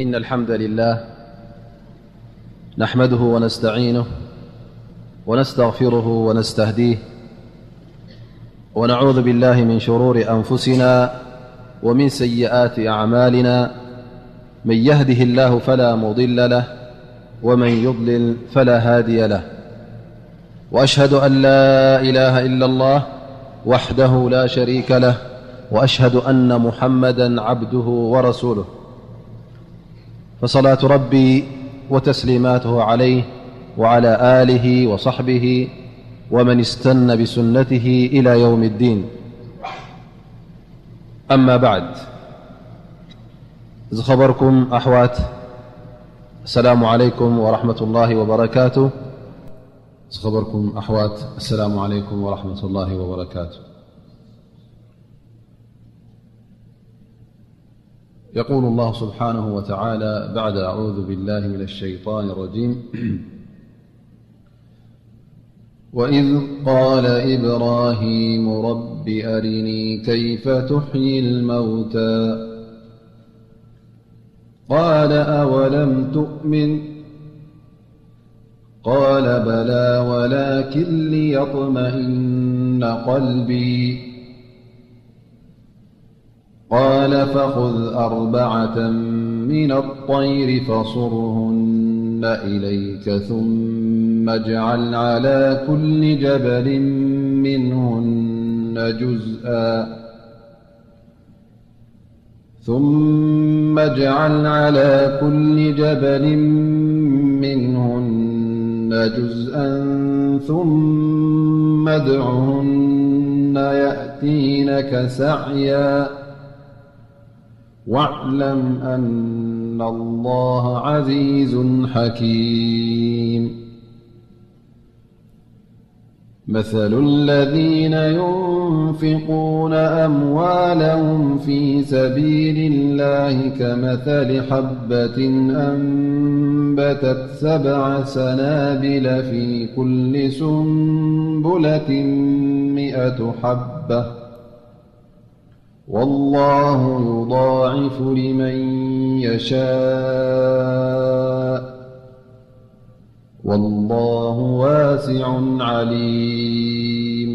إن الحمد لله نحمده ونستعينه ونستغفره ونستهديه، ونعوذ بالله من شرور أنفسنا ومن سيئات أعمالنا. من يهده الله فلا مضل له، ومن يضلل فلا هادي له. وأشهد أن لا إله إلا الله وحده لا شريك له، وأشهد أن محمدا عبده ورسوله. فصلاة ربي وتسليماته عليه وعلى آله وصحبه ومن استن بسنته إلى يوم الدين. أما بعد، ዝኸበርኩም ኣሕዋት፣ السلام عليكم ورحمة الله وبركاته. ዝኸበርኩም ኣሕዋት፣ السلام عليكم ورحمة الله وبركاته. يقول الله سبحانه وتعالى بعد أعوذ بالله من الشيطان الرجيم: وإذ قال إبراهيم رب أرني كيف تحيي الموتى، قال أولم تؤمن، قال بلى ولكن ليطمئن قلبي، قال فخذ أربعة من الطير فصرهن إليك ثم اجعل على كل جبل منهن جزءا، ثم اجعل على كل جبل منهن جزءا ثم ادعهن يأتينك سعيا، واعلم أن الله عزيز حكيم. مثل الذين ينفقون أموالهم في سبيل الله كمثل حبة أنبتت سبع سنابل في كل سنبلة مئة حبة، والله يضاعف لمن يشاء، والله واسع عليم.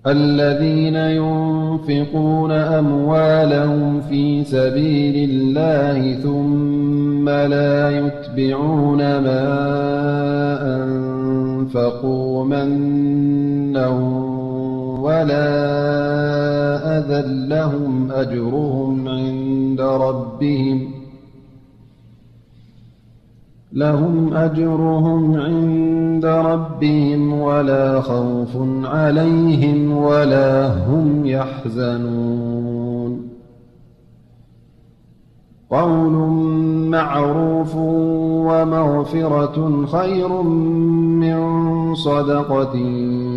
الذين ينفقون أموالهم في سبيل الله ثم لا يتبعون ما أنفقوا منا ولا أذى لهم أجرهم عند ربهم، لهم أجرهم عند ربهم ولا خوف عليهم ولا هم يحزنون. قول معروف ومغفرة خير من صدقة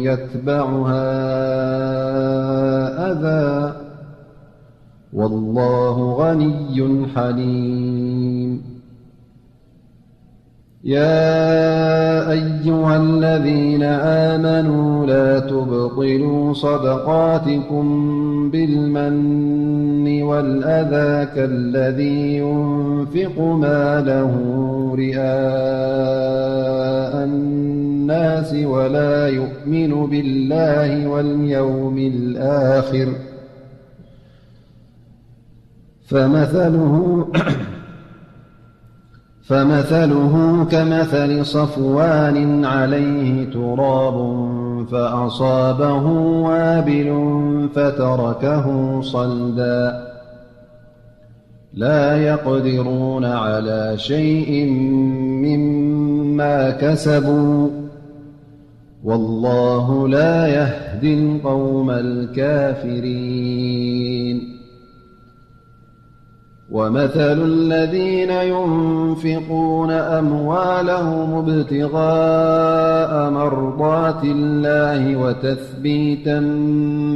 يتبعها أذى، والله غني حليم. يا أيها الذين آمنوا لا تبطلوا صدقاتكم بالمن والأذى كالذي ينفق ماله رئاء الناس ولا يؤمن بالله واليوم الآخر، فمثله فمثله كمثل صفوان عليه تراب فأصابه وابل فتركه صلدا، لا يقدرون على شيء مما كسبوا، والله لا يهدي القوم الكافرين. ومثل الذين ينفقون أموالهم ابتغاء مرضات الله وتثبيتا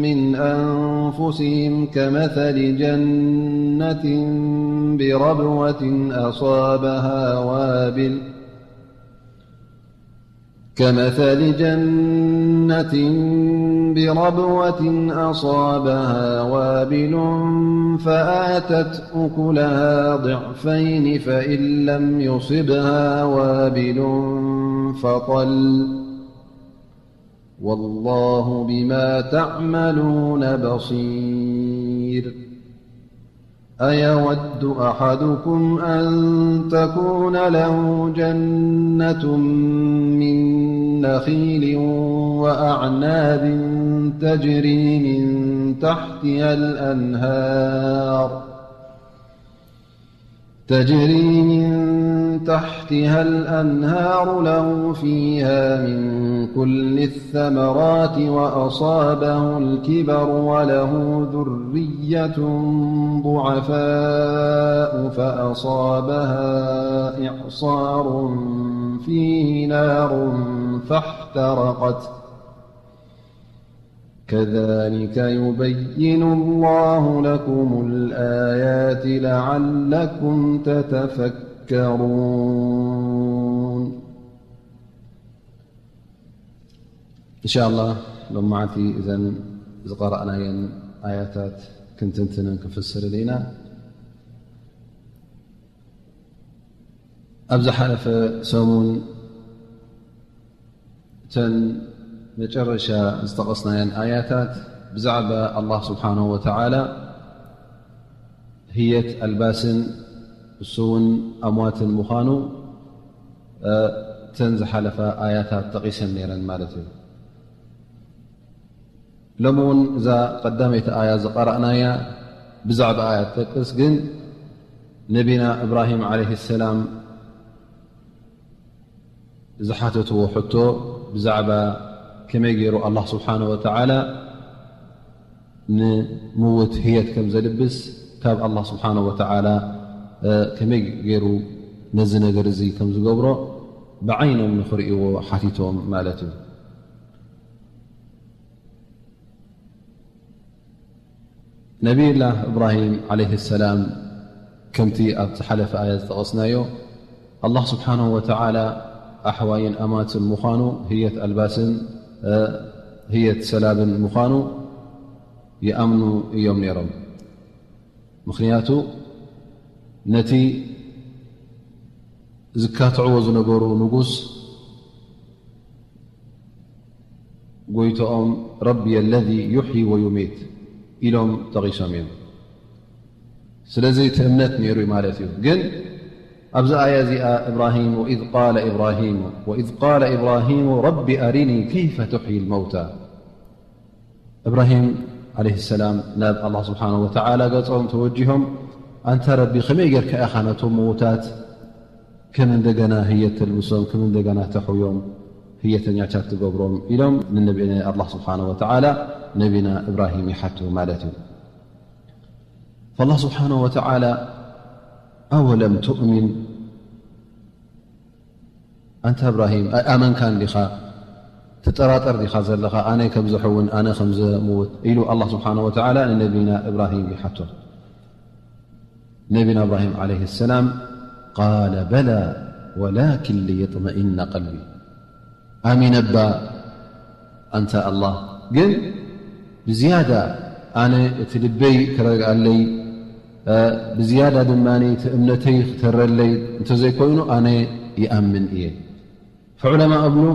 من أنفسهم كمثل جنة بربوة أصابها وابل، كمثل جنة بربوة أصابها وابل فآتت أكلها ضعفين فإن لم يصبها وابل فطل والله بما تعملون بصير. أيود أحدكم أن تكون له جنة من نخيل وأعناب تجري من تحتها الأنهار تجري من تحتها الأنهار له فيها من كل الثمرات وأصابه الكبر وله ذرية ضعفاء فأصابها إعصار فيه نار فاحترقت كذلك يبين الله لكم الآيات لعلكم تتفكرون. إن شاء الله ሎም መዓልቲ እዘን ዝቐረእናየን ኣያታት ክንትንትንን ክንፍስርን ኢና። ኣብ ዝሓለፈ ሰሙን እተን መጨረሻ ዝጠቐስናየን ኣያታት ብዛዕባ ኣላህ ስብሓንሁ ወተዓላ ህየት ኣልባስን እሱ እውን ኣምዋትን ምዃኑ እተን ዝሓለፋ ኣያታት ጠቒሰን ነይረን ማለት እዩ። ሎሚ እውን እዛ ቀዳመይቲ ኣያ ዝቐረእናያ ብዛዕባ ኣያ ትጠቅስ፣ ግን ነቢና እብራሂም ዓለይሂ ሰላም ዝሓተትዎ ሕቶ ብዛዕባ ከመይ ገይሩ ኣላህ ስብሓነ ወተዓላ ንምውት ህየት ከም ዘልብስ፣ ካብ ኣላህ ስብሓነ ወተዓላ ከመይ ገይሩ ነዚ ነገር እዚ ከም ዝገብሮ ብዓይኖም ንኽርእይዎ ሓቲቶም ማለት እዩ። ነቢይላህ እብራሂም ዓለይሂ ሰላም ከምቲ ኣብ ዝሓለፈ ኣያ ዝጠቐስናዮ ኣላህ ስብሓንሁ ወተዓላ ኣሕዋይን ኣማትን ምዃኑ፣ ህየት ኣልባስን ህየት ሰላብን ምዃኑ ይኣምኑ እዮም ነይሮም። ምኽንያቱ ነቲ ዝካትዕዎ ዝነበሩ ንጉስ ጎይትኦም ረቢ ኣለዚ ዩሕዪ ወዩሚት ኢሎም ጠቒሶም እዮም። ስለዚ እቲ እምነት ነይሩ ማለት እዩ። ግን ኣብዚ ኣያ እዚኣ እብራሂም ወኢዝ ቃለ ኢብራሂሙ ወኢዝ ቃለ ኢብራሂሙ ረቢ ኣሪኒ ከይፈ ቱሕዪ ልመውታ እብራሂም ዓለይሂ ሰላም ናብ ኣላህ ስብሓነሁ ወተዓላ ገጾም ተወጂሆም፣ ኣንታ ረቢ፣ ከመይ ጌርካ ኢኻ ነቶም ምዉታት ከም እንደገና ህየት ተልብሶም፣ ከም እንደገና ተሕውዮም፣ ህየተኛታት ትገብሮም? ኢሎም ንነቢ ኣላህ ስብሓነሁ ወተዓላ ነቢና እብራሂም ይሓቱ ማለት እዩ። ፈላህ ስብሓነሁ ወተዓላ ኣወለም ቱእሚን ኣንታ እብራሂም፣ ኣይኣመንካን ዲኻ? ትጠራጠር ዲኻ ዘለኻ? ኣነ ከም ዘሕውን፣ ኣነ ከም ዘምውት? ኢሉ ኣላህ ስብሓነሁ ወተዓላ ንነቢና እብራሂም ይሓቶ። ነቢና እብራሂም ዓለይሂ ሰላም፣ ቃለ በላ ወላኪን ሊየጥመኢነ ቀልቢ። ኣሚነ እባ ኣንታ ኣላህ፣ ግን ብዝያዳ ኣነ እቲ ልበይ ክረግኣለይ፣ እ፣ ብዝያዳ ድማ እቲ እምነተይ ክተረለይ እንተዘይኮይኑ ኣነ ይኣምን እየ። ፈዑለማ እብሉ፣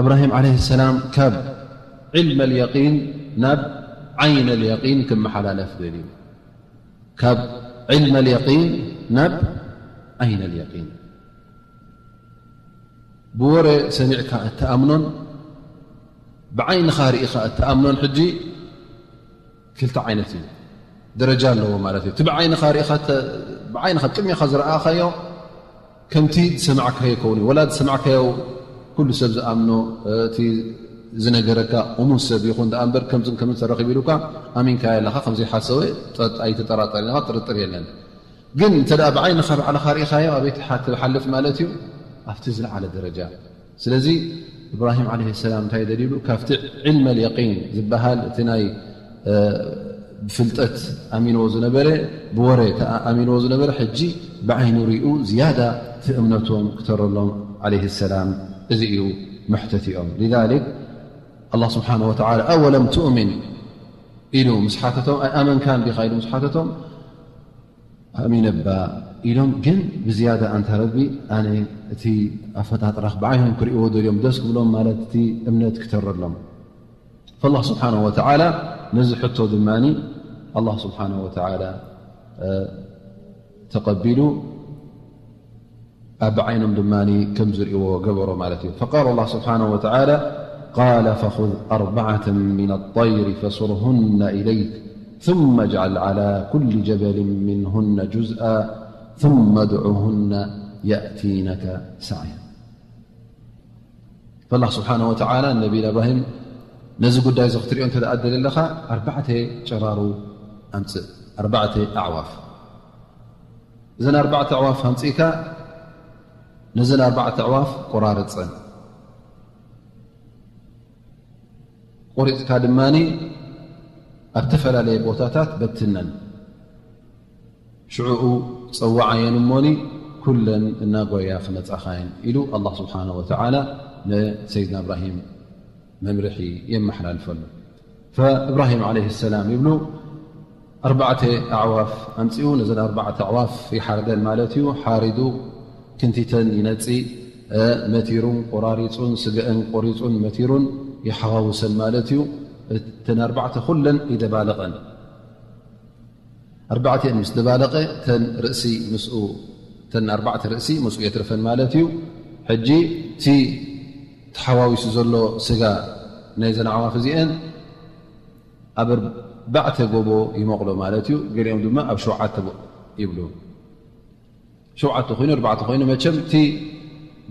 እብራሂም ዓለይሂ ሰላም ካብ ዕልመል የቂን ናብ ዓይነል የቂን ክመሓላለፍ ደልዩ። ካብ ዕልመል የቂን ናብ ዓይነል የቂን። ብወረ ሰሚዕካ እትኣምኖን ብዓይንኻ ርኢኻ እትኣምኖን ሕጂ ክልተ ዓይነት እዩ፣ ደረጃ ኣለዎ ማለት እዩ። እቲ ብዓይንኻ ርኢኻ እተ-፣ ብዓይንኻ ቅድሚኻ ዝረኣኻዮ ከምቲ ዝሰማዕካዮ ይከውን እዩ። ወላ ዝሰማዕካዮ ኩሉ ሰብ ዝኣምኖ፣ እቲ ዝነገረካ እሙን ሰብ ይኹን ደኣ እምበር ከምዝን ከምዝን ተረኺቡ ኢሉካ ኣሚንካዮ ኣለኻ፣ ከም ዘይሓሰወ ጠጥ-፣ ኣይትጠራጠርን ኢኻ፣ ጥርጥር የለን። ግን እንተ ደኣ ብዓይንኻ ባዕልኻ ርኢኻዮ፣ ኣበይ ትሓ-፣ ትሓልፍ ማለት እዩ? ኣብቲ ዝለዓለ ደረጃ። ስለዚ እብራሂም ዓለይሂ ሰላም እንታይ ደልዩ? ካብቲ ዕልመል የቂን ዝበሃል፣ እቲ ናይ፣ እ፣ ብፍልጠት ኣሚንዎ ዝነበረ፣ ብወረ ተኣ-፣ ኣሚንዎ ዝነበረ፣ ሕጂ ብዓይኑ ሪኡ ዝያዳ እቲ እምነቶም ክተረሎም ዓለይሂ ሰላም እዚ እዩ መሕተቲኦም። لذلك الله سبحانه وتعالى أولم تؤمن ኢሉ ምስ ሓተቶም፣ ኣይኣመንካን ዲኻ ኢሉ ምስ ሓተቶም፣ ኣሚነ እባ ኢሎም። ግን ብዝያዳ ኣንታ ረቢ፣ ኣነ እቲ ኣፈጣጥራኽ ብዓይኖም ክርእይዎ ደልዮም፣ ደስ ክብሎም ማለት እቲ እምነት ክተረሎም። فالله سبحانه وتعالى ነዚ ሕቶ ድማ الله سبحانه وتعالى ተቐቢሉ ኣብ ዓይኖም ድማ ከም ዝርእይዎ ገበሮ ማለት እዩ። فقال الله سبحانه وتعالى: قال فخذ أربعة من الطير فصرهن إليك ثم اجعل على كل جبل منهن جزءا ثم ادعهن يأتينك سعيا. فالله سبحانه وتعالى ንነቢና እብራሂም ነዚ ጉዳይ እዚ ክትሪኦ እንተ ደኣ ደሊ ኣለኻ፣ ኣርባዕተ ጨራሩ ኣምጽእ፣ ኣርባዕተ ኣዕዋፍ። እዘን ኣርባዕተ ኣዕዋፍ ኣምጺእካ ነዘን ኣርባዕተ ኣዕዋፍ ቆራርጸን። ቆሪጽካ ድማ ኣብ ዝተፈላለየ ቦታታት በትነን። ሽዑኡ ጸውዓየን እሞኒ ኩለን እናጎያ ክመጻኻየን ኢሉ ኣላህ ስብሓነሁ ወተዓላ ንሰይድና እብራሂም መምርሒ የመሓላልፈሉ። ፈእብራሂም ዓለይሂ ሰላም ይብሉ፣ ኣርባዕተ ኣዕዋፍ ኣምጺኡ ነዘን ኣርባዕተ ኣዕዋፍ ይሓርደን ማለት እዩ። ሓሪዱ ክንቲተን ይነጺ፣ እ፣ መቲሩን ቆራሪጹን ስገአን ቆሪጹን መቲሩን ይሓዋውሰን ማለት እዩ። እተን ኣርባዕተ ኩለን ይደባልቐን። ኣርባዕቲአን ምስ ደባለቐ ተን ርእሲ ምስኡ፣ ተን ኣርባዕተ ርእሲ ምስኡ የትርፈን ማለት እዩ። ሕጂ እቲ ተሓዋዊሱ ዘሎ ስጋ ናይዘን ኣዕዋፍ እዚአን ኣብ ኣርባዕተ ጎቦ ይመቕሎ ማለት እዩ። ገሊኦም ድማ ኣብ ሸውዓተ ይብሉ። ሸውዓተ ኮይኑ፣ ኣርባዕተ ኮይኑ፣ መቸም እቲ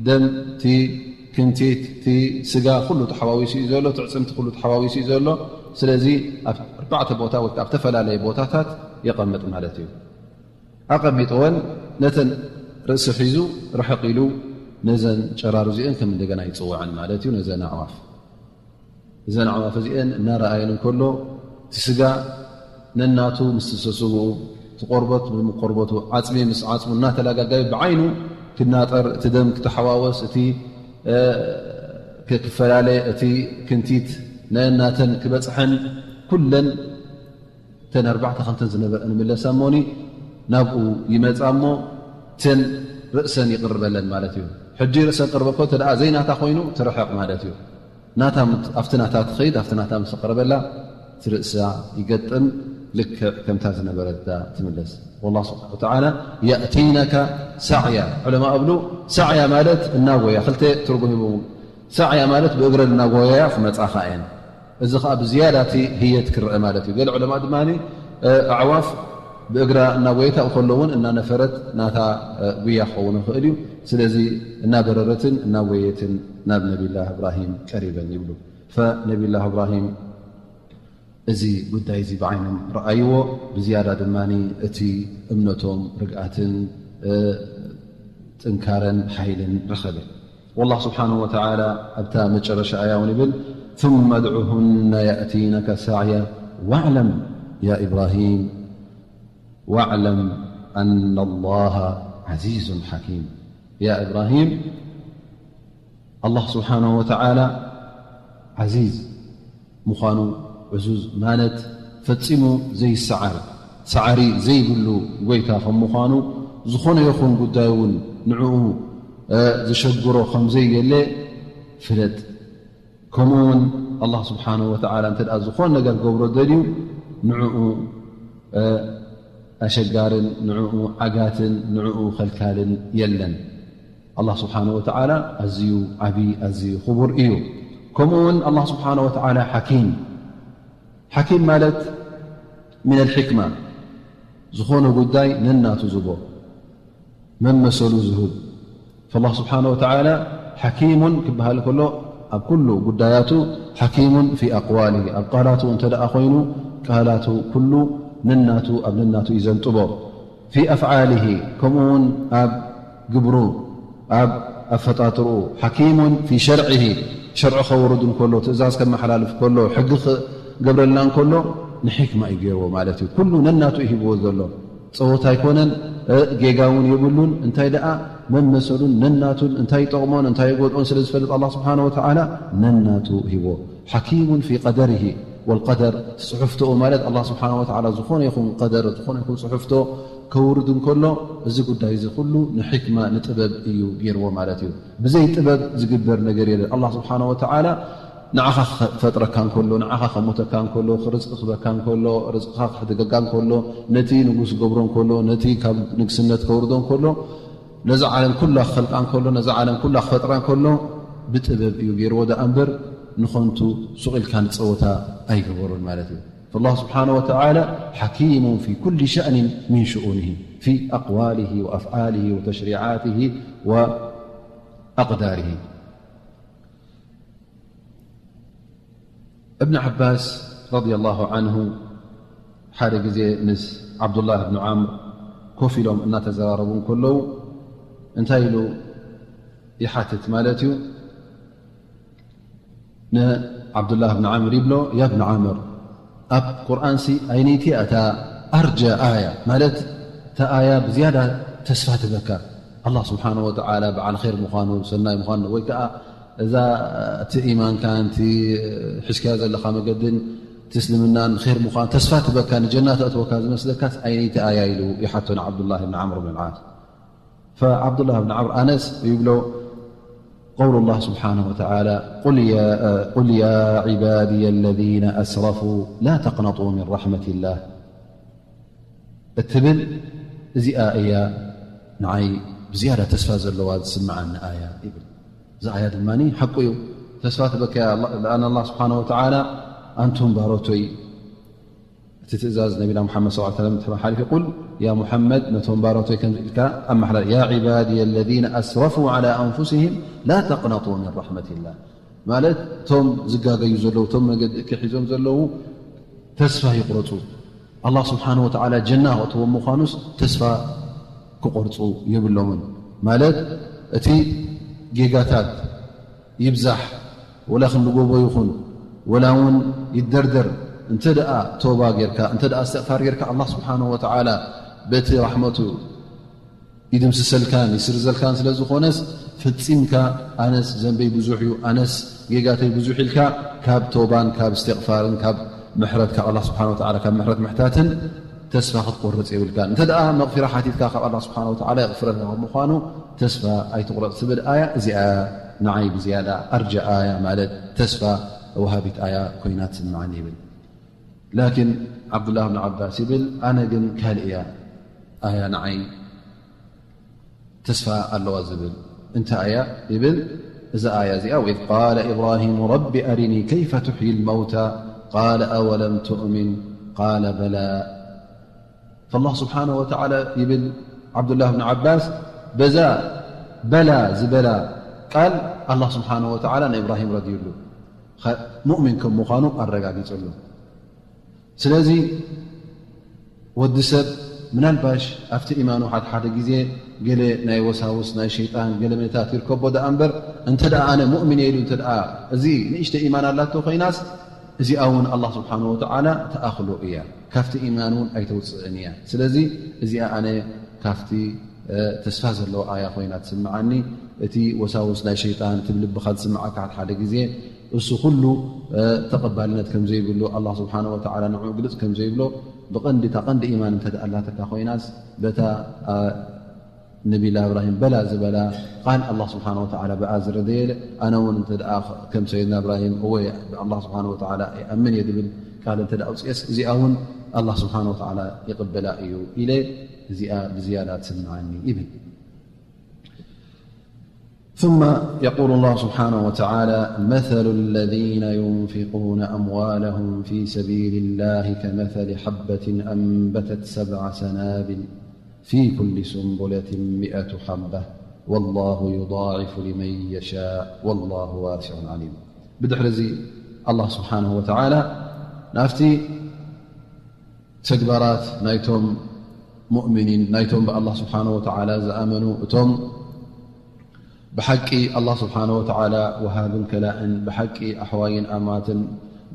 ደም፣ እቲ ክንቲት፣ እቲ ስጋ ኩሉ ተሓዋዊሱ እዩ ዘሎ፣ እቲ ዕጽምቲ ኩሉ ተሓዋዊሱ እዩ ዘሎ። ስለዚ ኣብ ኣርባዕተ ቦታ ወይ ኣብ ዝተፈላለየ ቦታታት የቐምጥ ማለት እዩ። ኣቐሚጥወን ነተን ርእሲ ሒዙ ርሕቕ ኢሉ ነዘን ጨራሩ እዚአን ከም እንደገና ይጽውዐን ማለት እዩ፣ ነዘን ኣዕዋፍ። እዘን ኣዕዋፍ እዚአን እናረኣየን እንከሎ፣ እቲ ስጋ ነናቱ ምስ ስግኡ፣ እቲ ቆርበት ብምቆርበቱ፣ ዓጽሚ ምስ ዓጽሙ እናተላጋጋዩ ብዓይኑ ክናጠር፣ እቲ ደም ክተሓዋወስ፣ እቲ፣ እ፣ ክፈላለ፣ እቲ ክንቲት ነናተን ክበጽሐን፣ ኩለን እተን ኣርባዕተ ከምተን ዝነበረን ይምለሳ እሞኒ ናብኡ ይመጻ እሞ፣ እተን ርእሰን ይቕርበለን ማለት እዩ። ሕጂ ርእሰን ቅርበ እኮ እንተ ደኣ ዘይናታ ኮይኑ ትርሕቕ ማለት እዩ። ናታ ምት-፣ ኣብቲ ናታ ትኸይድ፣ ኣብቲ ናታ ምስ ቀረበላ እቲ ርእሳ ይገጥም፣ ልክዕ ከምታ ዝነበረታ ትምለስ። ወላህ ስብሓነ ወተዓላ የእቲነካ ሳዕያ። ዑለማ እብሉ ሳዕያ ማለት እናጎያ፣ ክልተ ትርጉም ሂቦም። ሳዕያ ማለት ብእግረን እናጎያያ ክመጻኻ እየን። እዚ ኸኣ ብዝያዳ እቲ ህየት ክረአ ማለት እዩ። ገለ ዑለማ ድማ፣ እ፣ ኣዕዋፍ ብእግራ እናጎየት ኣብኡ ከሎ እውን እናነፈረት ናታ፣ እ፣ ጉያ ክኸውን ይኽእል እዩ። ስለዚ እናበረረትን እናጎየትን ናብ ነቢላህ እብራሂም ቀሪበን ይብሉ። ፈነቢላህ እብራሂም እዚ ጉዳይ እዚ ብዓይኖም ረኣይዎ፣ ብዝያዳ ድማ እቲ እምነቶም ርግኣትን፣ እ፣ ጥንካረን ሓይልን ረኸበ። ወላህ ስብሓነሁ ወተዓላ ኣብታ መጨረሻ ኣያ እውን ይብል፣ ثم ادعهن يأتينك سعيا واعلم يا إبراهيم واعلم أن الله عزيز حكيم. ያ ኢብራሂም፣ ኣላህ ስብሓነሁ ወተዓላ ዓዚዝ ምዃኑ፣ ዕዙዝ ማለት ፈጺሙ ዘይሰዓር፣ ሰዓሪ ዘይብሉ ጎይታ ከም ምዃኑ፣ ዝኾነ ይኹን ጉዳይ እውን ንዕኡ፣ እ፣ ዝሸግሮ ከም ዘየለ ፍለጥ። ከምኡ እውን ኣላህ ስብሓነሁ ወተዓላ እንተ ደኣ ዝኾነ ነገር ክገብሮ ደልዩ፣ ንዕኡ፣ እ፣ ኣሸጋርን ንዕኡ ዓጋትን ንዕኡ ኸልካልን የለን። ኣላህ ስብሓነሁ ወተዓላ ኣዝዩ ዓቢ፣ ኣዝዩ ክቡር እዩ። ከምኡ እውን ኣላህ ስብሓነሁ ወተዓላ ሓኪም፣ ሓኪም ማለት ሚነል ሕክማ፣ ዝኾነ ጉዳይ ነናቱ ዝቦ መመሰሉ ዝህብ። ፈላህ ስብሓነሁ ወተዓላ ሓኪሙን ክበሃል ከሎ፣ ኣብ ኩሉ ጉዳያቱ፣ ሓኪሙን ፊ ኣቅዋሊሂ፣ ኣብ ቃላቱ እንተ ደኣ ኮይኑ፣ ቃላቱ ኩሉ ነናቱ፣ ኣብ ነናቱ እዩ ዘንጥቦ። ፊ ኣፍዓሊሂ፣ ከምኡ እውን ኣብ ግብሩ፣ ኣብ ኣፈጣጥርኡ፣ ሓኪሙን ፊ ሸርዒሂ፣ ሸርዒ ከውርድ እንከሎ፣ ትእዛዝ ከመሓላልፍ ከሎ፣ ሕጊ ክገብረልና እንከሎ፣ ንሕክማ እዩ ገይርዎ ማለት እዩ። ኩሉ ነናቱ እዩ ሂብዎ ዘሎ። ጸወታ ኣይኮነን፣ እ፣ ጌጋ እውን የብሉን። እንታይ ደኣ፣ መመሰሉን ነናቱን እንታይ ይጠቕሞን እንታይ ይጎድኦን ስለ ዝፈልጥ ኣላህ ስብሓነ ወተዓላ ነናቱ ሂቦ። ሓኪሙን ፊ ቀደሪሂ ወልቀደር፣ ጽሑፍቶኡ ማለት ኣላህ ስብሓነ ወተዓላ ዝኾነ ይኹን ቀደር፣ ዝኾነ ይኹን ጽሑፍቶ ከውርድ እንከሎ፣ እዚ ጉዳይ እዚ ኩሉ ንሕክማ፣ ንጥበብ እዩ ገይርዎ ማለት እዩ። ብዘይ ጥበብ ዝግበር ነገር የለን። ኣላህ ስብሓነ ወተዓላ ንዓኻ ክፈጥረካ እንከሎ፣ ንዓኻ ከሞተካ እንከሎ፣ ርዝቂ ክበካ እንከሎ፣ ርዝቅኻ ክሕድገካ እንከሎ፣ ነቲ ንጉስ ክገብሮ እንከሎ፣ ነቲ ካብ ንግስነት ከውርዶ እንከሎ፣ ነዛ ዓለም ኩላ ክኸልቃ እንከሎ፣ ነዛ ዓለም ኩላ ክፈጥራ እንከሎ፣ ብጥበብ እዩ ገይርዎ ደኣ እምበር ንኸንቱ ሱቕ ኢልካ ንጸወታ ኣይገበሮን ማለት እዩ። فالله سبحانه وتعالى حكيم في كل شأن من شؤونه، في أقواله وأفعاله وتشريعاته وأقداره. እብን ዓባስ ረዲየላሁ ዓንሁ ሓደ ግዜ ምስ ዓብዱላህ እብን ዓምር ኮፍ ኢሎም እናተዘራረቡ እንከለዉ እንታይ ኢሉ ይሓትት ማለት እዩ። ንዓብዱላህ እብን ዓምር ይብሎ፣ ያ እብን ዓምር፣ ኣብ ቁርኣንሲ ኣይነይቲ እያ እታ ኣርጀ ኣያ፣ ማለት እታ ኣያ ብዝያዳ ተስፋ ትበካ፣ ኣላህ ስብሓነ ወተዓላ በዓል ኸይር ምዃኑ፣ ሰናይ ምዃኑ፣ ወይ ከዓ እዛ እቲ ኢማንካን እቲ ሒዝካዮ ዘለኻ መገድን እቲ እስልምናን ኸይር ምዃኑ ተስፋ ትበካ፣ ንጀና ተእትወካ ዝመስለካስ ኣይነይቲ ኣያ ኢሉ ይሓቶ ንዓብዱላህ ብን ዓምር ብን ዓስ። ፈዓብዱላህ ብን ዓምር ኣነስ ይብሎ፣ قول الله سبحانه وتعالى، قل يا، قل يا عبادي الذين أسرفوا لا تقنطوا من رحمة الله እትብል እዚኣ እያ ንዓይ ብዝያዳ ተስፋ ዘለዋ ዝስምዓኒ ኣያ ይብል። እዛ ኣያ ድማ ሓቁ እዩ፣ ተስፋ ትበክያ። ኣነ ኣላ ስብሓን ወተዓላ ኣንቱም ባሮቶይ፣ እቲ ትእዛዝ ነቢና ሙሓመድ ስ ሰለም ተመሓሊፉ፣ ቁል ያ ሙሓመድ ነቶም ባሮቶይ ከምዚ ኢልካ ኣመሓላል፣ ያ ዒባድየ ለዚነ ኣስረፉ ዓላ ኣንፉሲሂም ላ ተቅነጡ ምን ረሕመትላህ። ማለት እቶም ዝጋገዩ ዘለዉ፣ እቶም መገዲ እኪ ሒዞም ዘለዉ ተስፋ ይቁረፁ። ኣላህ ስብሓን ወተዓላ ጀና ከእትዎም ምዃኑስ ተስፋ ክቆርፁ የብሎምን። ማለት እቲ ጌጋታት ይብዛሕ ወላ ክንዲ ጎቦ ይኹን ወላ እውን ይደርደር፣ እንተ ደኣ ተውባ ጌርካ፣ እንተ ደኣ እስትቕፋር ጌርካ፣ ኣላህ ስብሓን ወተዓላ በቲ ራሕመቱ ይድምስሰልካን ይስርዘልካን ስለ ዝኾነስ፣ ፈጺምካ ኣነስ ዘንበይ ብዙሕ እዩ፣ ኣነስ ጌጋተይ ብዙሕ ኢልካ ካብ ተውባን ካብ እስትቕፋርን ካብ ምሕረት ካብ ኣላህ ስብሓን ወተዓላ ካብ ምሕረት ምሕታትን ተስፋ ክትቆርጽ የብልካን። እንተ ደኣ መቕፊራ ሓቲትካ ካብ ኣላህ ስብሓን ወተዓላ የቕፍረልካ ካብ ምዃኑ ተስፋ ኣይትቑረጽ ትብል ኣያ እዚኣ ንዓይ ብዝያዳ ኣርጃ ኣያ ማለት ተስፋ ወሃቢት ኣያ ኮይና ትስምዓኒ ይብል። ላኪን ዓብዱላህ ብን ዓባስ ይብል፣ ኣነ ግን ካልእ እያ ኣያ ንዓይ ተስፋ ኣለዋ ዝብል። እንታይ እያ ይብል፣ እዛ ኣያ እዚኣ፣ ወኢዝ ቃለ ኢብራሂሙ ረቢ ኣሪኒ ከይፈ ቱሕዪ ልመውታ ቃለ ኣወለም ቱእሚን ቃለ በላ። ፈላህ ስብሓነ ወተዓላ ይብል ዓብዱላህ ብን ዓባስ፣ በዛ በላ ዝበላ ቃል ኣላህ ስብሓነ ወተዓላ ንኢብራሂም ረድዩሉ፣ ሙእሚን ከም ምዃኑ ኣረጋጊጸሉ። ስለዚ ወዲ ሰብ ምናልባሽ ኣብቲ ኢማኑ ሓደ ሓደ ግዜ ገለ ናይ ወሳውስ ናይ ሸይጣን ገለ መታት ይርከቦ ደኣ እምበር፣ እንተ ደኣ ኣነ ሙእሚን እየ ኢሉ እንተ ደኣ እዚ ንእሽተ ኢማን ኣላቶ ኮይናስ፣ እዚኣ እውን ኣላህ ስብሓን ወተዓላ ተኣኽሎ እያ፣ ካብቲ ኢማን እውን ኣይተውፅእን እያ። ስለዚ እዚኣ ኣነ ካብቲ ተስፋ ዘለዎ ኣያ ኮይና ትስምዓኒ። እቲ ወሳውስ ናይ ሸይጣን እቲ ብልብኻ ዝስምዓካ ሓደ ሓደ ግዜ እሱ ኩሉ ተቐባልነት ከም ዘይብሉ፣ ኣላህ ስብሓን ወተዓላ ንዕኡ ግልጽ ከም ዘይብሎ፣ ብቐንዲ እታ ቀንዲ ኢማን እንተ ደኣ ኣላትካ ኮይናስ፣ በታ ነቢላ እብራሂም በላ ዝበላ ቃል ኣላህ ስብሓን ወተዓላ ብኣ ዝረደየለ፣ ኣነ እውን እንተ ደኣ ከም ሰይድና እብራሂም እወ ብኣላህ ስብሓን ወተዓላ ይኣምን እየ ዝብል ቃል እንተ ደኣ ኣውፅኤስ፣ እዚኣ እውን ኣላህ ስብሓን ወተዓላ ይቕበላ እዩ ኢለ እዚኣ ብዝያዳ ትስምዓኒ ይብል። ثم يقول الله سبحانه وتعالى: مثل الذين ينفقون أموالهم في سبيل الله كمثل حبة أنبتت سبع سنابل في كل سنبلة مئة حبة والله يضاعف لمن يشاء والله واسع عليم. ብድሕሪ እዚ ኣላህ ስብሓንሁ ወተዓላ ናብቲ ተግባራት ናይቶም ሙእሚኒን፣ ናይቶም ብኣላህ ስብሓንሁ ወተዓላ ዝኣመኑ፣ እቶም ብሓቂ ኣላህ ስብሓንሁ ወተዓላ ወሃብን ከላእን፣ ብሓቂ ኣሕዋይን ኣማትን፣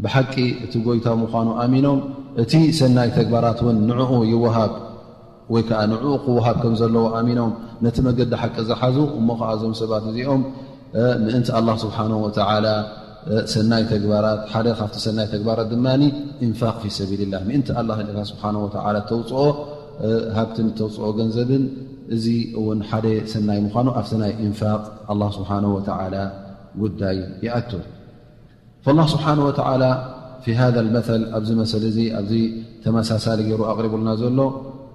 ብሓቂ እቲ ጎይታ ምዃኑ ኣሚኖም፣ እቲ ሰናይ ተግባራት እውን ንዕኡ ይወሃብ። ወይ ከዓ ንዕኡ ክወሃብ ከም ዘለዎ ኣሚኖም ነቲ መገዲ ሓቂ ዝሓዙ፣ እሞ ከዓ እዞም ሰባት እዚኦም ምእንቲ ኣላህ ስብሓንሁ ወተዓላ ሰናይ ተግባራት፣ ሓደ ካብቲ ሰናይ ተግባራት ድማ ኢንፋቅ ፊ ሰቢልላህ፣ ምእንቲ ኣላህ ኢልካ ስብሓንሁ ወተዓላ ተውፅኦ ሃብትን ተውፅኦ ገንዘብን፣ እዚ እውን ሓደ ሰናይ ምዃኑ ኣብቲ ናይ ኢንፋቅ ኣላህ ስብሓንሁ ወተዓላ ጉዳይ ይኣቱ። ፈላህ ስብሓንሁ ወተዓላ ፊ ሃዛ ልመሰል፣ ኣብዚ መሰል እዚ፣ ኣብዚ ተመሳሳሊ ገይሩ ኣቕሪቡልና ዘሎ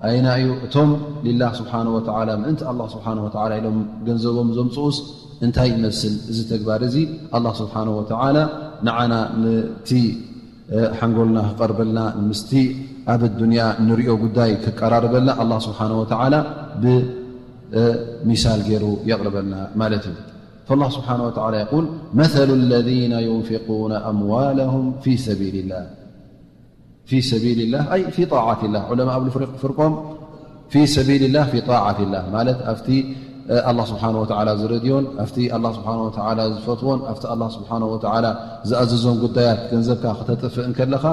ኣይና እዩ? እቶም ሊላህ ስብሓንሁ ወተዓላ፣ ምእንቲ ኣላህ ስብሓንሁ ወተዓላ ኢሎም ገንዘቦም ዘምፅኡስ እንታይ ይመስል እዚ ተግባር እዚ? ኣላህ ስብሓንሁ ወተዓላ ንዓና፣ ነቲ ሓንጎልና ክቐርበልና፣ ምስቲ ኣብ ኣዱንያ ንሪኦ ጉዳይ ክቀራርበልና ኣላህ ስብሓንሁ ወተዓላ ብሚሳል ገይሩ የቕርበልና ማለት እዩ። فالله سبحانه وتعالى يقول: مثل الذين ينفقون أموالهم في سبيل الله، في سبيل الله، أي في طاعة الله. ዑለማ እብሉ ፍርቆም في سبيل الله في طاعة الله ማለት ኣብቲ ኣላህ ስብሓን ወተዓላ ዝረድዮን ኣብቲ ኣላህ ስብሓን ወተዓላ ዝፈትዎን ኣብቲ ኣላህ ስብሓን ወተዓላ ዝኣዘዞን ጉዳያት ገንዘብካ ክተጥፍእ እንከለኻ፣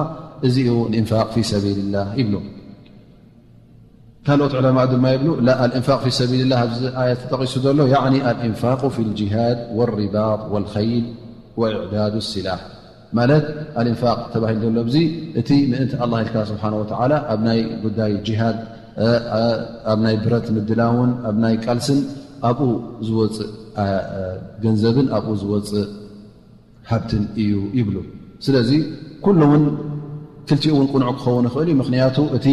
እዚ እዩ ኢንፋቅ ፊ ሰቢልላህ ይብሉ። ካልኦት ዑለማእ ድማ ይብሉ፣ ላ፣ ኣልኢንፋቅ ፊ ሰቢልላህ ኣብዚ ኣየት ተጠቒሱ ዘሎ፣ ያዕኒ ኣልኢንፋቁ ፊ ልጅሃድ ወሪባጥ ወልኸይል ወኢዕዳዱ ሲላሕ ማለት፣ ኣልኢንፋቅ ተባሂሉ ዘሎ ኣብዚ፣ እቲ ምእንቲ ኣላህ ኢልካ ስብሓነ ወተዓላ ኣብ ናይ ጉዳይ ጅሃድ፣ እ፣ እ፣ ኣብ ናይ ብረት ምድላውን ኣብ ናይ ቃልስን ኣብኡ ዝወፅእ፣ እ፣ እ፣ ገንዘብን ኣብኡ ዝወፅእ ሃብትን እዩ ይብሉ። ስለዚ ኩሉ እውን ክልቲኡ እውን ቅኑዕ ክኸውን ይኽእል እዩ። ምኽንያቱ እቲ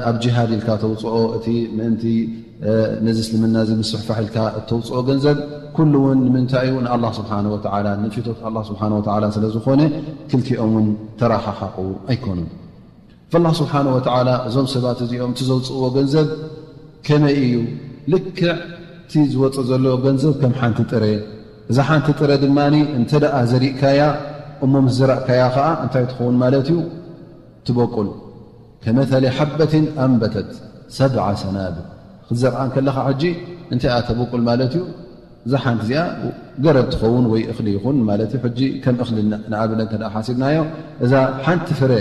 ኣብ ጅሃድ ኢልካ ተውፅኦ፣ እቲ ምእንቲ፣ እ፣ ነዚ እስልምና እዚ ምስፍሕፋሕ ኢልካ እተውፅኦ ገንዘብ ኩሉ እውን ንምንታይ እዩ? ንኣላህ ስብሓነ ወተዓላ፣ ንፊቶት ኣላህ ስብሓነ ወተዓላ ስለ ዝኾነ ክልቲኦም እውን ተረሓሓቑ ኣይኮኑን። ፈላህ ስብሓነ ወተዓላ እዞም ሰባት እዚኦም እቲ ዘውፅእዎ ገንዘብ ከመይ እዩ? ልክዕ እቲ ዝወፅእ ዘሎ ገንዘብ ከም ሓንቲ ጥረ። እዛ ሓንቲ ጥረ ድማ እንተ ደኣ ዘሪእካያ፣ እሞ ምስ ዘራእካያ ኸዓ እንታይ ትኸውን ማለት እዩ? ትበቁል። ከመተሊ ሓበትን ኣንበተት ሰብዓ ሰናብል። ክትዘርኣ እንከለኻ ሕጂ እንታይ እያ ተበቁል ማለት እዩ? እዛ ሓንቲ እዚኣ ገረብ ትኸውን ወይ እኽሊ ይኹን ማለት እዩ። ሕጂ ከም እኽሊ ን-፣ ንኣብነት እንተ ደኣ ሓሲብናዮ፣ እዛ ሓንቲ ፍረ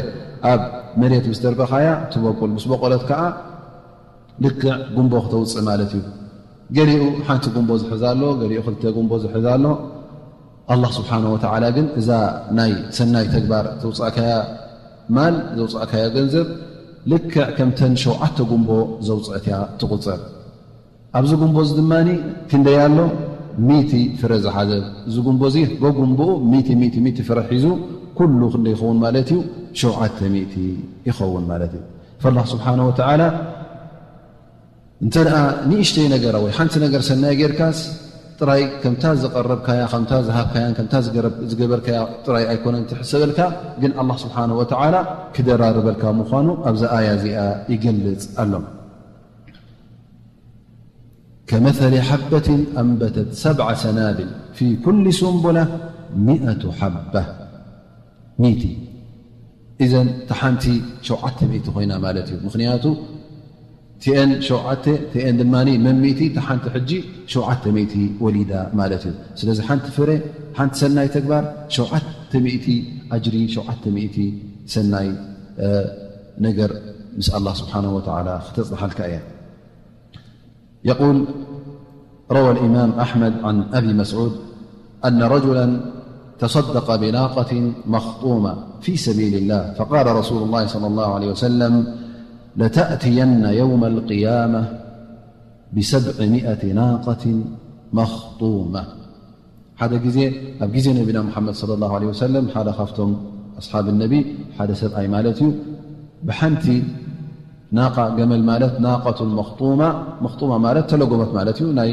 ኣብ መሬት ምስ ደርበኻያ ትበቁል። ምስ በቆለት ከኣ ልክዕ ጉንቦ ክተውፅእ ማለት እዩ። ገሊኡ ሓንቲ ጉንቦ ዝሕዝ ኣሎ፣ ገሊኡ ክልተ ጉንቦ ዝሕዝ ኣሎ። ኣላህ ስብሓነ ወተዓላ ግን እዛ ናይ ሰናይ ተግባር ዘውፃእካያ ማል፣ ዘውፃእካያ ገንዘብ ልክዕ ከምተን ሸውዓተ ጉንቦ ዘውፅአት እያ ትቑፀር። ኣብዚ ጉንቦ እዚ ድማ ክንደይ ኣሎ? ሚእቲ ፍረ ዝሓዘ። እዚ ጉንቦ እዚ በጉንቦኡ ሚእቲ፣ ሚእቲ፣ ሚእቲ ፍረ ሒዙ ኩሉ ክንደይ ይኸውን ማለት እዩ? ሸውዓተ ሚእቲ ይኸውን ማለት እዩ። ፈላህ ስብሓነ ወተዓላ እንተ ደኣ ንእሽተይ ነገር ወይ ሓንቲ ነገር ሰናይ ጌርካስ ጥራይ ከምታ ዘቐረብካያ፣ ከምታ ዝሃብካያን ከምታ ዝገረብ-፣ ዝገበርካያ ጥራይ ኣይኮነን ትሕሰበልካ፣ ግን ኣላህ ስብሓነ ወተዓላ ክደራርበልካ ምዃኑ ኣብዛ ኣያ እዚኣ ይገልጽ ኣሎ። ከመሰሊ ሓበትን ኣንበተት ሰብዐ ሰናብል ፊ ኩሊ ሱንቡላ ሚእቱ ሓባ። ሚእቲ። ኢዘን እታ ሓንቲ ሸውዓተ ሚእቲ ኮይና ማለት እዩ። ምኽንያቱ ቲኤን ሸውዓተ፣ ቲኤን ድማ መን ሚእቲ፣ እታ ሓንቲ ሕጂ ሸውዓተ ሚእቲ ወሊዳ ማለት እዩ። ስለዚ ሓንቲ ፍረ፣ ሓንቲ ሰናይ ተግባር ሸውዓተ ሚእቲ ኣጅሪ፣ ሸውዓተ ሚእቲ ሰናይ፣ እ፣ ነገር ምስ ኣላህ ስብሓነሁ ወተዓላ ክተጽንሓልካ እያ። يقول: روى الإمام أحمد عن أبي مسعود أن رجلا تصدق بناقة مخطومة في سبيل الله، فقال رسول الله صلى الله عليه وسلم: لتأتين يوم القيامة بسبعمائة ناقة مخطومة. ሓደ ግዜ ኣብ ግዜ ነቢና ሙሓመድ ሰለላሁ ዐለይሂ ወሰለም ሓደ ካብቶም ኣስሓብ ነቢ ሓደ ሰብኣይ ማለት እዩ ብሓንቲ ናቃ ገመል ማለት ናቀቱን መኽጡማ፣ መኽጡማ ማለት ተለጎመት ማለት እዩ። ናይ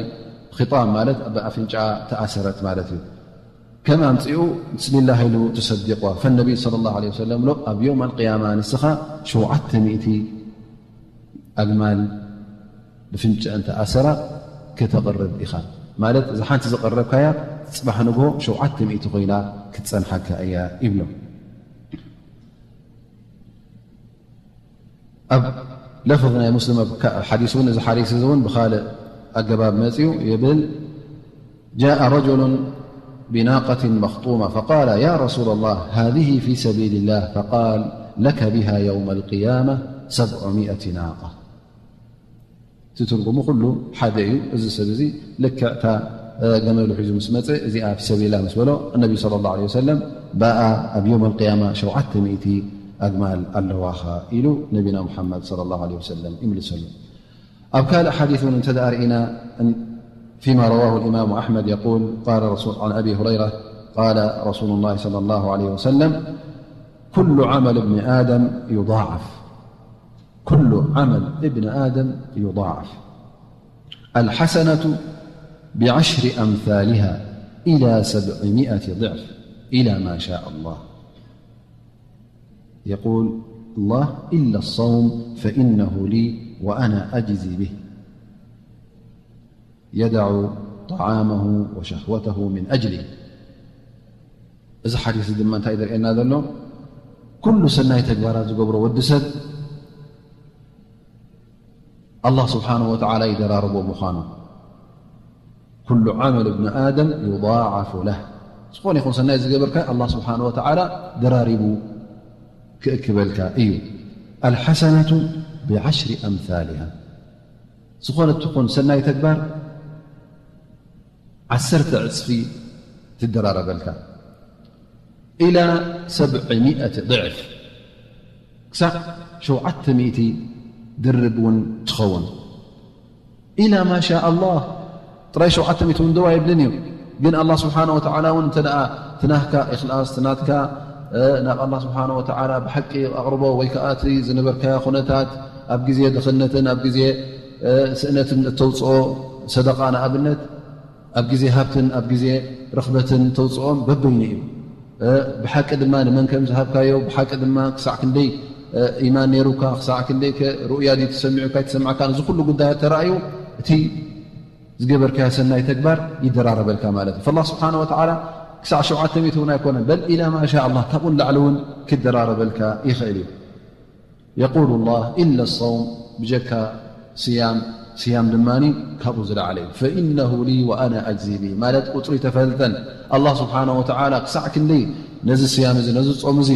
ኺጣም ማለት ኣብ ኣፍንጫ ተኣሰረት ማለት እዩ። ከም ኣምፅኡ ብስሚላህ ኢሉ ተሰዲቕዋ። ፈነቢይ ሰለላሁ ዐለይሂ ወሰለም ብሎ ኣብ የውም ኣልቅያማ ንስኻ ሸውዓተ ሚእቲ ኣግማል ብፍንጭ እንተ ኣሰራ ከተቕርብ ኢኻ። ማለት እዛ ሓንቲ ዘቐረብካያ ጽባሕ ንግሆ ሸውዓተ ሚእቲ ኮይና ክትጸንሓካ እያ ይብሎ። ኣብ ለፍዝ ናይ ሙስሊም ኣብ ካ-፣ ሓዲስ እውን እዚ ሓዲስ እዚ እውን ብኻልእ ኣገባብ መጽዩ ይብል፣ جاء رجل بناقة مخطومة فقال: يا رسول الله، هذه في سبيل الله. فقال: لك بها يوم القيامة سبعمائة ناقة. እቲ ትርጉሙ ኩሉ ሓደ እዩ። እዚ ሰብ እዚ ልክዕ እታ ገመሉ ሒዙ ምስ መፀ፣ እዚኣ ፊ ሰቢላ ምስ በሎ፣ ነቢ ሰለላሁ ዐለይሂ ወሰለም ብኣ ኣብ የውመል ቅያማ ሸውዓተ ሚእቲ ኣግማል ኣለዋኻ ኢሉ ነቢና ሙሓመድ ሰለላሁ ዐለይሂ ወሰለም ይምልሰሉ። ኣብ ካልእ ሓዲስ እውን እንተ ደኣ ርኢና፣ ፊማ ረዋሁ ልኢማሙ ኣሕመድ የቁል፣ ቃለ ረሱል፣ ዐን ኣቢ ሁረይራ ቃለ ረሱሉ ላሂ ሰለላሁ ዐለይሂ ወሰለም፣ ኩሉ ዓመል እብኒ ኣደም ዩዳዓፍ ኩሉ ዓመል እብኒ ኣደም ዩዳዓፍ። ኣልሓሰነቱ ብዐሽሪ ኣምሳሊሃ ኢላ ሰብዕሚእቲ ضዕፍ ኢላ ማ ሻእ ኣላህ። የቁል ኣላህ፣ ኢላ ሰውም ፈኢነሁ ሊ ወኣና ኣጅዚ ብህ። የደዑ ጠዓመሁ ወሸህወተሁ ምን ኣጅሊ። እዚ ሓዲስ ድማ እንታይ ዘርእየና ዘሎ? ኩሉ ሰናይ ተግባራት ዝገብሮ ወዲ ሰብ ኣላህ ስብሓነሁ ወተዓላ ይደራርቦ ምዃኑ። ኩሉ ዓመል እብኒ ኣደም ዩዳዓፉ ለህ። ዝኾነ ይኹን ሰናይ ዝገበርካ ኣላህ ስብሓነሁ ወተዓላ ደራሪቡ ክእክበልካ እዩ። ኣልሓሰነቱ ብዐሽሪ ኣምሳሊሃ። ዝኾነት ትኹን ሰናይ ተግባር ዓሰርተ ዕፅፊ ትደራረበልካ። ኢላ ሰብዕሚእቲ ضዕፍ፣ ክሳዕ ሸውዓተ ሚእቲ ድርብ እውን ትኸውን። ኢላ ማሻ ኣላህ፣ ጥራይ ሸውዓተ ሚእቲ እውን ደው ኣይብልን እዩ። ግን ኣላህ ስብሓነ ወተዓላ እውን እንተ ደኣ እቲ ናትካ ኢኽላስ፣ እቲ ናትካ፣ እ፣ ናብ ኣላህ ስብሓነ ወተዓላ ብሓቂ ኣቕርቦ ወይ ከኣ እቲ ዝነበርካዮ ኩነታት ኣብ ግዜ ድኽነትን ኣብ ግዜ፣ እ፣ ስእነትን እተውፅኦ ሰደቓ ንኣብነት፣ ኣብ ግዜ ሃብትን ኣብ ግዜ ርኽበትን ተውፅኦም በበይኑ እዩ። እ፣ ብሓቂ ድማ ንመን ከም ዝሃብካዮ፣ ብሓቂ ድማ ክሳዕ ክንደይ፣ እ፣ ኢማን ነይሩካ፣ ክሳዕ ክንደይ ከ ሩእያ ድዩ ተሰሚዑካ ኣይተሰማዕካን፣ እዚ ኩሉ ጉዳያት ተራእዩ፣ እቲ ዝገበርካዮ ሰናይ ተግባር ይደራረበልካ ማለት እዩ። ፈላህ ስብሓነ ወተዓላ ክሳዕ ሸውዓተ ሚእቲ እውን ኣይኮነን፣ በል ኢላ ማሻ ኣላህ፣ ካብኡ ንላዕሊ እውን ክደራረበልካ ይኽእል እዩ። የቁሉ ላህ፣ ኢላ ሰውም፣ ብጀካ ስያም፣ ስያም ድማ ካብኡ ዝለዓለ እዩ። ፈኢነሁ ሊ ወኣና ኣጅዚ ቢ፣ ማለት ቁፅሩ ይተፈልጠን። ኣላህ ስብሓነ ወተዓላ ክሳዕ ክንደይ ነዚ ስያም እዚ፣ ነዚ ጾም እዚ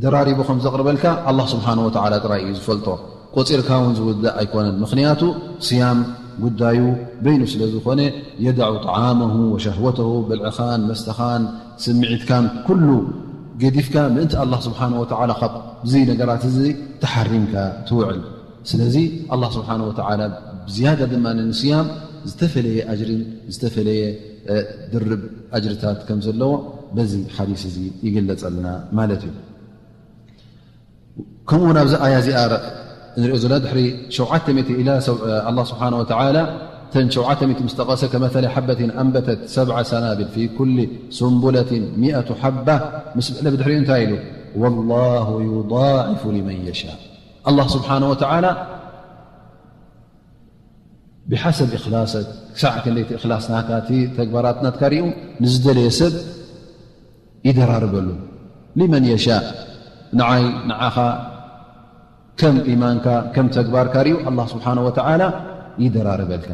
ደራሪቡ ከም ዘቕርበልካ ኣላህ ስብሓነ ወተዓላ ጥራይ እዩ ዝፈልጦ። ቆፂርካ እውን ዝውዳእ ኣይኮነን። ምኽንያቱ ስያም ጉዳዩ በይኑ ስለ ዝኾነ፣ የደዑ ጠዓመሁ ወሸህወተሁ፣ ብልዕኻን መስተኻን ስምዒትካን ኩሉ ገዲፍካ ምእንቲ ኣላህ ስብሓነ ወተዓላ ካብዚ ነገራት እዚ ተሓሪምካ ትውዕል። ስለዚ ኣላህ ስብሓነ ወተዓላ ብዝያዳ ድማ ንስያም ዝተፈለየ ኣጅሪን ዝተፈለየ፣ እ፣ ድርብ ኣጅርታት ከም ዘለዎ በዚ ሓዲስ እዚ ይግለጸልና ማለት እዩ። ከምኡ እውን ኣብዚ ኣያ እዚኣ ንሪኦ ዘለና ድሕሪ ሸውዓተ ሚእቲ ኢላ ሰብ-፣ ኣላህ ስብሓነ ወተዓላ እተን ሸውዓተ ሚእቲ ምስ ጠቐሰ፣ ከመሰሊ ሓበትን ኣንበተት ሰብዓ ሰናብል ፊ ኩሊ ሱንቡለትን ሚእቱ ሓባ ምስ በለ ብድሕሪኡ እንታይ ኢሉ? ወላሁ ዩዳዒፉ ሊመን የሻእ። ኣላህ ስብሓነ ወተዓላ ብሓሰብ እኽላሰት፣ ክሳዕ ክንደይ እቲ እኽላስ ናትካ፣ እቲ ተግባራት ናትካ ሪኡ ንዝደለየ ሰብ ይደራርበሉ። ሊመን የሻእ፣ ንዓይ ንዓኻ ከም ኢማንካ ከም ተግባርካ ሪኡ ኣላህ ስብሓነ ወተዓላ ይደራርበልካ።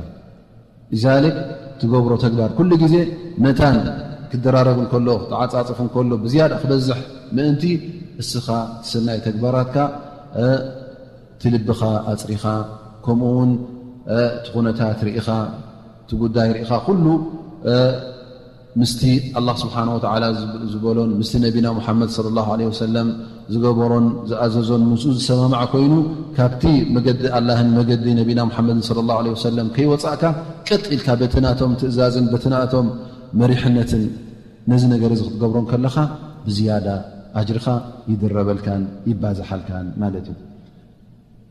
ሊዛሊክ ትገብሮ ተግባር ኩሉ ግዜ መታን ክደራረብ እንከሎ፣ ክተዓጻጽፍ እንከሎ፣ ብዝያዳ ክበዝሕ ምእንቲ እስኻ እቲ ሰናይ ተግባራትካ፣ እ፣ እቲ ልብኻ ኣጽሪኻ፣ ከምኡ እውን፣ እ፣ እቲ ኩነታት ርኢኻ፣ እቲ ጉዳይ ርኢኻ፣ ኩሉ፣ እ፣ ምስቲ ኣላህ ስብሓነ ወተዓላ ዝብ-፣ ዝበሎን ምስቲ ነቢና ሙሓመድ ሰለላሁ ዐለይሂ ወሰለም ዝገበሮን ዝኣዘዞን ምስኡ ዝሰማማዕ ኮይኑ፣ ካብቲ መገዲ ኣላህን መገዲ ነቢና ሙሓመድን ሰለላሁ ዐለይሂ ወሰለም ከይወጻእካ፣ ቀጥ ኢልካ በቲ ናቶም ትእዛዝን በቲ ናቶም መሪሕነትን ነዚ ነገር እዚ ክትገብሮ እንከለኻ፣ ብዝያዳ ኣጅርኻ ይድረበልካን ይባዝሓልካን ማለት እዩ።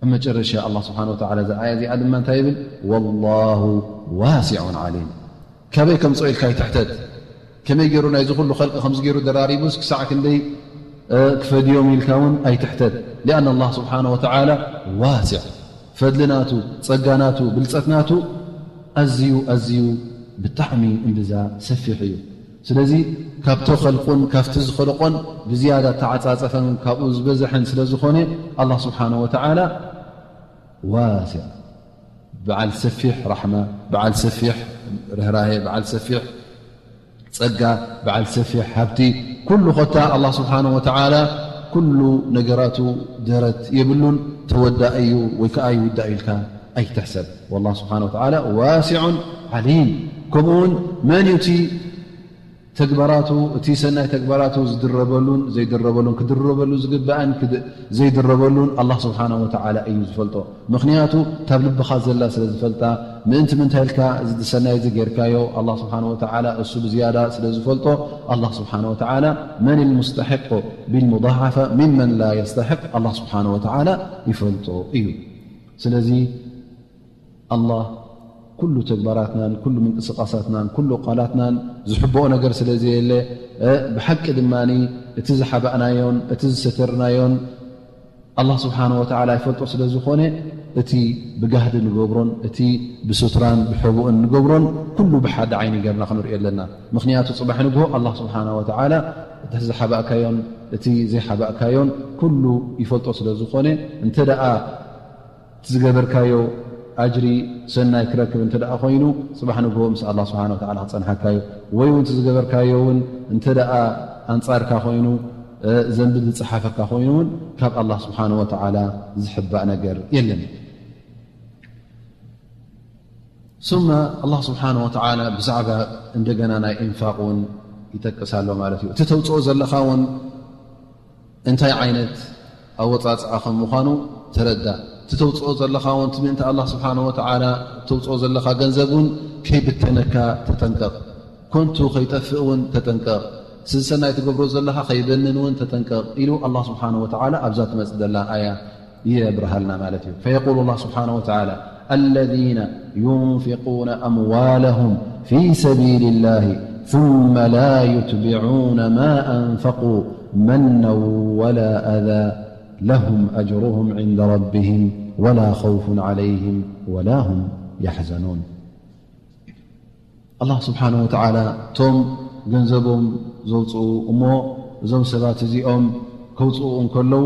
ኣብ መጨረሻ ኣላህ ስብሓነ ወተዓላ እዛ ኣያ እዚኣ ድማ እንታይ ይብል? ወላሁ ዋሲዑን ዓሊም። ካበይ ከምፅኦ ኢልካ ኣይትሕተት። ከመይ ገይሩ ናይዚ ኩሉ ኸልቂ ከምዚ ገይሩ ደራሪቡስ ክሳዕ ክንደይ፣ እ፣ ክፈድዮም ኢልካ እውን ኣይትሕተት። ሊኣን ኣላህ ስብሓነ ወተዓላ ዋሲዕ፣ ፈድሊ ናቱ፣ ጸጋ ናቱ፣ ብልጸት ናቱ ኣዝዩ፣ ኣዝዩ ብጣዕሚ እምብዛ ሰፊሕ እዩ። ስለዚ ካብቶ ኸልቁን ካብቲ ዝኸለቆን ብዝያዳ ተዓጻጸፈን ካብኡ ዝበዝሐን ስለ ዝኾነ፣ ኣላህ ስብሓነ ወተዓላ ዋሲዕ፣ በዓል ሰፊሕ ራሕማ፣ በዓል ሰፊሕ ርህራሄ፣ በዓል ሰፊሕ ጸጋ፣ በዓል ሰፊሕ ሃብቲ፣ ኩሉ ኾታ ኣላህ ስብሓነ ወተዓላ ኩሉ ነገራቱ ደረት የብሉን፣ ተወዳኢ እዩ ወይ ከኣ ይውዳእ ኢልካ ኣይትሕሰብ። والله سبحانه وتعالى واسع عليم። ከምኡ እውን መን እዩ እቲ ተግባራቱ፣ እቲ ሰናይ ተግባራቱ ዝድረበሉን ዘይድረበሉን፣ ክድረበሉ ዝግባእን ክድ-፣ ዘይድረበሉን ኣላህ ስብሓነሁ ወተዓላ እዩ ዝፈልጦ። ምኽንያቱ ካብ ልብኻ ዘላ ስለ ዝፈልጣ፣ ምእንቲ ምንታይ ኢልካ እዚ ሰናይ እዚ ጌርካዮ፣ ኣላህ ስብሓነሁ ወተዓላ እሱ ብዝያዳ ስለ ዝፈልጦ፣ ኣላህ ስብሓነሁ ወተዓላ መን ልሙስተሒቁ ቢልሙዳዓፋ ሚመን ላ የስተሒቅ ኣላህ ስብሓነሁ ወተዓላ ይፈልጦ እዩ። ስለዚ ኣላህ ኩሉ ተግባራትናን ኩሉ ምንቅስቓሳትናን ኩሉ ቃላትናን ዝሕብኦ ነገር ስለ ዘየለ፣ እ፣ ብሓቂ ድማ እቲ ዝሓባእናዮን እቲ ዝሰተርናዮን ኣላህ ስብሓነሁ ወተዓላ ይፈልጦ ስለ ዝኾነ፣ እቲ ብጋህዲ ንገብሮን እቲ ብሱትራን ብሕቡእን ንገብሮን ኩሉ ብሓደ ዓይኒ ጌርና ክንሪኦ ኣለና። ምኽንያቱ ጽባሕ ንግሆ ኣላህ ስብሓነሁ ወተዓላ እቲ ዝሓባእካዮን እቲ ዘይሓባእካዮን ኩሉ ይፈልጦ ስለ ዝኾነ፣ እንተ ደኣ እቲ ዝገበርካዮ ኣጅሪ ሰናይ ክረክብ እንተ ደኣ ኮይኑ፣ ጽባሕ ንግሆ ምስ ኣላህ ስብሓነሁ ወተዓላ ክጸንሓካዮ፣ ወይ እውን እቲ ዝገበርካዮ እውን እንተ ደኣ ኣንጻርካ ኮይኑ፣ እ፣ ዘንቢ ዝጸሓፈካ ኮይኑ እውን ካብ ኣላህ ስብሓነሁ ወተዓላ ዝሕባእ ነገር የለን። ثم ኣላህ ስብሓነሁ ወተዓላ ብዛዕባ እንደገና ናይ ኢንፋቕ እውን ይጠቅስ ኣሎ ማለት እዩ። እቲ ተውጽኦ ዘለኻ እውን እንታይ ዓይነት ኣወጻጽኣ ከም ምዃኑ ተረዳእ። እቲ ተውጽኦ ዘለኻ እውን እቲ ምእንቲ ኣላህ ስብሓነሁ ወተዓላ ተውጽኦ ዘለኻ ገንዘብ እውን ከይብተነካ ተጠንቀቕ። ኮንቱ ከይጠፍእ እውን ተጠንቀቕ። እዚ ሰናይ ትገብሮ ዘለኻ ከይበንን እውን ተጠንቀቕ ኢሉ ኣላህ ስብሓነሁ ወተዓላ ኣብዛ ትመጽእ ዘላ ኣያ የብርሃልና ማለት እዩ። فيقول الله سبحانه وتعالى: الذين ينفقون أموالهم في سبيل الله ثم لا يتبعون ما أنفقوا منا ولا أذى لهم أجرهم عند ربهم ولا خوف عليهم ولا هم يحزنون. ኣላህ ስብሓነሁ ወተዓላ እቶም ገንዘቦም ዘውፅኡ እሞ እዞም ሰባት እዚኦም ከውፅኡ እንከለዉ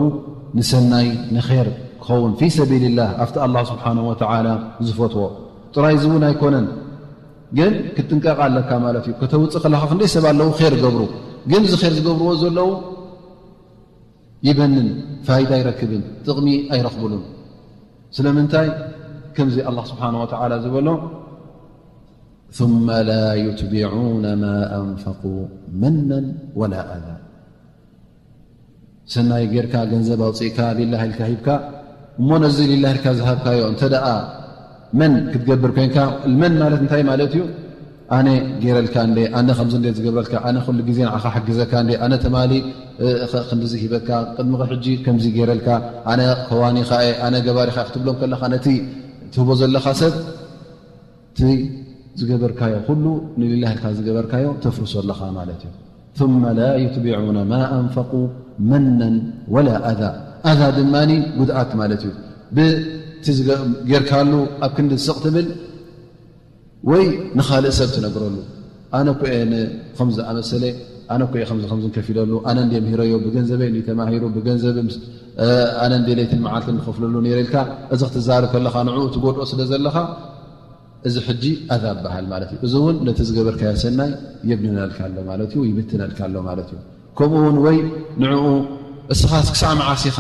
ንሰናይ ንኼር ክኸውን ፊ ሰቢልላህ ኣብቲ ኣላህ ስብሓነሁ ወተዓላ ዝፈትዎ ጥራይ እዚ እውን ኣይኮነን፣ ግን ክትጥንቀቕ ኣለካ ማለት እዩ። ከተውፅእ ከለኻ ክንደይ ሰብ ኣለዉ ኼር ገብሩ፣ ግን እዚ ኼር ዝገብርዎ ዘለዉ ይበንን፣ ፋይዳ ኣይረክብን፣ ጥቕሚ ኣይረኽብሉን። ስለምንታይ? ከምዚ ኣላህ ስብሓነሁ ወተዓላ ዝበሎ ثم لا يتبعون ما أنفقوا منا ولا أذى። ሰናይ ጌርካ፣ ገንዘብ ኣውፂእካ፣ ሊላህ ኢልካ ሂብካ፣ እሞ ነዚ ሊላህ ኢልካ ዝሃብካዮ እንተ ደኣ መን ክትገብር ኮንካ፣ መን ማለት እንታይ ማለት እዩ? ኣነ ጌረልካ እንዴ፣ ኣነ ከምዚ እንዴ ዝገብረልካ፣ ኣነ ኩሉ ግዜ ንዓኻ ሕግዘካ እንዴ፣ ኣነ ተማሊ፣ እ፣ ኸ-፣ ክንድዚ ሂበካ፣ ቅድሚ ሕጂ ከምዚ ጌረልካ፣ ኣነ ከዋኒኻ እየ፣ ኣነ ገባሪኻ እየ ክትብሎም ከለኻ፣ ነቲ ትህቦ ዘለኻ ሰብ እቲ ዝገበርካዮ ኩሉ ንሊላህ ኢልካ ዝገበርካዮ ተፍርሶ ኣለኻ ማለት እዩ። ثم لا يتبعون ما أنفقوا منا ولا أذى። ኣዛ ድማ ጉድኣት ማለት እዩ። ብቲ ዝገ-፣ ጌርካሉ ኣብ ክንዲ ስቕ ትብል ወይ ንኻልእ ሰብ ትነግረሉ። ኣነ እኮ እየ ን-፣ ከምዚ ዝኣመሰለ፣ ኣነ እኮ እየ ከምዚ ከምዚ ከፊለሉ፣ ኣነ እንድየ ምህረዮ፣ ብገንዘበይ እንድዩ ተማሂሩ፣ ብገንዘብ ምስ-፣ እ፣ ኣነ እንድየ ለይትን መዓልትን ዝኸፍለሉ ነይረ ኢልካ፣ እዚ ክትዛረብ ከለኻ ንዕኡ ትጎድኦ ስለ ዘለኻ፣ እዚ ሕጂ ኣዛ ይበሃል ማለት እዩ። እዚ እውን ነቲ ዝገበርካዮ ሰናይ የብንነልካ ኣሎ ማለት እዩ፣ ይብትነልካ ኣሎ ማለት እዩ። ከምኡ እውን ወይ ንዕኡ እስኻስ ክሳዕ መዓስ ኢኻ፣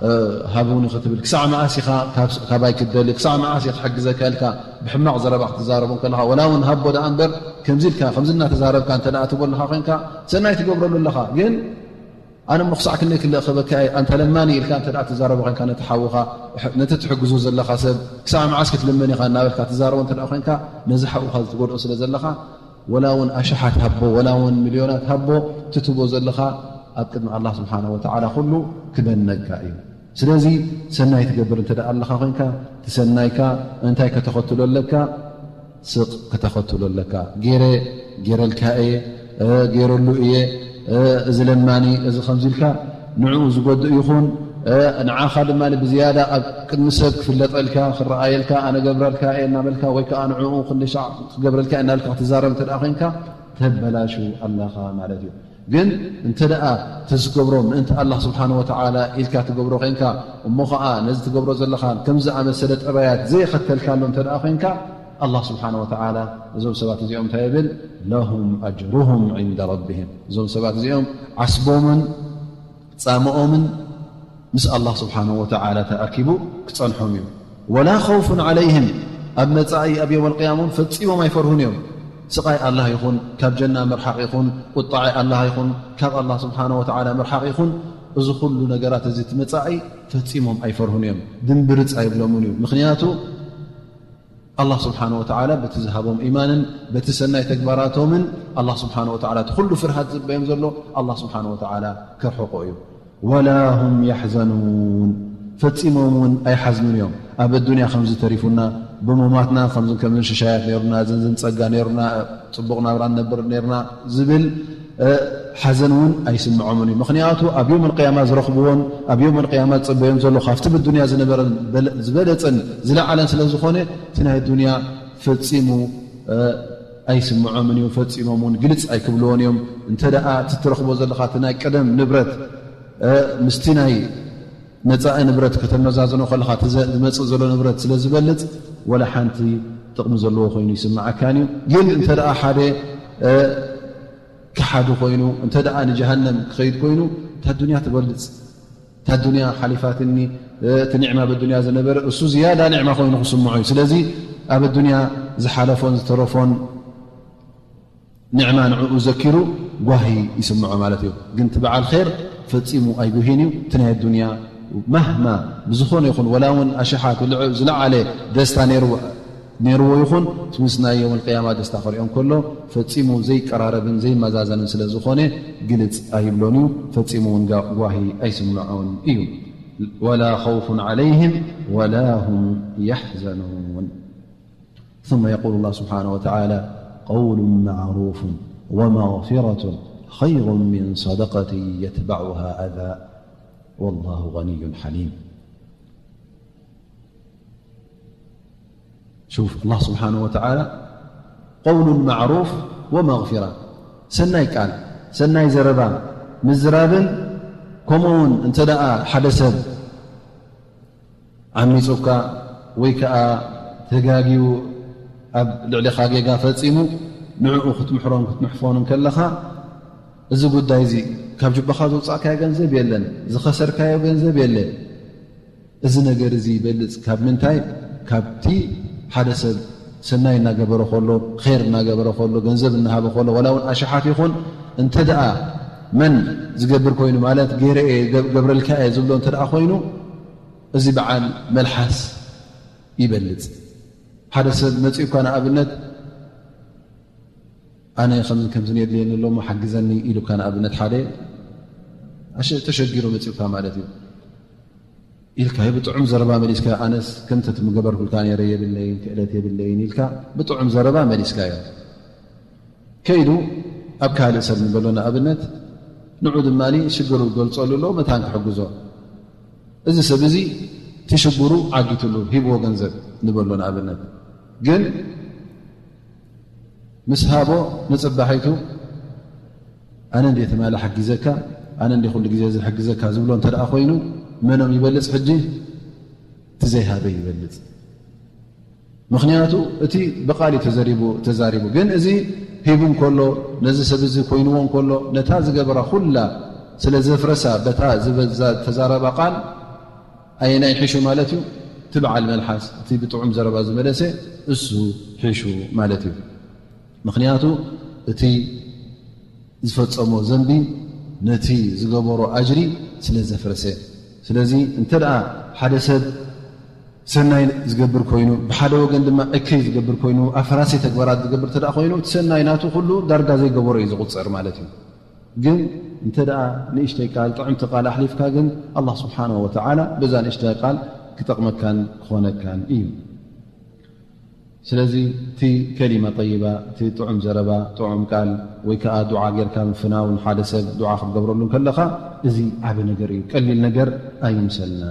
እ፣ ሃቡኒ ክትብል፣ ክሳዕ መዓስ ኢኻ ካብ-፣ ካባይ ክትደሊ፣ ክሳዕ መዓስ ኢኻ ክሕግዘካ ኢልካ ብሕማቕ ዘረባ ክትዛረቦ ከለኻ፣ ወላ እውን ሃቦ ደኣ እምበር ከምዚ ኢልካ፣ ከምዚ እናተዛረብካ እንተ ደኣ ትብሎ ኣለኻ ኮይንካ፣ ሰናይ ትገብረሉ ኣለኻ። ግን ኣነ እሞ ክሳዕ ክንደይ ክልእኸበካ እየ፣ ኣንታ ለማኒ ኢልካ እንተ ደኣ ትዛረቦ ኮይንካ ነቲ ሓውኻ፣ ነቲ ትሕግዞ ዘለኻ ሰብ፣ ክሳዕ መዓስ ክትልምን ኢኻ እናበልካ ትዛረቦ እንተ ደኣ ኮይንካ፣ ነዚ ሓውኻ እዚ ትጎድኦ ስለ ዘለኻ፣ ወላ እውን ኣሽሓት ሃቦ፣ ወላ እውን ሚልዮናት ሃቦ፣ እቲ ትህቦ ዘለኻ ኣብ ቅድሚ ኣላህ ስብሓነሁ ወተዓላ ኩሉ ክበነካ እዩ። ስለዚ ሰናይ ትገብር እንተ ደኣ ኣለኻ ኮይንካ፣ እቲ ሰናይካ እንታይ ከተኸትሎ ኣለካ? ስቕ ከተኸትሎ ኣለካ። ገይረ፣ ገይረልካ እየ፣ እ፣ ገይረሉ እየ፣ እ፣ እዚ ለማኒ፣ እዚ ከምዚ ኢልካ ንዕኡ ዝጎድእ ይኹን፣ እ፣ ንዓኻ ድማ ብዝያዳ ኣብ ቅድሚ ሰብ ክፍለጠልካ፣ ክረኣየልካ፣ ኣነ ገብረልካ እየ እናበልካ፣ ወይ ከኣ ንዕኡ ክንዲ ሻዕ ክገብረልካ እየ እናበልካ ክትዛረብ እንተ ደኣ ኮይንካ፣ ተበላሹ ኣለኻ ማለት እዩ። ግን እንተ ደኣ ተዝገብሮ ምእንቲ ኣላህ ስብሓነ ወተዓላ ኢልካ ትገብሮ ኾይንካ፣ እሞ ኸዓ ነዚ ትገብሮ ዘለኻ ከም ዝኣመሰለ ጠባያት ዘየኸተልካሉ እንተ ደኣ ኾይንካ፣ ኣላህ ስብሓነ ወተዓላ እዞም ሰባት እዚኦም እንታይ ይብል? ለሁም ኣጅሩሁም ዒንደ ረቢሂም። እዞም ሰባት እዚኦም ዓስቦምን ጻምኦምን ምስ ኣላህ ስብሓነ ወተዓላ ተኣኪቡ ክጸንሖም እዩ። ولا خوف عليهم، ኣብ መጻኢ ኣብ የውመል ቅያማ እውን ፈጺሞም ኣይፈርሁን እዮም። ስቓይ ኣላህ ይኹን፣ ካብ ጀና ምርሓቕ ይኹን፣ ቁጣዐ ኣላህ ይኹን፣ ካብ ኣላህ ስብሓነ ወተዓላ ምርሓቕ ይኹን፣ እዚ ኩሉ ነገራት እዚ እቲ መጻኢ ፈጺሞም ኣይፈርሁን እዮም። ድንብርጽ ኣይብሎምን እዩ። ምኽንያቱ ኣላህ ስብሓነ ወተዓላ በቲ ዝሃቦም ኢማንን በቲ ሰናይ ተግባራቶምን ኣላህ ስብሓነ ወተዓላ እቲ ኩሉ ፍርሃት ዝበዮም ዘሎ ኣላህ ስብሓነ ወተዓላ ከርሕቆ እዩ። ولا هم يحزنون፣ ፈጺሞም እውን ኣይሓዝኑን እዮም። ኣብ ኣዱንያ ከምዚ ተሪፉና፣ ብሞማትና ከምዚ ከምዚ ሽሻያት ነይሩና፣ ዝንዝን ጸጋ ነይሩና፣ ጽቡቕ ናብራ ንነብር ነይርና ዝብል ሓዘን እውን ኣይስምዖምን እዩ። ምኽንያቱ ኣብ የውመል ቅያማ ዝረኽብዎን ኣብ የውመል ቅያማ ዝጽበዮም ዘሎ ካብቲ ብዱንያ ዝነበረን ዝበለጽን ዝለዓለን ስለ ዝኾነ፣ እቲ ናይ ዱንያ ፈጺሙ ኣይስምዖምን እዩ። ፈጺሞም እውን ግልጽ ኣይክብልዎን እዮም። እንተ ደኣ እቲ ትረኽቦ ዘለኻ እቲ ናይ ቀደም ንብረት ምስቲ ናይ መጻኢ ንብረት ከተመዛዝኖ ከለኻ፣ እቲ ዝመጽእ ዘሎ ንብረት ስለ ዝበልጽ፣ ወላ ሓንቲ ጥቕሚ ዘለዎ ኮይኑ ይስምዓካን እዩ። ግን እንተ ደኣ ሓደ ክሓዲ ኮይኑ፣ እንተ ደኣ ንጀሃነም ክኸይድ ኮይኑ፣ እታ ዱንያ ትበልጽ። እታ ዱንያ ሓሊፋትኒ፣ እቲ ኒዕማ በዱንያ ዝነበረ እሱ ዝያዳ ኒዕማ ኮይኑ ክስምዖ እዩ። ስለዚ ኣብ ኣዱንያ ዝሓለፎን ዝተረፎን ኒዕማ ንዕኡ ዘኪሩ ጓሂ ይስምዖ ማለት እዩ። ግን እቲ በዓል ኼር ፈጺሙ ኣይጉሂን እዩ። እቲ ናይ ኣዱንያ ማህማ ብዝኾነ ይኹን፣ ወላ እውን ኣሽሓት ልዕ-፣ ዝለዓለ ደስታ ነይርዎ፣ ነይርዎ ይኹን፣ እቲ ምስ ናይ የውመል ቅያማ ደስታ ክሪኦ እንከሎ ፈጺሙ ዘይቀራረብን ዘይመዛዘንን ስለ ዝኾነ ግልጽ ኣይብሎን እዩ። ፈጺሙ እውን ጋ-፣ ጓሂ ኣይስምዖን እዩ። ولا خوف عليهم ولا هم يحزنون. ثم يقول الله سبحانه وتعالى: قول معروف ومغفرة خير من صدقة يتبعها أذى والله غني حليم. شوف الله سبحانه وتعالى، قول معروف ومغفرة، ሰናይ ቃል፣ ሰናይ ዘረባ ምዝራብን ከምኡ እውን እንተ ደኣ ሓደ ሰብ ዓሚጹካ ወይ ከኣ ተጋግዩ ኣብ ልዕሊኻ ጌጋ ፈጺሙ ንዕኡ ክትምሕሮን ክትምሕፎን እንከለኻ፣ እዚ ጉዳይ እዚ ካብ ጅባኻ ዘውጻእካዮ ገንዘብ የለን፣ ዝኸሰርካዮ ገንዘብ የለ። እዚ ነገር እዚ ይበልጽ ካብ ምንታይ? ካብቲ ሓደ ሰብ ሰናይ እናገበረ ከሎ፣ ኼር እናገበረ ከሎ፣ ገንዘብ እናሃበ ከሎ፣ ዋላ እውን ኣሽሓት ይኹን፣ እንተ ደኣ መን ዝገብር ኮይኑ፣ ማለት ገይረ እየ፣ ገብ-፣ ገብረልካ እየ ዝብሎ እንተ ደኣ ኮይኑ፣ እዚ በዓል መልሓስ ይበልጽ። ሓደ ሰብ መጺኡካ ንኣብነት፣ "ኣነ ከምዚ ከምዚ የድልየኒ ኣሎ እሞ ሓግዘኒ" ኢሉካ፣ ንኣብነት ሓደ ኣሸ-፣ ተሸጊሩ መጺኡካ ማለት እዩ። ኢልካዮ ብጥዑም ዘረባ መሊስካዮ። ኣነስ ከምቲ ምገበርኩልካ ነይረ የብለይን፣ ክእለት የብለይን ኢልካ ብጥዑም ዘረባ መሊስካዮ። ከይዱ ኣብ ካልእ ሰብ ንበሎ ንኣብነት፣ ንዑ ድማ ሽግሩ ገልጸሉ ኣሎ፣ መታን ክሕግዞ። እዚ ሰብ እዚ እቲ ሽግሩ ዓጊትሉ ሂብዎ ገንዘብ ንበሎ ንኣብነት። ግን ምስ ሃቦ ንጽባሒቱ፣ "ኣነ እንዴ ትማሊ ሓጊዘካ፣ ኣነ እንዴ ኩሉ ግዜ ዝሕግዘካ" ዝብሎ እንተ ደኣ ኮይኑ፣ መኖም ይበልጽ ሕጂ? እቲ ዘይሃበ ይበልጽ። ምኽንያቱ እቲ ብቓል እዩ ተዘሪቡ፣ ተዛሪቡ። ግን እዚ ሂቡ እንከሎ፣ ነዚ ሰብ እዚ ኮይንዎ እንከሎ፣ ነታ ዝገበራ ኩላ ስለ ዘፍረሳ በታ ዝበ-፣ ዛ-፣ ተዛረባ ቃል ኣየናይ ሒሹ ማለት እዩ? እቲ በዓል መልሓስ፣ እቲ ብጥዑም ዘረባ ዝመለሰ እሱ ሒሹ ማለት እዩ። ምኽንያቱ እቲ ዝፈጸሞ ዘንቢ ነቲ ዝገበሮ ኣጅሪ ስለ ዘፍረሰ። ስለዚ እንተ ደኣ ሓደ ሰብ ሰናይ ዝገብር ኮይኑ፣ ብሓደ ወገን ድማ እከይ ዝገብር ኮይኑ፣ ኣፍራሲ ተግባራት ዝገብር እንተ ደኣ ኮይኑ፣ እቲ ሰናይ ናቱ ኩሉ ዳርጋ ዘይገበሮ እዩ ዝቑጸር ማለት እዩ። ግን እንተ ደኣ ንእሽተይ ቃል፣ ጥዕምቲ ቃል ኣሕሊፍካ ግን፣ ኣላህ ስብሓነሁ ወተዓላ በዛ ንእሽተይ ቃል ክጠቕመካን ክኾነካን እዩ። ስለዚ እቲ ከሊማ ጠይባ፣ እቲ ጥዑም ዘረባ፣ ጥዑም ቃል፣ ወይ ከኣ ዱዓ ጌርካ ምፍናው፣ ንሓደ ሰብ ዱዓ ክትገብረሉ እንከለኻ፣ እዚ ዓቢ ነገር እዩ። ቀሊል ነገር ኣይምሰልና።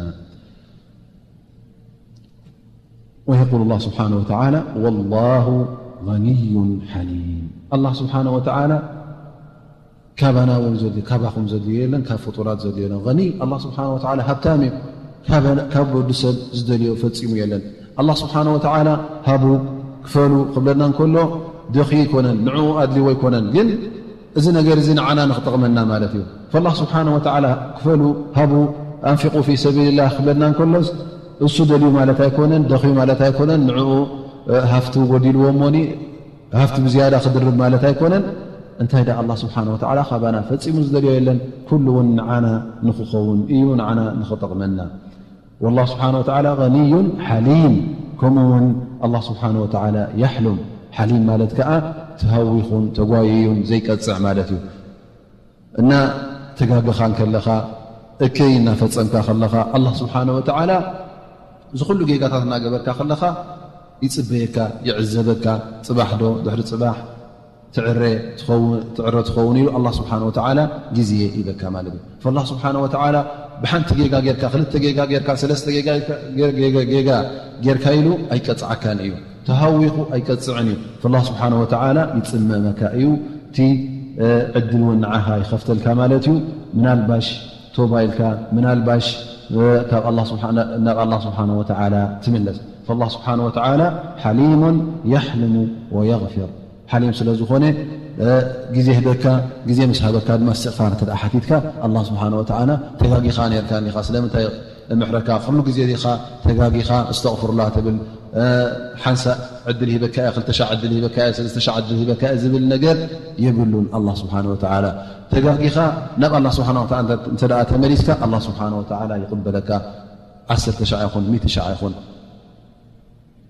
ويقول الله سبحانه وتعالى: والله غني حليم. ኣላህ ስብሓነሁ ወተዓላ ካባና እውን ዘድልዮ፣ ካባኹም ዘድልዮ የለን፣ ካብ ፍጡራት ዘድልዮ የለን። ገኒ፣ ኣላህ ስብሓነሁ ወተዓላ ሃብታም እዩ። ካብ፣ ካብ ወዲ ሰብ ዝደልዮ ፈጺሙ የለን። ኣላህ ስብሓነሁ ወተዓላ ሃቡ፣ ክፈሉ ክብለና እንከሎ፣ ደኽዩ ኣይኮነን፣ ንዕኡ ኣድልዎ ኣይኮነን። ግን እዚ ነገር እዚ ንዓና ንኽጠቕመና ማለት እዩ። ፈላህ ስብሓነሁ ወተዓላ ክፈሉ፣ ሃቡ፣ ኣንፊቁ ፊ ሰቢልላህ ክብለና እንከሎስ፣ እሱ ደልዩ ማለት ኣይኮነን፣ ደኽዩ ማለት ኣይኮነን፣ ንዕኡ ሃፍቲ ጎዲልዎ እሞኒ ሃፍቲ ብዝያዳ ክድርብ ማለት ኣይኮነን። እንታይ ደኣ ኣላህ ስብሓነ ወተዓላ ካባና ፈጺሙ ዝደልዮ የለን። ኩሉ እውን ንዓና ንኽኸውን እዩ፣ ንዓና ንኽጠቕመና። ወላህ ስብሓነ ወተዓላ ገኒዩን ሓሊም፣ ከምኡ እውን ኣላህ ስብሓነ ወተዓላ የሕሉም። ሓሊም ማለት ከኣ ተሃዊኹን ተጓይዩን ዘይቀጽዕ ማለት እዩ። እና ተጋግኻ እንከለኻ፣ እከይ እናፈጸምካ ከለኻ፣ ኣላህ ስብሓነ ወተዓላ እዚ ኩሉ ጌጋታት እናገበርካ ከለኻ ይጽበየካ፣ ይዕዘበካ። ጽባሕ ዶ ድሕሪ ጽባሕ ትዕረ ትኸውን ኢሉ ኣላህ ስብሓነ ወተዓላ ግዜ ይበካ ማለት እዩ። ፈላህ ስብሓነ ወተዓላ ብሓንቲ ጌጋ ጌርካ፣ ክልተ ጌጋ ጌርካ፣ ሰለስተ ጌጋ ጌጋ ጌርካ ኢሉ ኣይቀጽዓካን እዩ። ተሃዊኹ ኣይቀጽዕን እዩ። ፈላህ ስብሓነ ወተዓላ ይጽመመካ እዩ። እቲ ዕድል እውን ንዓኻ ይኸፍተልካ ማለት እዩ። ምናልባሽ ቶባ ኢልካ፣ ምናልባሽ ካብ ኣላህ ስብሓነ ናብ ኣላህ ስብሓነ ወተዓላ ትምለስ። ፈላህ ስብሓነ ወተዓላ ሓሊሙን የሕልሙ ወየግፊር። ሓሊም ስለ ዝኾነ ግዜ ህበካ፣ ግዜ ምስ ሃበካ ድማ እስትቕፋር እንተ ደኣ ሓቲትካ፣ ኣላህ ስብሓነ ወተዓላ ተጋጊኻ ነርካ እንዲኻ፣ ስለምንታይ ምሕረካ? ኩሉ ግዜ ዲኻ ተጋጊኻ እስተቕፍሩላህ ትብል? ሓንሳ ዕድል ሂበካ እየ፣ ክልተ ሻዕ ዕድል ሂበካ እየ፣ ሰለስተ ሻዕ ዕድል ሂበካ እየ ዝብል ነገር የብሉን ኣላህ ስብሓነ ወተዓላ። ተጋጊኻ ናብ ኣላህ ስብሓነ ወተዓላ እንተ ደኣ ተመሊስካ፣ ኣላህ ስብሓነ ወተዓላ ይቕበለካ። ዓሰርተ ሻዕ ይኹን፣ ሚእቲ ሻዕ ይኹን፣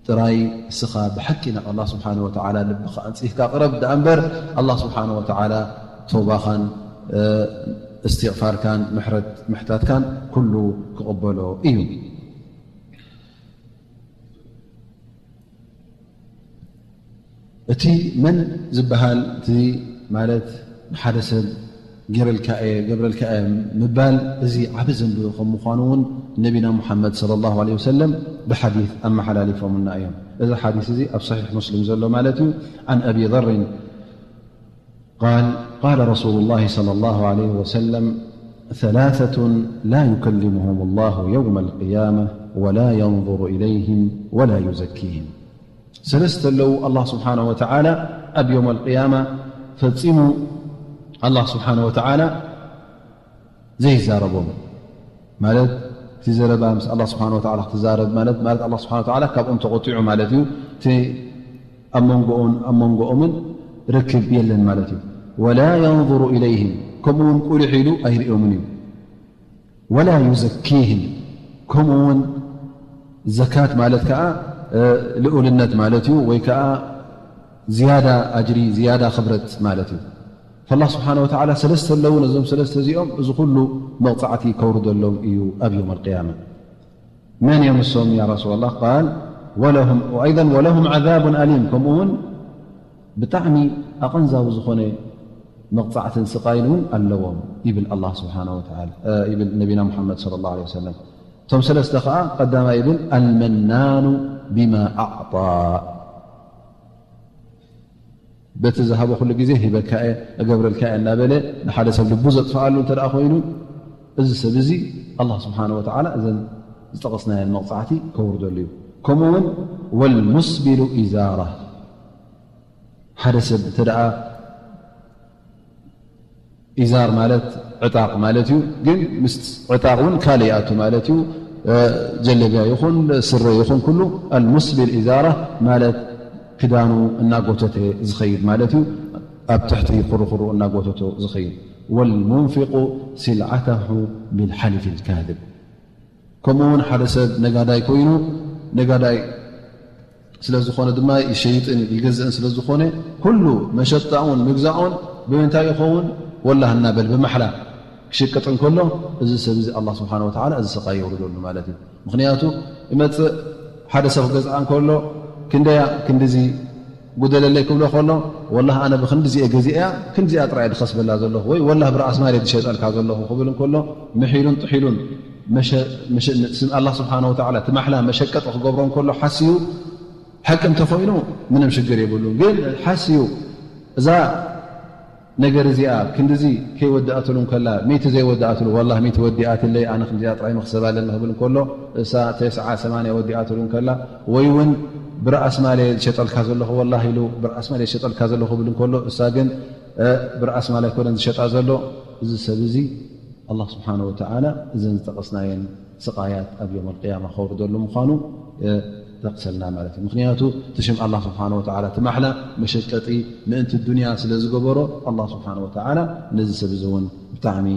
ጥራይ እስኻ ብሓቂ ናብ ኣላህ ስብሓነ ወተዓላ ልብኻ ኣንጺፍካ ቅረብ ደኣ እምበር፣ ኣላህ ስብሓነ ወተዓላ ቶባኻን እስትቕፋርካን ምሕረት ምሕታትካን ኩሉ ክቕበሎ እዩ። እቲ መን ዝበሃል፣ እቲ ማለት ንሓደ ሰብ ገይረልካ እየ፣ ገብረልካ እየ ምባል፣ እዚ ዓቢ ዘንቢ ከም ምዃኑ እውን ነቢና ሙሓመድ ሰለላሁ ዐለይሂ ወሰለም ብሓዲስ ኣመሓላሊፎምልና እዮም። እዚ ሓዲስ እዚ ኣብ ሰሒሕ ሙስሊም ዘሎ ማለት እዩ። عن أبي ذر قال: قال رسول الله صلى الله عليه وسلم: ثلاثة لا يكلمهم الله يوم القيامة ولا ينظر إليهم ولا يزكيهم. ሰለስተ ኣለዉ ኣላህ ስብሓነ ወተዓላ ኣብ የውም ኣልቅያማ ፈጺሙ ኣላህ ስብሓነ ወተዓላ ዘይዛረቦም። ማለት እቲ ዘረባ ምስ ኣላህ ስብሓነ ወተዓላ ክትዛረብ ማለት፣ ማለት ኣላህ ስብሓነ ወተዓላ ካብኦም ተቖጢዑ ማለት እዩ። እቲ ኣብ መንጎኦን ኣብ መንጎኦምን ርክብ የለን ማለት እዩ። ወላ የንظሩ ኢለይህም፣ ከምኡ እውን ቁልሕ ኢሉ ኣይርእዮምን እዩ። ወላ ዩዘኪህም፣ ከምኡ እውን ዘካት ማለት ከኣ ልኡልነት ማለት እዩ፣ ወይ ከኣ ዝያዳ ኣጅሪ፣ ዝያዳ ክብረት ማለት እዩ። ፈላህ ስብሓነ ወተዓላ ሰለስተ ኣለዉ፣ ነዞም ሰለስተ እዚኦም እዚ ኩሉ መቕጻዕቲ ከውርደሎም እዩ ኣብ የውም ኣልቅያማ። መን እዮም እሶም ያ ረሱላላህ? ቃል ወለሁም፣ ኣይዘን ወለሁም ዓዛቡን ኣሊም፣ ከምኡ እውን ብጣዕሚ ኣቐንዛዊ ዝኾነ መቕጻዕትን ስቓይን እውን ኣለዎም ይብል ኣላህ ስብሓነ ወተዓላ፣ ይብል ነቢና ሙሓመድ ሰለላሁ ዐለይሂ ወሰለም። እቶም ሰለስተ ኸዓ ቀዳማይ ይብል ኣልመናኑ ቢማ ኣዕጣ፣ በቲ ዝሃቦ ኩሉ ግዜ ሂበካ እየ፣ እገብረልካ እየ እናበለ ንሓደ ሰብ ልቡ ዘጥፍኣሉ እንተ ደኣ ኮይኑ፣ እዚ ሰብ እዚ ኣላህ ስብሓነ ወተዓላ እዘን ዝጠቐስናየን መቕጻዕቲ ከውርደሉ እዩ። ከምኡ እውን ወልሙስቢሉ ኢዛራ፣ ሓደ ሰብ እንተ ደኣ ኢዛር ማለት ዕጣቕ ማለት እዩ። ግን ምስ ዕጣቕ እውን ካልእ ይኣቱ ማለት እዩ። ጀለብያ ይኹን ስረ ይኹን ኩሉ ኣልሙስቢል ኢዛራ ማለት ክዳኑ እናጎተተ ዝኸይድ ማለት እዩ። ኣብ ትሕቲ ኩርኩሩ እናጎተቶ ዝኸይድ። ወልሙንፊቁ ሲልዓተሁ ቢልሓሊፍ ልካዝብ። ከምኡ እውን ሓደ ሰብ ነጋዳይ ኮይኑ፣ ነጋዳይ ስለ ዝኾነ ድማ ይሸይጥን ይገዝእን ስለ ዝኾነ፣ ኩሉ መሸጣኡን ምግዛኡን ብምንታይ ይኸውን? ወላህ እናበል ብማሕላ ክሽቅጥ እንከሎ፣ እዚ ሰብ እዚ ኣላህ ስብሓነ ወተዓላ እዚ ስቓይ የውርደሉ ማለት እዩ። ምኽንያቱ ይመጽእ ሓደ ሰብ ክገዝኣ እንከሎ፣ ክንደያ ክንድዚ ጉደለለይ ክብሎ ከሎ፣ ወላህ ኣነ ብክንድዚኣ ገዚኣ ክንዲዚኣ ጥራይ ድኸስበላ ዘለኹ፣ ወይ ወላህ ብረኣስ ማል እየ ዝሸጠልካ ዘለኹ ክብል እንከሎ፣ ምሒሉን ጥሒሉን መሸ-፣ መሸ-፣ ስም ኣላህ ስብሓነ ወተዓላ እቲ ማሕላ መሸቀጢ ክገብሮ እንከሎ ሓስዩ፣ ሓቂ እንተኾይኑ ምንም ሽግር የብሉን። ግን ሓስዩ እዛ ነገር እዚኣ ክንድዚ ከይወድኣትሉ እንከላ፣ ሚእቲ ዘይወድኣትሉ፣ ዋላሂ ሚእቲ ወዲኣትለይ፣ ኣነ ክንዲኣ ጥራይ መኽሰብ ኣለኒ ክብል እንከሎ፣ እሳ ተስዓ ሰማንያ ወዲኣትሉ እንከላ፣ ወይ እውን ብረኣስ ማል እየ ዝሸጠልካ ዘለኹ፣ ዋላሂ ኢሉ ብረኣስ ማል እየ ዝሸጠልካ ዘለኹ ክብል እንከሎ፣ እሳ ግን፣ እ፣ ብረኣስ ማል ኣይኮነን ዝሸጣ ዘሎ፣ እዚ ሰብ እዚ ኣላህ ስብሓነ ወተዓላ እዘን ዝጠቐስናየን ስቓያት ኣብ ዮም ኣልቅያማ ከውርደሉ ምዃኑ ጠቕሰልና ማለት እዩ። ምኽንያቱ እቲ ሽም ኣላ ስብሓን ወተዓላ እቲ ማሕላ መሸቀጢ ምእንቲ ዱንያ ስለ ዝገበሮ ኣላ ስብሓን ወተዓላ ነዚ ሰብ እዚ እውን ብጣዕሚ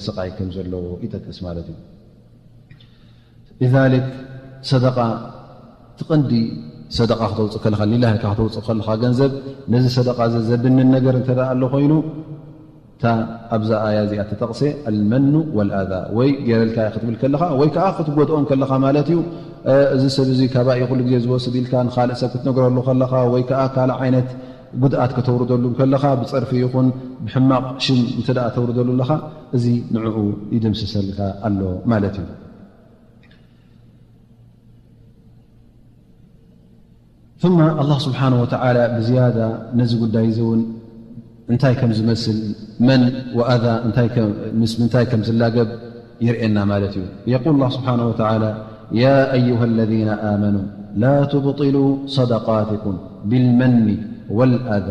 ስቓይ ከም ዘለዎ ይጠቅስ ማለት እዩ። ሊዛሊክ ሰደቃ እቲ ቀንዲ ሰደቃ ክተውፅእ ከለኻ ሊላህ ኢልካ ክተውፅእ ከለኻ ገንዘብ ነዚ ሰደቃ እዚ ዘድንን ነገር እንተ ኣሎ ኮይኑ እታ ኣብዛ ኣያ እዚኣ ተጠቕሰ ኣልመኑ ወልኣዛ ወይ ገይረልካ ክትብል ከለኻ ወይ ከዓ ክትጎድኦም ከለኻ ማለት እዩ። እዚ ሰብ እዚ ካባእ ኩሉ ግዜ ዝወስድ ኢልካ ንካልእ ሰብ ክትነግረሉ ከለኻ ወይ ከዓ ካልእ ዓይነት ጉድኣት ከተውርደሉ ከለኻ ብፀርፊ ይኹን ብሕማቕ ሽም እንተ ተውርደሉ ኣለኻ እዚ ንዕኡ ይድምስሰልካ ኣሎ ማለት እዩ። ثم ኣላህ ስብሓነ ወተዓላ ብዝያዳ ነዚ ጉዳይ እዚ እውን እንታይ ከም ዝመስል መን ወኣዛ ምስ ምንታይ ከም ዝላገብ የርእየና ማለት እዩ። የቁል ኣላህ ስብሓነ ወተዓላ ያ ኣዩሃ ለዚነ ኣመኑ ላ ቱብጢሉ ሰደቃትኩም ብልመኒ ወልኣዛ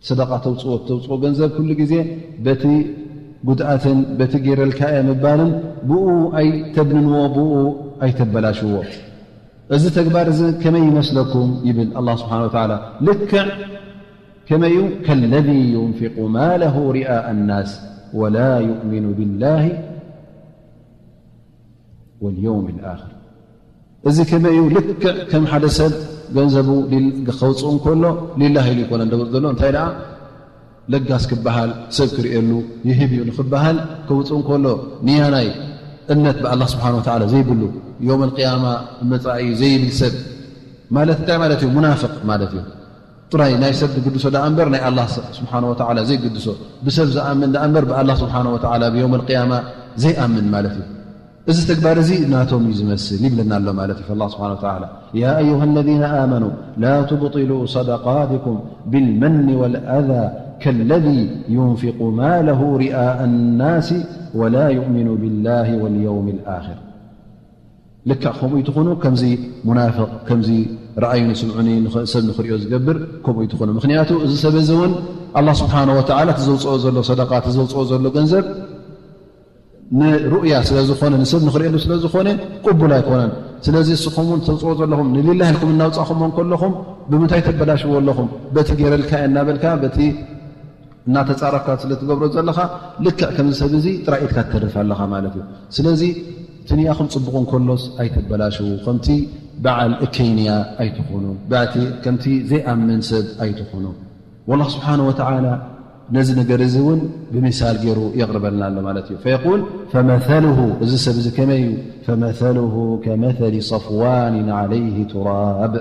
ሰደቃ ተውፅኦ ተውፅኦ ገንዘብ ኩሉ ግዜ በቲ ጉድኣትን በቲ ገይረልካየ ምባልን ብኡ ኣይተብንንዎ ብኡ ኣይተበላሽዎ። እዚ ተግባር እዚ ከመይ ይመስለኩም ይብል ኣላ ስብሓን ወተዓላ ልክዕ ከመይ እዩ ከለዚ ዩንፊቁ ማለሁ ሪኣእ ናስ ወላ ዩእሚኑ ብላሂ ወልየውም ልኣኽር እዚ ከመይ እዩ ልክዕ ከም ሓደ ሰብ ገንዘቡ ከውፅኡ እንከሎ ሊላህ ኢሉ ይኮነ ደውፅ ዘሎ እንታይ ደኣ ለጋስ ክበሃል ሰብ ክርእየሉ ይህብ እዩ ንክበሃል ከውፅኡ እንከሎ ንያናይ እምነት ብኣላ ስብሓን ወተዓላ ዘይብሉ ዮም ልቅያማ መፃኢ ዘይብል ሰብ ማለት እንታይ ማለት እዩ ሙናፍቅ ማለት እዩ ጥራይ ናይ ሰብ ዝግድሶ ደኣ እምበር ናይ ኣላ ስብሓን ወተዓላ ዘይግድሶ ብሰብ ዝኣምን ደኣ እምበር ብኣላ ስብሓን ወተዓላ ብዮም ልቅያማ ዘይኣምን ማለት እዩ እዚ ተግባር እዚ ናቶም እዩ ዝመስል ይብለና ኣሎ ማለት እዩ ኣላ ስብሓን ወተዓላ ያ ኣዩሃ ለዚነ ኣመኑ ላ ቱብጢሉ ሰደቃትኩም ብልመኒ ወልኣዛ ከለዚ ዩንፊቁ ማለሁ ሪኣእ ናሲ ወላ ዩእሚኑ ብላሂ ወልየውም ልኣኽር ልክዕ ከምኡ ይትኾኑ ከምዚ ሙናፍቅ ከምዚ ረኣዩ ንስምዑኒ ሰብ ንክሪኦ ዝገብር ከምኡ ይትኾኑ ምክንያቱ እዚ ሰብ እዚ እውን ኣላ ስብሓን ወተዓላ ትዘውፅኦ ዘሎ ሰደቃ ትዘውፅኦ ዘሎ ገንዘብ ንሩእያ ስለዝኾነ ንሰብ ንክርእየሉ ስለዝኾነ ቅቡል ኣይኮነን ስለዚ እስኹም እውን ተውፅኦ ዘለኹም ንሊላህ ኢልኩም እናውፃእኹሞ እንከለኹም ብምንታይ ተበላሽዎ ኣለኹም በቲ ገይረልካ እናበልካ በቲ እናተፃረፍካ ስለትገብሮ ዘለኻ ልክዕ ከምዚ ሰብ እዚ ጥራይ ኢድካ ትተርፍ ኣለኻ ማለት እዩ ስለዚ እቲ ንያኹም ፅቡቕ እንከሎስ ኣይተበላሽዉ ከምቲ በዓል እከይንያ ኣይትኾኑ ከምቲ ዘይኣምን ሰብ ኣይትኾኑ والله سبحانه وتعالى ነዚ ነገር እዚ እውን ብምሳል ገይሩ የቕርበልና ኣሎ ማለት እዩ فيقول فمثله እዚ ሰብ እዚ ከመይ እዩ فمثله كمثل صفوان عليه تراب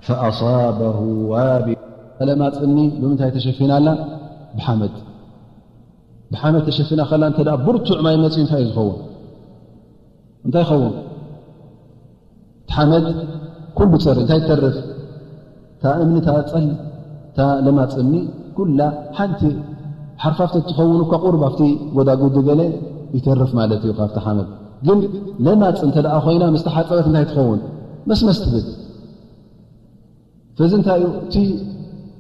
فأصابه وابل ለማፅ እምኒ ብምንታይ ተሸፊና ኣላ ብሓመድ ብሓመድ ተሸፊና ከላ እንተ ብርቱዕ ማይ መፅኡ እንታይ እዩ ዝኸውን እንታይ ይኸውን ሓመድ ኩሉ ፀሪ እንታይ ትተርፍ እታ እምኒ እታ ፀል እታ ለማፅ እምኒ ኩላ ሓንቲ ሓርፋፍቲ ትኸውን እኳ ቁርብ ኣብቲ ጎዳጉዲ ገለ ይተርፍ ማለት እዩ ካብቲ ሓመድ ግን ለማፅ እንተ ደኣ ኮይና ምስ ተሓፀበት እንታይ ትኸውን መስመስ ትብል ፈዚ እንታይ እዩ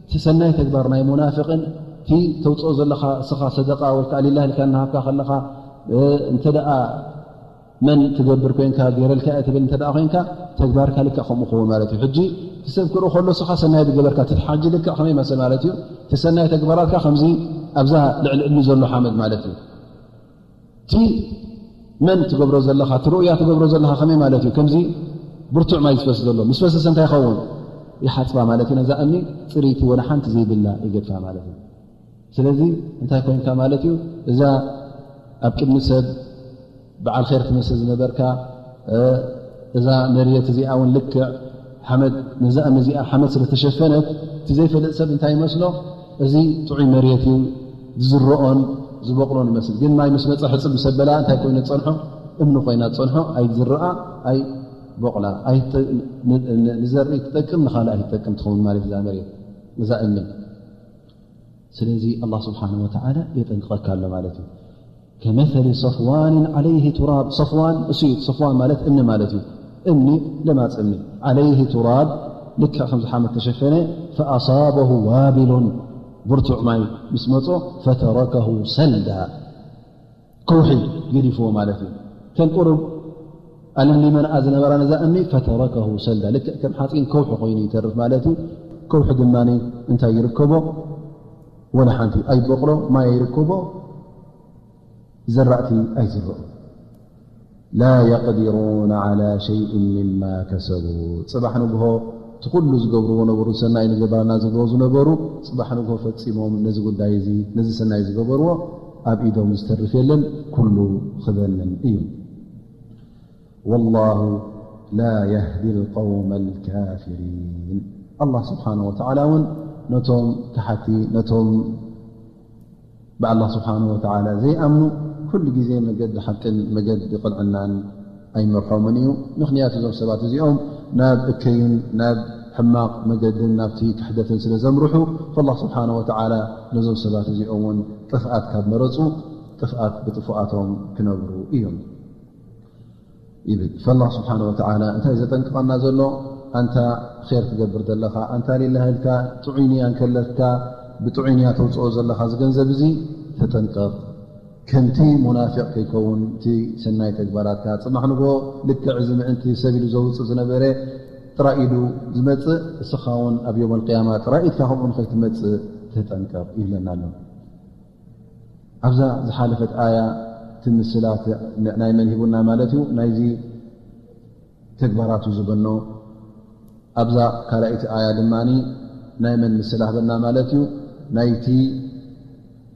እቲ ሰናይ ተግባር ናይ ሙናፍቅን እቲ ተውፅኦ ዘለኻ እስኻ ሰደቃ ወይ ከዓ ሊላህ ኢልካ እናሃብካ ከለኻ እንተ ደኣ መን ትገብር ኮይንካ ገይረልካ እየ ትብል እንተ ኮይንካ ተግባርካ ልክዕ ከምኡ ክኸውን ማለት እዩ ሕጂ እቲ ሰብ ክርኢ ከሎ ስኻ ሰናይ ዝገበርካ እቲ ሓጂ ልክዕ ከመይ ይመስል ማለት እዩ እቲ ሰናይ ተግባራትካ ከምዚ ኣብዛ ልዕሊ እምኒ ዘሎ ሓመድ ማለት እዩ እቲ መን ትገብሮ ዘለኻ እቲ ሩእያ ትገብሮ ዘለኻ ከመይ ማለት እዩ ከምዚ ብርቱዕ ማይ ዝፈስ ዘሎ ምስ ፈሰሰ እንታይ ይኸውን ይሓፅባ ማለት እዩ ነዛ እምኒ ፅርይቲ ወላ ሓንቲ ዘይብላ ይገድፋ ማለት እዩ ስለዚ እንታይ ኮይንካ ማለት እዩ እዛ ኣብ ቅድሚ ሰብ በዓል ር ትመስል ዝነበርካ እዛ መርየት እዚኣ እውን ልክዕ ሓመድ ነዛ እምኒ እዚኣ ሓመድ ስለተሸፈነት እቲ ዘይፈልጥ ሰብ እንታይ ይመስሎ እዚ ጥዑይ መርየት እዩ ዝዝረኦን ዝበቕሎን ይመስል ግን ማይ ምስ መፀ ሕፅብ ምስ ኣበላ እንታይ ኮይኑ ዝፀንሖ እምኒ ኮይና ዝፀንሖ ኣይዝረኣ ኣይበቕላ ንዘርኢ ትጠቅም ንካልእ ኣይትጠቅም ትኸውን ማለት እዛ መርየት እዛ እምኒ ስለዚ ኣላህ ስብሓን ወተዓላ የጠንቅቐካ ኣሎ ማለት እዩ ከመሰሊ ሰፍዋን ዓለይህ ቱራብ ሰፍዋን እሱ እዩ ሰፍዋን ማለት እምኒ ማለት እዩ እምኒ ለማፅ እምኒ ዓለይህ ቱራብ ልክዕ ከም ዝሓመድ ተሸፈነ ፈኣሳበሁ ዋቢሉን ብርቱዕ ማይ ምስ መፆ ፈተረከሁ ሰልዳ ከውሒ ገዲፍዎ ማለት እዩ ተን ቁሩብ ኣለምሊመንኣ ዝነበራ ነዛ እምኒ ፈተረከሁ ሰልዳ፣ ልክዕ ከም ሓፂን ከውሒ ኮይኑ ይተርፍ ማለት እዩ። ከውሒ ድማ እንታይ ይርከቦ? ወላ ሓንቲ ኣይበቕሎ፣ ማይ ኣይርከቦ፣ ዘራእቲ ኣይዝርኦ። ላ የቅዲሩነ ዓላ ሸይእን ምማ ከሰቡ። ፅባሕ ንግሆ እቲ ኩሉ ዝገብርዎ ነበሩ፣ ሰናይ ንገባና ዝብልዎ ዝነበሩ፣ ፅባሕ ንግሆ ፈፂሞም ነዚ ጉዳይ እዚ፣ ነዚ ሰናይ ዝገበርዎ ኣብ ኢዶም ዝተርፍ የለን፣ ኩሉ ክበንን እዩ። ወላሁ ላ የህዲ ልቀውመ ልካፊሪን። ኣላህ ስብሓነ ወተዓላ እውን ነቶም ከሓቲ፣ ነቶም ብኣላህ ስብሓነ ወተዓላ ዘይኣምኑ ኩሉ ግዜ መገዲ ሓቅን መገዲ ቅንዕናን ኣይመርሖምን እዩ። ምኽንያቱ እዞም ሰባት እዚኦም ናብ እከይን ናብ ሕማቕ መገድን ናብቲ ክሕደትን ስለ ዘምርሑ፣ ፈላህ ስብሓነ ወተዓላ ነዞም ሰባት እዚኦም እውን ጥፍኣት ካብ መረፁ፣ ጥፍኣት ብጥፉኣቶም ክነብሩ እዮም ይብል። ፈላህ ስብሓነ ወተዓላ እንታይ ዘጠንቅቐና ዘሎ? ኣንታ ኼር ትገብር ዘለኻ፣ ኣንታ ሊላህ ኢልካ ጥዑይ ንያ እንከለካ፣ ብጥዑይ ንያ ተውፅኦ ዘለኻ እዚ ገንዘብ እዚ ተጠንቀቕ። ከምቲ ሙናፊቕ ከይከውን እቲ ሰናይ ተግባራትካ። ጽባሕ ንግሆ ልክዕ እዚ ምእንቲ ሰብ ኢሉ ዘውጽእ ዝነበረ ጥራይ ኢሉ ዝመጽእ፣ እስኻ እውን ኣብ ዮም ኣልቅያማ ጥራይ ኢድካ ከምኡ ንኸይትመጽእ ተጠንቀቕ ይብለና ኣሎ። ኣብዛ ዝሓለፈት ኣያ እቲ ምስላ ናይ መን ሂቡና ማለት እዩ? ናይዚ ተግባራቱ ዝበኖ። ኣብዛ ካልኣይቲ ኣያ ድማ ናይ መን ምስላ ህበና ማለት እዩ? ናይቲ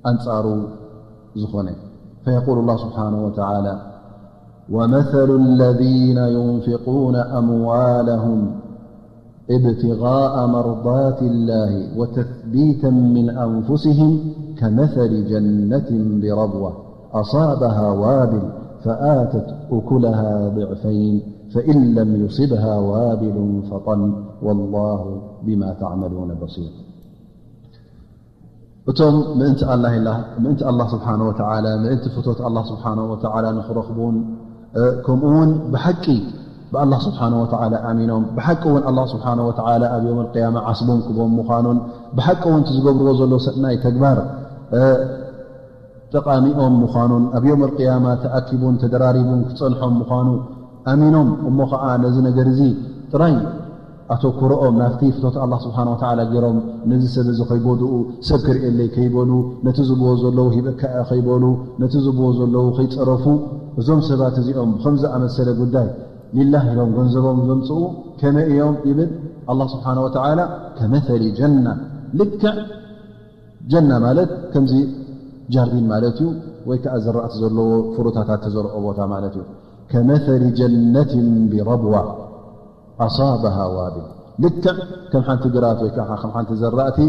ኣንጻሩ ዝኾነ። فيقول الله سبحانه وتعالى: ومثل الذين ينفقون أموالهم ابتغاء مرضات الله وتثبيتا من أنفسهم كمثل جنة بربوة أصابها وابل فآتت أكلها ضعفين فإن لم يصبها وابل فطل والله بما تعملون بصير. እቶም ምእንቲ ኣላህ ኢላ፣ ምእንቲ ኣላህ ስብሓነ ወተዓላ፣ ምእንቲ ፍቶት ኣላህ ስብሓነ ወተዓላ ንኽረኽቡን፣ እ፣ ከምኡ እውን ብሓቂ ብኣላህ ስብሓነ ወተዓላ ኣሚኖም፣ ብሓቂ እውን ኣላህ ስብሓነ ወተዓላ ኣብ ዮም ኣልቅያማ ዓስቦም ክቦም ምዃኑን፣ ብሓቂ እውን እቲ ዝገብርዎ ዘሎ ሰናይ ተግባር፣ እ፣ ጠቓሚኦም ምዃኑን፣ ኣብ ዮም ኣልቅያማ ተኣኪቡን ተደራሪቡን ክጸንሖም ምዃኑ ኣሚኖም፣ እሞ ኸዓ ነዚ ነገር እዚ ጥራይ ኣተኩሮኦም ናብቲ ፍቶት ኣላህ ስብሓነ ወተዓላ ገይሮም፣ ነዚ ሰብ እዚ ከይጎድኡ፣ ሰብ ክርእየለይ ከይበሉ፣ ነቲ ዝብዎ ዘለዉ ሂበካ እየ ከይበሉ፣ ነቲ ዝብዎ ዘለዉ ከይጸረፉ፣ እዞም ሰባት እዚኦም ብኸም ዝኣመሰለ ጉዳይ ሊላህ ኢሎም ገንዘቦም ዘምጽኡ ከመይ እዮም ይብል ኣላህ ስብሓነ ወተዓላ? ከመሰሊ ጀና፣ ልክዕ ጀና ማለት ከምዚ ጃርዲን ማለት እዩ፣ ወይ ከኣ ዝራእቲ ዘለዎ ፍሩታታት ተዘርኦ ቦታ ማለት እዩ። ከመሰሊ ጀነትን ቢረብዋ ኣሳበሃ ዋቢል። ልክዕ ከም ሓንቲ ግራት ወይ ከዓ ከም ሓንቲ ዘራእቲ፣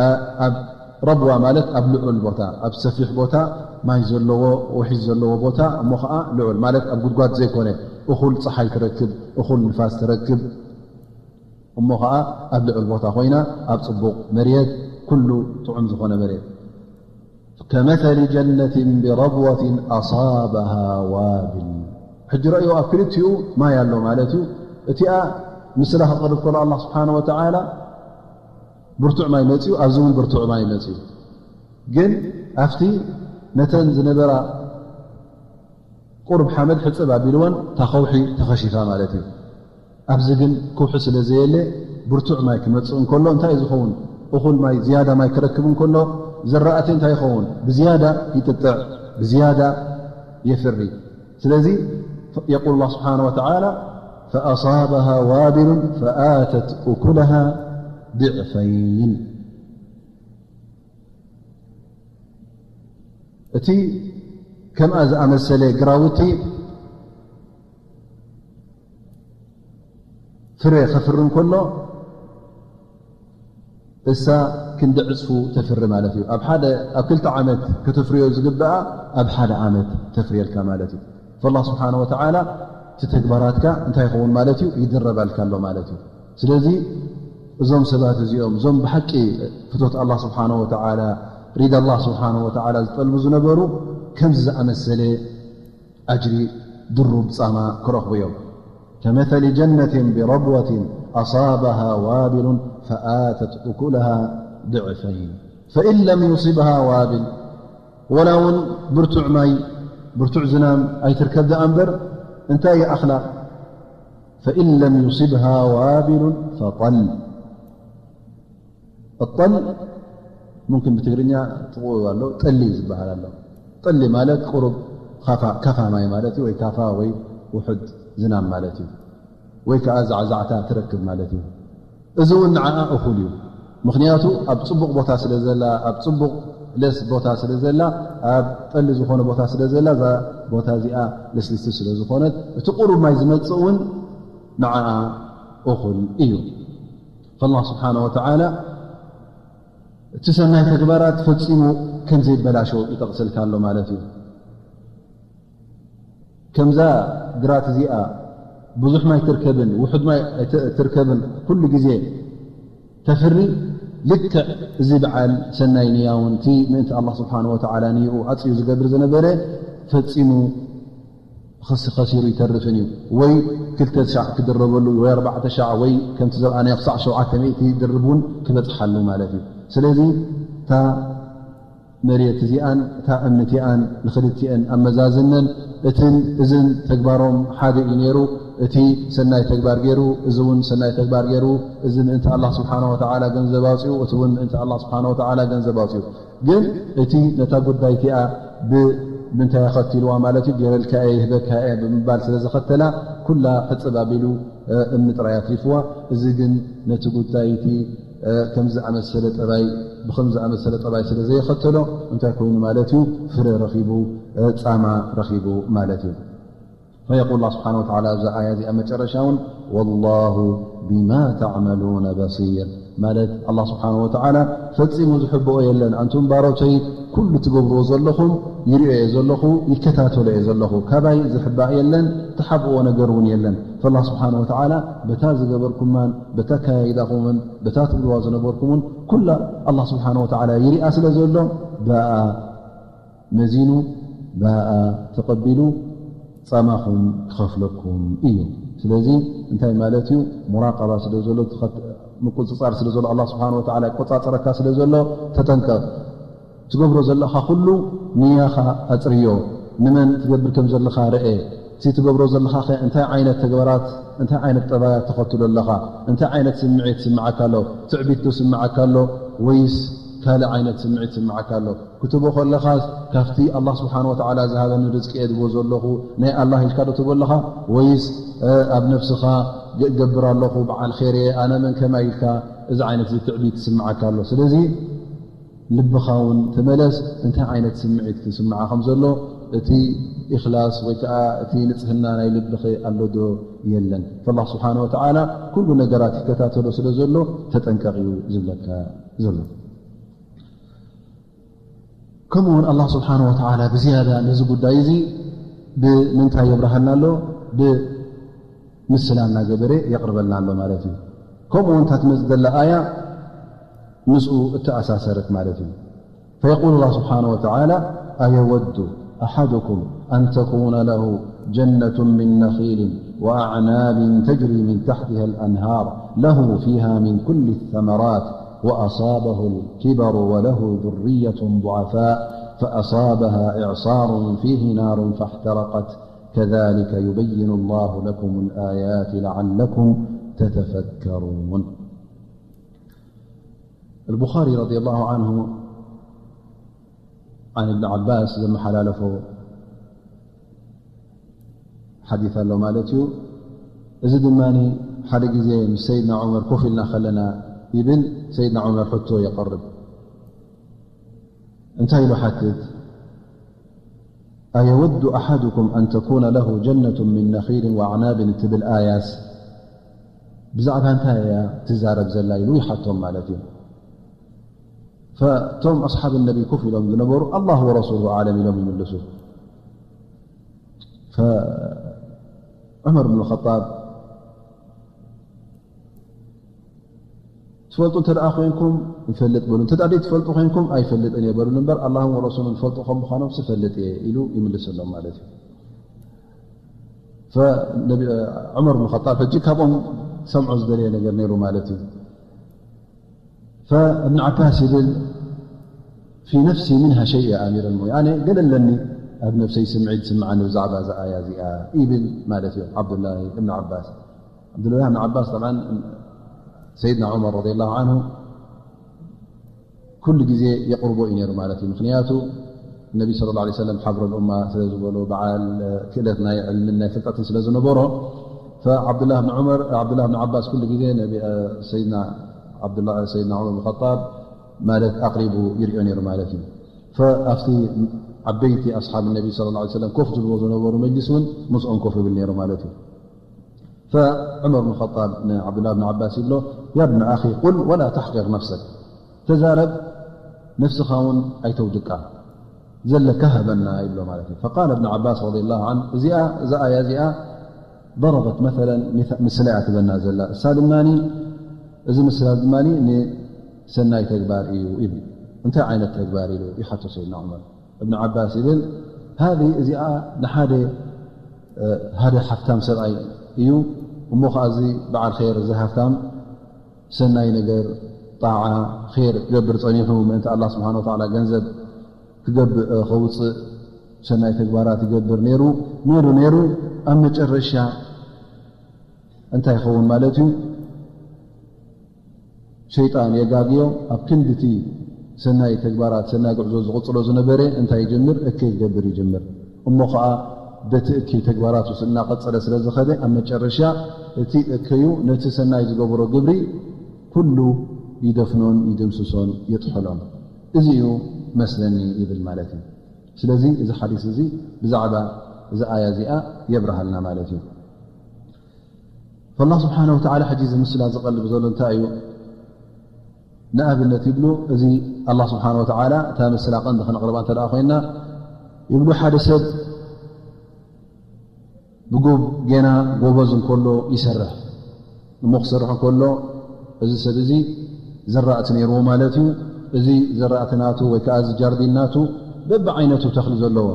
ኣ፣ ኣብ ረብዋ ማለት ኣብ ልዑል ቦታ፣ ኣብ ሰፊሕ ቦታ፣ ማይ ዘለዎ፣ ውሒዝ ዘለዎ ቦታ፣ እሞ ኸዓ ልዑል ማለት ኣብ ጉድጓድ ዘይኮነ፣ እኹል ጸሓይ ትረክብ፣ እኹል ንፋስ ትረክብ፣ እሞ ኸዓ ኣብ ልዑል ቦታ ኮይና፣ ኣብ ጽቡቕ መሬት፣ ኩሉ ጥዑም ዝኾነ መሬት። ከመሰሊ ጀነትን ቢረብወትን ኣሳበሃ ዋቢል። ሕጂ ረእዮ፣ ኣብ ክልቲኡ ማይ ኣሎ ማለት እዩ። እቲኣ ምስላ ክቕርብ ከሎ ኣላህ ስብሓነ ወተዓላ ብርቱዕ ማይ መጽዩ፣ ኣብዚ እውን ብርቱዕ ማይ መጽዩ። ግን ኣብቲ ነተን ዝነበራ ቁሩብ ሓመድ ሕጽብ ኣቢልወን እታ ከውሒ ተኸሺፋ ማለት እዩ። ኣብዚ ግን ከውሒ ስለ ዘየለ ብርቱዕ ማይ ክመጽእ እንከሎ እንታይ እዩ ዝኸውን? እኹል ማይ፣ ዝያዳ ማይ ክረክብ እንከሎ ዘራእቲ እንታይ ይኸውን? ብዝያዳ ይጥጥዕ፣ ብዝያዳ የፍሪ። ስለዚ የቁል ኣላህ ስብሓነ ወተዓላ ፈኣሳበሃ ዋቢሉን ፈኣተት ኡኩለሃ ዲዕፈይን። እቲ ከምኣ ዝኣመሰለ ግራውቲ ፍረ ከፍሪ እንከሎ እሳ ክንዲ ዕጽፉ ተፍሪ ማለት እዩ። ኣብ ሓደ፣ ኣብ ክልተ ዓመት ከተፍርዮ ዝግብኣ ኣብ ሓደ ዓመት ተፍርየልካ ማለት እዩ። ፈላህ ስብሓነ ወተዓላ እቲ ተግባራትካ እንታይ ይኸውን ማለት እዩ? ይድረበልካ ኣሎ ማለት እዩ። ስለዚ እዞም ሰባት እዚኦም፣ እዞም ብሓቂ ፍቶት ኣላህ ስብሓነ ወተዓላ፣ ሪዳ ኣላህ ስብሓነ ወተዓላ ዝጠልቡ ዝነበሩ፣ ከምዚ ዝኣመሰለ ኣጅሪ ድሩብ ጻማ ክረኽቡ እዮም። ከመሰሊ ጀነትን ቢረብወትን ኣሳበሃ ዋቢሉን ፈኣተት ኡኩለሃ ድዕፈይን ፈኢን ለም ዩሲብሃ ዋቢል፣ ወላ እውን ብርቱዕ ማይ ብርቱዕ ዝናም ኣይትርከብ ደኣ እምበር እንታይ ይኣኽላ? ፈኢን ለም ዩስብሃ ዋቢሉን ፈጠል። ጠል ሙምክን ብትግርኛ ጥቕኡ ኣሎ፣ ጠሊ ዝበሃል ኣሎ። ጠሊ ማለት ቁሩብ ካፋ፣ ካፋ ማይ ማለት እዩ፣ ወይ ካፋ ወይ ውሑድ ዝናም ማለት እዩ። ወይ ከዓ ዛዕዛዕታ ትረክብ ማለት እዩ። እዚ እውን ንዓኣ እኹል እዩ። ምኽንያቱ ኣብ ጽቡቕ ቦታ ስለ ዘላ፣ ኣብ ጽቡቕ ለስ ቦታ ስለ ዘላ፣ ኣብ ጠሊ ዝኾነ ቦታ ስለ ዘላ፣ እዛ ቦታ እዚኣ ለስልስቲ ስለ ዝኾነት፣ እቲ ቁሩብ ማይ ዝመጽእ እውን ንዓኣ እኹል እዩ። ፈላህ ስብሓነ ወተዓላ እቲ ሰናይ ተግባራት ፈጺሙ ከም ዘይበላሾ ይጠቕሰልካ ኣሎ ማለት እዩ። ከምዛ ግራት እዚኣ ብዙሕ ማይ ትርከብን ውሑድ ማይ ኣይት-፣ ትርከብን ኩሉ ግዜ ተፍሪ፣ ልክዕ እዚ በዓል ሰናይ ንያ እውን እቲ ምእንቲ ኣላህ ስብሓነ ወተዓላ ንይኡ ኣጽዩ ዝገብር ዝነበረ ፈጺሙ ኸስ-፣ ኸሲሩ ይተርፍን እዩ። ወይ ክልተ ሻዕ ክድረበሉ ወይ ኣርባዕተ ሻዕ ወይ ከምቲ ዘርኣናዮ ክሳዕ ሸውዓተ ሚእቲ ድርብ እውን ክበጽሓሉ ማለት እዩ። ስለዚ እታ መሬት እዚኣን እታ እምኒ እቲኣን ንኽልቲአን ኣመዛዝነን፣ እትን እዝን ተግባሮም ሓደ እዩ ነይሩ። እቲ ሰናይ ተግባር ገይሩ፣ እዚ እውን ሰናይ ተግባር ገይሩ፣ እዚ ምእንቲ ኣላህ ስብሓነ ወተዓላ ገንዘብ ኣውፅኡ፣ እቲ እውን ምእንቲ ኣላህ ስብሓነ ወተዓላ ገንዘብ ኣውፅኡ። ግን እቲ ነታ ጉዳይ እቲኣ ብ-፣ ብምንታይ ኣኸቲልዋ ማለት እዩ፣ ገይረልካ እየ፣ ይህበካ እየ ብምባል ስለ ዘኸተላ፣ ኩላ ሕፅብ ኣቢሉ፣ እ፣ እምኒ ጥራይ ኣትሪፍዋ። እዚ ግን ነቲ ጉዳይ እቲ፣ እ፣ ከምዚ ዝኣመሰለ ጠባይ፣ ብኸምዚ ዝኣመሰለ ጠባይ ስለ ዘየኸተሎ፣ እንታይ ኮይኑ ማለት እዩ? ፍረ ረኺቡ፣ እ፣ ጻማ ረኺቡ ማለት እዩ። ፈየቁል ኣላህ ስብሓነ ወተዓላ ኣብዛ ኣያ እዚኣ መጨረሻ እውን፣ "ወላሁ ቢማ ተዕመሉነ በሲር" ማለት ኣላህ ስብሓነ ወተዓላ ፈጺሙ ዝሕብኦ የለን። ኣንቱም ባሮተይ፣ ኩሉ ትገብርዎ ዘለኹም ይርእዮ እየ ዘለኹ፣ ይከታተሎ እየ ዘለኹ። ካባይ ዝሕባእ የለን፣ ትሓብእዎ ነገር እውን የለን። ፈላህ ስብሓነ ወተዓላ በታ ዝገበርኩማን በታ ኣከያይዳኹምን በታ ትብልዋ ዝነበርኩምን ኩላ ኣላህ ስብሓነ ወተዓላ ይሪኣ ስለ ዘሎ፣ ብኣ መዚኑ፣ ብኣ ተቐቢሉ ጻማኹም ክኸፍለኩም እዩ። ስለዚ እንታይ ማለት እዩ? ሙራቀባ ስለ ዘሎ፣ ትኸት-፣ ምቁጽጻር ስለ ዘሎ፣ ኣላህ ስብሓነ ወተዓላ ይቆጻጸረካ ስለ ዘሎ፣ ተጠንቀቕ። ትገብሮ ዘለኻ ኩሉ ንያኻ ኣጽርዮ። ንመን ትገብር ከም ዘለኻ ርአ። እቲ ትገብሮ ዘለኻኸ እንታይ ዓይነት ተግባራት፣ እንታይ ዓይነት ጠባያት ተኸትሎ ኣለኻ? እንታይ ዓይነት ስምዒት ይስምዓካ ኣሎ? ትዕቢት ዶ ይስምዓካ ኣሎ ወይስ ካልእ ዓይነት ስምዒት ይስምዓካ ኣሎ? ክትቦ ከለኻስ ካብቲ ኣላህ ስብሓነ ወተዓላ ዝሃበኒ ርዝቂ እየ ዝቦ ዘለኹ፣ ናይ ኣላህ ኢልካ ዶ ትቦ ኣለኻ? ወይስ፣ እ፣ ኣብ ነፍስኻ ገ-፣ እገብር ኣለኹ፣ በዓል ኼር እየ፣ ኣነ መን ከማይ ኢልካ እዚ ዓይነት እዚ ትዕቢት ይስምዓካ ኣሎ። ስለዚ ልብኻ እውን ተመለስ፣ እንታይ ዓይነት ስምዒት ክስምዓ ከም ዘሎ፣ እቲ ኢኽላስ ወይ ከዓ እቲ ንጽህና ናይ ልብኺ ኣሎ ዶ የለን? ፈላህ ስብሓነ ወተዓላ ኩሉ ነገራት ይከታተሎ ስለ ዘሎ ተጠንቀቕ እዩ ዝብለካ ዘሎ። ከምኡ እውን ኣላህ ስብሓነ ወተዓላ ብዝያዳ ነዚ ጉዳይ እዚ ብምንታይ የብርሃልና ኣሎ? ብምስላ እናገበረ የቕርበልና ኣሎ ማለት እዩ። ከምኡ እውን እታ ትመጽእ ዘላ ኣያ ምስኡ እተኣሳሰረት ማለት እዩ። فيقول الله سبحانه وتعالى: أيود أحدكم أن تكون له جنة من نخيل وأعناب تجري من تحتها الأنهار له فيها من كل الثمرات وأصابه الكبر وله ذرية ضعفاء فأصابها إعصار فيه نار فاحترقت كذلك يبين الله لكم الآيات لعلكم تتفكرون. البخاري رضي الله عنه عن ابن عباس ዘመሓላለፎ ሓዲት ኣሎ ማለት እዩ። እዚ ድማ ሓደ ግዜ ምስ ሰይድና ዑመር ኮፍ ኢልና ከለና ይብል፣ ሰይድና ዑመር ሕቶ የቕርብ። እንታይ ኢሉ ሓትት? أيود أحدكم أن تكون له جنة من نخيل وأعناب ትብል ኣያስ ብዛዕባ እንታይ እያ ትዛረብ ዘላ ኢሉ ይሓቶም ማለት እዩ። ፈቶም ኣስሓብ ነቢ ኮፍ ኢሎም ዝነበሩ ኣላህ ወረሱሉ ኣዕለም ኢሎም ይምልሱ። ፈዑመር ብን ኸጣብ ትፈልጡ እንተ ደኣ ኮይንኩም ንፈልጥ በሉ፣ እንተ ደኣ ትፈልጡ ኮይንኩም ኣይፈልጥን እየ በሉ እምበር ኣላህን ወረሱሉን ዝፈልጡ ከም ምዃኖም ስፈልጥ እየ ኢሉ ይምልሰሎም ማለት እዩ። ፈነቢ-፣ ዑመር ብን ኸጣብ ሕጂ ካብኦም ሰምዖ ዝደለየ ነገር ነይሩ ማለት እዩ። ፈእብን ዓባስ ይብል في نفسي منها شيء يا أمير المؤمنين ኣነ ገለ ኣለኒ ኣብ ነፍሰይ ስምዒት ዝስምዓኒ ብዛዕባ እዛ ኣያ እዚኣ ይብል ማለት እዩ ዓብዱላህ እብን ዓባስ። ዓብዱላህ እብን ዓባስ ጠብዓን ሰይድና ዑመር ረዲየላሁ ዓንሁ ኩሉ ግዜ የቕርቦ እዩ ነይሩ ማለት እዩ። ምኽንያቱ ነቢ ሰለላሁ ዐለይሂ ወሰለም ሓብረል ኡማ ስለ ዝበሎ፣ በዓል ክእለት ናይ ዕልምን ናይ ፍልጠትን ስለ ዝነበሮ፣ ፈዓብዱላህ ብን ዑመር፣ ዓብዱላህ ብን ዓባስ ኩሉ ግዜ ነቢ፣ ሰይድና ዓብዱላ፣ ሰይድና ዑመር ብን ኸጣብ ማለት ኣቕሪቡ ይሪኦ ነይሩ ማለት እዩ። ፈኣብቲ ዓበይቲ ኣስሓብ ነቢ ሰለላሁ ዐለይሂ ወሰለም ኮፍ ዝብልዎ ዝነበሩ መጅሊስ እውን ምስኦም ኮፍ ይብል ነይሩ ማለት እዩ። ፈዑመር ብን ኸጣብ ንዓብዱላህ ብን ዓባስ ይብሎ፣ ያ ብን ኣኺ ቁል ወላ ተሕቂር ነፍሰክ፣ ተዛረብ፣ ነፍስኻ እውን ኣይተውድቃ፣ ዘለካ ሃበና ይብሎ ማለት እዩ። ፈቃለ እብን ዓባስ ረዲየላሁ ዓንሁ፣ እዚኣ፣ እዛ ኣያ እዚኣ ضربت مثلا፣ ምሳ-፣ ምስላ እያ ትበና ዘላ። እሳ ድማ፣ እዚ ምስላ ድማ ንሰናይ ተግባር እዩ ይብል። እንታይ ዓይነት ተግባር ኢሉ ይሓቶ ሰይድና ዑመር እብን ዓባስ ይብል፣ ሃዚ እዚኣ ንሓደ፣ እ፣ ሓደ ሃፍታም ሰብኣይ እዩ። እሞ ኸዓ እዚ በዓል ኸይር፣ እዚ ሃፍታም ሰናይ ነገር፣ ጣዓ፣ ኸይር ክገብር ጸኒሑ፣ ምእንቲ ኣላህ ስብሓን ወተዓላ ገንዘብ ክገብእ፣ እ፣ ከውጽእ፣ ሰናይ ተግባራት ይገብር ነይሩ፣ ነይሩ፣ ነይሩ። ኣብ መጨረሻ እንታይ ይኸውን ማለት እዩ? ሸይጣን የጋግዮ። ኣብ ክንዲ እቲ ሰናይ ተግባራት፣ ሰናይ ጉዕዞ ዝቕጽሎ ዝነበረ እንታይ ይጅምር? እከይ ይገብር ይጅምር። እሞ ኸዓ በቲ እከይ ተግባራቱ እናቐጸለ ስለ ዝኸደ፣ ኣብ መጨረሻ እቲ እከዩ ነቲ ሰናይ ዝገበሮ ግብሪ ኩሉ ይደፍኖን ይድምስሶን ይጥሕሎን። እዚ እዩ መስለኒ ይብል ማለት እዩ። ስለዚ እዚ ሓዲስ እዚ ብዛዕባ እዚ ኣያ እዚኣ የብርሃልና ማለት እዩ። ፈላህ ስብሓነ ወተዓላ ሕጂ እዚ ምስላ ዝቐልብ ዘሎ እንታይ እዩ? ንኣብነት ይብሉ፣ እዚ ኣላህ ስብሓነ ወተዓላ እታ ምስላ ቀንዲ ክነቕርባ እንተ ደኣ ኮይንና፣ ይብሉ፣ ሓደ ሰብ ብጉብ ጌና ጎበዝ እንከሎ ይሰርሕ። እሞ ክሰርሕ እንከሎ፣ እዚ ሰብ እዚ ዘራእቲ ነይርዎ ማለት እዩ። እዚ ዘራእቲ ናቱ ወይ ከኣ እዚ ጃርዲን ናቱ በብዓይነቱ ተኽሊ ዘለዎ፣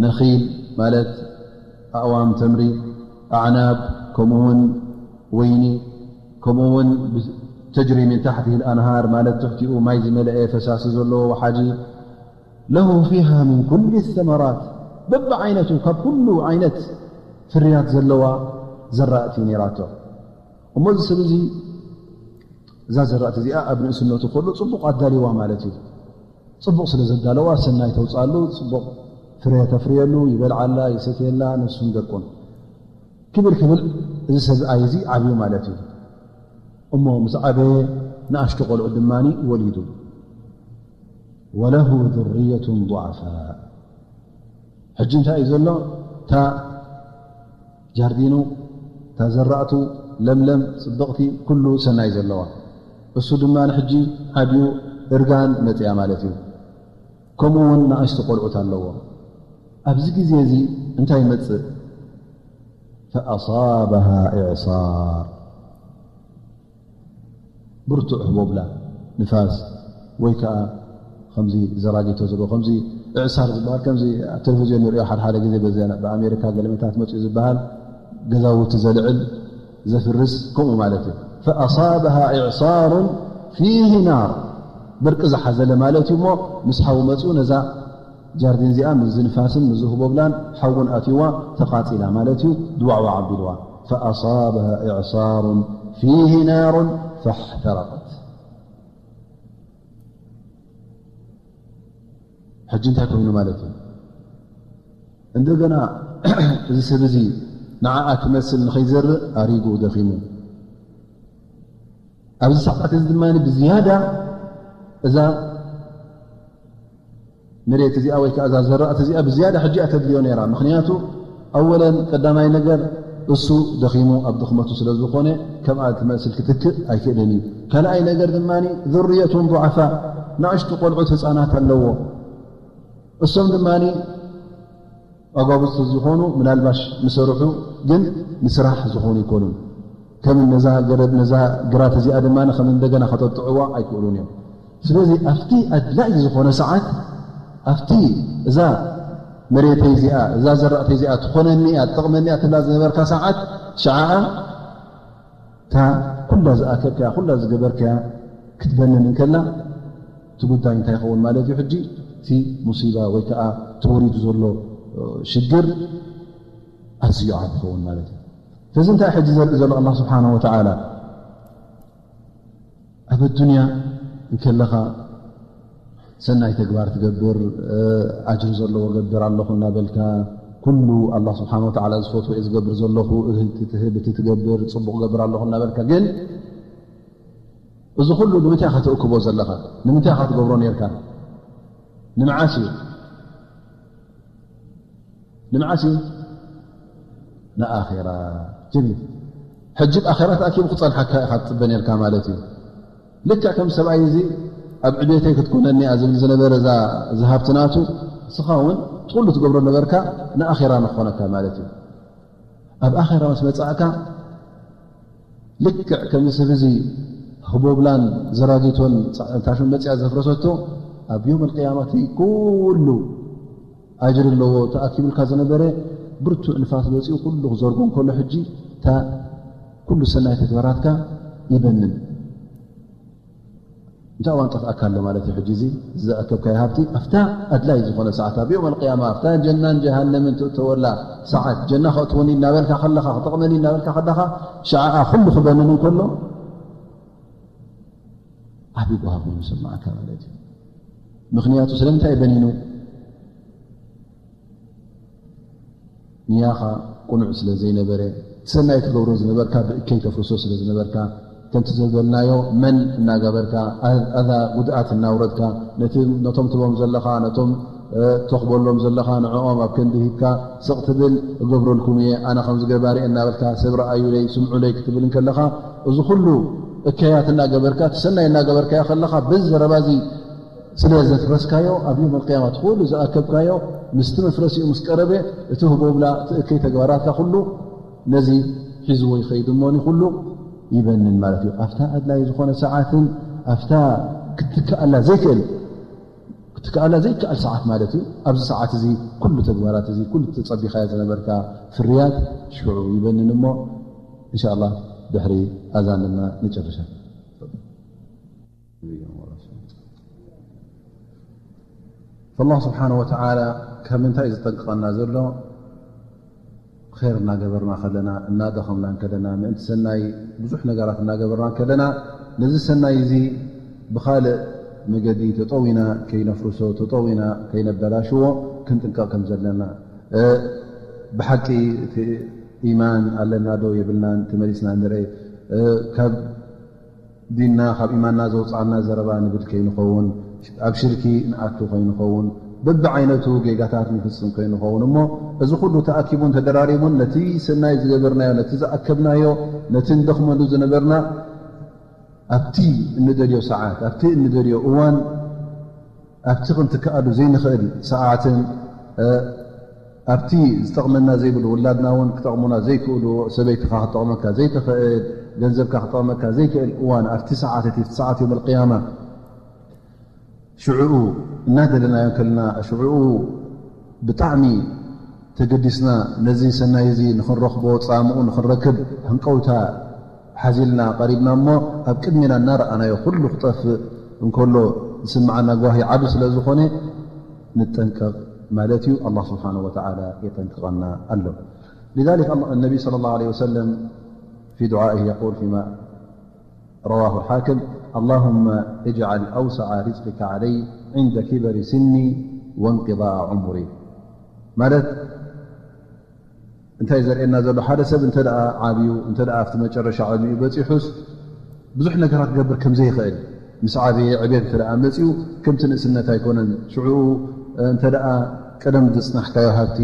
ነኺል ማለት ኣእዋም ተምሪ፣ ኣዕናብ፣ ከምኡ እውን ወይኒ፣ ከምኡ እውን ተጅሪ ሚን ታሕቲሂ ኣንሃር ማለት ትሕቲኡ ማይ ዝመልአ ፈሳሲ ዘለዎ ወሓጂ፣ ለሁ ፊሃ ሚን ኩሊ ሰመራት፣ በብዓይነቱ ካብ ኩሉ ዓይነት ፍርያት ዘለዋ ዘራእቲ ነይራቶ። እሞ እዚ ሰብ እዚ እዛ ዘራእቲ እዚኣ ኣብ ንእስነቱ ከሎ ጽቡቕ ኣዳልዋ ማለት እዩ። ጽቡቕ ስለ ዘዳለዋ ሰናይ ተውጽኣሉ፣ ጽቡቕ ፍረ ተፍርየሉ፣ ይበልዓላ፣ ይሰትየላ፣ ንሱን ደቁን ክብል ክብል እዚ ሰብኣይ እዚ ዓብዩ ማለት እዩ። እሞ ምስ ዓበየ ንኣሽቱ ቆልዑ ድማ ወሊዱ። ወለሁ ذርየة ضዓፋእ። ሕጂ እንታይ እዩ ዘሎ? እታ ጃርዲኑ፣ እታ ዘራእቱ ለምለም፣ ጽብቕቲ፣ ኩሉ ሰናይ ዘለዋ። እሱ ድማ ሕጂ ዓብዩ እርጋን መጽያ ማለት እዩ። ከምኡ እውን ንኣሽቱ ቆልዑት ኣለዎ። ኣብዚ ግዜ እዚ እንታይ ይመጽእ? ፈኣሳበሃ ኢዕሳር። ብርቱዕ ህቦብላ፣ ንፋስ፣ ወይ ከኣ ከምዚ ዘራጊቶ ዘለዎ፣ ከምዚ እዕሳር ዝበሃል፣ ከምዚ ኣብ ቴሌቪዝዮን ንሪኦ ሓደ ሓደ ግዜ፣ በዚ ብኣሜሪካ ገለመታት መጺኡ ዝበሃል፣ ገዛውቲ ዘልዕል፣ ዘፍርስ፣ ከምኡ ማለት እዩ። ፈኣሳበሃ ኢዕሳሩን ፊሂ ናር፣ በርቂ ዝሓዘለ ማለት እዩ። እሞ ምስ ሓዊ መጺኡ ነዛ ጃርዲን እዚኣ ምስዚ ንፋስን ምስዚ ህቦብላን ሓውን ኣትይዋ ተቓጺላ ማለት እዩ። ድዋዕዋዕ ኣቢልዋ። ፈኣሳበሃ ኢዕሳሩን ፊሂ ናሩን ፈሕተረቀት። ሕጂ እንታይ ኮይኑ ማለት እዩ? እንደገና እዚ ሰብ እዚ ንዓኣ ክመስል ንኸይዘርእ ኣሪጉ ደኺሙ። ኣብዚ ሰዓት እዚ ድማ ብዝያዳ እዛ መሬት እዚኣ ወይ ከኣ እዛ ዘራእቲ እዚኣ ብዝያዳ ሕጂ እያ ተድልዮ ነይራ። ምኽንያቱ ኣወለን ቀዳማይ ነገር እሱ ደኺሙ ኣብ ድኽመቱ ስለ ዝኾነ ከምኣ ክመስል ክትክእ ኣይክእልን እዩ። ካልኣይ ነገር ድማ ذርየة ضዓፋእ፣ ንኣሽቱ ቆልዑት ህፃናት ኣለዎ። እሶም ድማ ኣጓብዝቲ ዝኾኑ ምናልባሽ ምሰርሑ ግን ንስራሕ ዝኾኑ ይኮኑን። ከም ነዛ ገረብ፣ ነዛ ግራት እዚኣ ድማ ከም እንደገና ከተጥዕዋ ኣይክእሉን እዮም። ስለዚ ኣብቲ ኣድላዪ ዝኾነ ሰዓት፣ ኣብቲ እዛ መሬተይ እዚኣ፣ እዛ ዘራእተይ እዚኣ ትኾነኒ እያ፣ ትጠቕመኒ እያ ትብላ ዝነበርካ ሰዓት፣ ሽዓኣ እታ ኩላ ዝኣከብካያ፣ ኩላ ዝገበርካያ ክትበንን እንከላ፣ እቲ ጉዳይ እንታይ ይኸውን ማለት እዩ? ሕጂ እቲ ሙሲባ ወይ ከዓ ተወሪዱ ዘሎ ሽግር ኣዝዩ ዓቢ ይኸውን ማለት እዩ። ስለዚ እንታይ ሕጂ ዘርኢ ዘሎ ኣላ ስብሓን ወተዓላ ኣብ ኣዱንያ እንከለኻ ሰናይ ተግባር ትገብር፣ ኣጅሪ ዘለዎ ገብር ኣለኹ እናበልካ፣ ኩሉ ኣላ ስብሓን ወተዓላ ዝፈትዎ እየ ዝገብር ዘለኹ፣ እህቲ ትህብ፣ እቲ ትገብር፣ ጽቡቕ ገብር ኣለኹ እናበልካ፣ ግን እዚ ኩሉ ንምንታይ ኢኻ ተእክቦ ዘለኻ? ንምንታይ ኢኻ ትገብሮ ነርካ? ንምዓስ እዩ። ንምዓስ እዩ። ንኣኼራ። ጀሚል። ሕጂ ብኣኼራ ተኣኪቡ ክጸንሓካ ኢኻ ትጽበ ነርካ ማለት እዩ። ልክዕ ከም ሰብኣይ እዚ ኣብ ዕቤተይ ክትኮነኒ እያ ዝብል ዝነበረ እዛ፣ እዚ ሃብቲ ናቱ፣ ንስኻ እውን እቲ ኩሉ ትገብሮ ነበርካ ንኣኼራ ንክኾነካ ማለት እዩ። ኣብ ኣኼራ ምስ መጻእካ ልክዕ ከምዚ ሰብ እዚ ህቦብላን ዘራጊቶን ጻ-፣ ታሽም መጽያ ዘፍረሰቶ ኣብ ዮም ኣልቅያማ እቲ ኩሉ ኣጅሪ ኣለዎ ተኣኪቡልካ ዝነበረ ብርቱዕ ንፋስ መጺኡ ኩሉ ክዘርጎ እንከሎ ሕጂ እታ ኩሉ ሰናይ ተግባራትካ ይበንን። እንታይ እዋን ጠፍኣካ ኣሎ ማለት እዩ። ሕጂ እዚ ዝኣከብካዮ ሃብቲ ኣብታ ኣድላይ ዝኾነ ሰዓት ኣብ ዮም ኣልቅያማ ኣብታ ጀናን ጀሃነምን ትእተወላ ሰዓት ጀና ከእትወኒ እናበልካ ከለኻ ክጠቕመኒ እናበልካ ከለኻ ሽዓኣ ኩሉ ክበንን እንከሎ ዓብዪ ጓሃ ኮይኑ ይሰማዓካ ማለት እዩ። ምኽንያቱ ስለምንታይ በኒኑ? ንያኻ ቅኑዕ ስለ ዘይነበረ፣ እቲ ሰናይ ትገብሮ ዝነበርካ ብእከይ ተፍርሶ ስለ ዝነበርካ፣ ከምቲ ዝበልናዮ መን እናገበርካ፣ ኣዛ ጉድኣት እናውረድካ፣ ነቲ፣ ነቶም ትቦም ዘለኻ፣ ነቶም፣ እ፣ ተኽበሎም ዘለኻ፣ ንዕኦም ኣብ ክንዲ ሂብካ፣ ስቕ ትብል፣ እገብረልኩም እየ፣ ኣነ ከምዚ ገባሪ እየ እናበልካ፣ ሰብ ረኣዩለይ፣ ስምዑለይ ክትብል እንከለኻ፣ እዚ ኩሉ እከያት እናገበርካ፣ እቲ ሰናይ እናገበርካዮ ከለኻ፣ በዚ ዘረባ እዚ ስለ ዘፍረስካዮ፣ ኣብ ዮም ኣልቅያማ እቲ ኩሉ ዝኣከብካዮ ምስቲ መፍረሲኡ ምስ ቀረበ፣ እቲ ህቦብላ፣ እቲ እከይ ተግባራትካ ኩሉ ነዚ ሒዝዎ ይኸይድ እሞኒ ኩሉ ይበንን ማለት እዩ። ኣብታ ኣድላይ ዝኾነ ሰዓትን ኣብታ ክትከኣላ ዘይክእል፣ ክትከኣላ ዘይከኣል ሰዓት ማለት እዩ። ኣብዚ ሰዓት እዚ ኩሉ ተግባራት እዚ፣ ኩሉ ተጸቢኻዮ ዝነበርካ ፍርያት ሽዑ ይበንን እሞ፣ እንሻ ኣላህ ድሕሪ ኣዛን ድማ ንጨርሻ። ኣላህ ስብሓነ ወተዓላ ካብ ምንታይ እዩ ዝጠንቅቐና ዘሎ? ኼር እናገበርና ከለና፣ እናደኸምና ከለና፣ ምእንቲ ሰናይ ብዙሕ ነገራት እናገበርና ከለና፣ ነዚ ሰናይ እዚ ብኻልእ መገዲ ተጠዊና ከይነፍርሶ፣ ተጠዊና ከይነበላሽዎ ክንጥንቀቕ ከም ዘለና። እ፣ ብሓቂ እቲ ኢማን ኣለና ዶ የብልናን ተመሊስና ንርኢ። እ፣ ካብ ዲንና ካብ ኢማንና ዘውፅኣና ዘረባ ንብል ከይንኸውን፣ ኣብ ሽርኪ ንኣቱ ከይንኸውን፣ በብዓይነቱ ጌጋታት ንፍፅም ከይንኸውን እሞ፣ እዚ ኩሉ ተኣኪቡን ተደራሪቡን ነቲ ሰናይ ዝገበርናዮ፣ ነቲ ዝኣከብናዮ፣ ነቲ ንደኽመሉ ዝነበርና ኣብቲ እንደልዮ ሰዓት፣ ኣብቲ እንደልዮ እዋን ኣብቲ ክንትክኣሉ ዘይንኽእል ሰዓትን፣ እ፣ ኣብቲ ዝጠቕመና ዘይብሉ ውላድና እውን ክጠቕሙና ዘይክእሉ፣ ሰበይትኻ ክትጠቕመካ ዘይትኽእል፣ ገንዘብካ ክጠቕመካ ዘይክእል እዋን፣ ኣብቲ ሰዓት እቲ፣ እቲ ሰዓት ዮም ኣልቅያማ ሽዕኡ እናደለናዮ ከለና፣ ሽዕኡ ብጣዕሚ ተገዲስና ነዚ ሰናይ እዚ ንኽንረኽቦ፣ ጻምኡ ንኽንረክብ ህንቀውታ ሓዚልና ቀሪብና እሞ፣ ኣብ ቅድሜና እናረኣናዮ ኩሉ ክጠፍእ እንከሎ ዝስምዓና ጓሂ ዓቢ ስለ ዝኾነ፣ ንጠንቀቕ ማለት እዩ። ኣላህ ስብሓነሁ ወተዓላ የጠንቅቐና ኣሎ። لذلك النبي صلى الله عليه وسلم في دعائه يقول فيما رواه الحاكم: اللهم اجعل أوسع رزقك علي عند كبر سني وانقضاء عمري. ማለት እንታይ ዘርእየና ዘሎ? ሓደ ሰብ እንተ ደኣ ዓብዩ፣ እንተ ደኣ ኣብቲ መጨረሻ ዕድሚኡ በጺሑስ፣ ብዙሕ ነገራት ክገብር ከም ዘይኽእል፣ ምስ ዓበየ፣ ዕብየት እንተ ደኣ መጺኡ፣ ከምቲ ንእስነት ኣይኮነን። ሽዑ እንተ ደኣ ቀደም ዘጽናሕካዮ ሃብቲ፣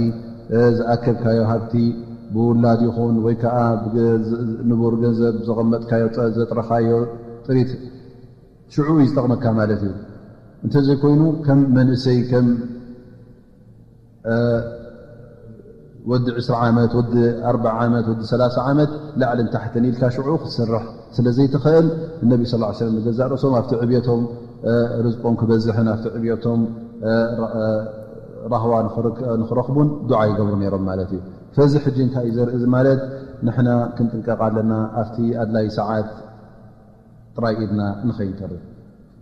ዝኣከብካዮ ሃብቲ፣ ብውላድ ይኹን ወይ ከኣ ብገ-፣ ንቡር ገንዘብ ዘቐመጥካዮ፣ ዘጥረኻዮ ጥሪት፣ ሽዑ እዩ ዝጠቕመካ ማለት እዩ። እንተዘይኮይኑ፣ ከም መንእሰይ፣ ከም እ፣ ወዲ ዕስራ ዓመት፣ ወዲ ኣርብዓ ዓመት፣ ወዲ ሰላሳ ዓመት ላዕልን ታሕትን ኢልካ ሽዑ ክትሰርሕ ስለ ዘይትኽእል፣ እነቢ ሰለላሁ ዐለይሂ ወሰለም ንገዛእ ርእሶም ኣብቲ ዕብየቶም፣ እ፣ ርዝቆም ክበዝሕን ኣብቲ ዕብየቶም፣ እ፣ ራ-፣ እ፣ ራህዋ ንኽርክ-፣ ንኽረኽቡን ዱዓ ይገብሩ ነይሮም ማለት እዩ። ፈዚ ሕጂ እንታይ እዩ ዘርኢ? እዚ ማለት ንሕና ክንጥንቀቕ ኣለና፣ ኣብቲ ኣድላይ ሰዓት ጥራይ ኢድና ንኸይንተርፍ።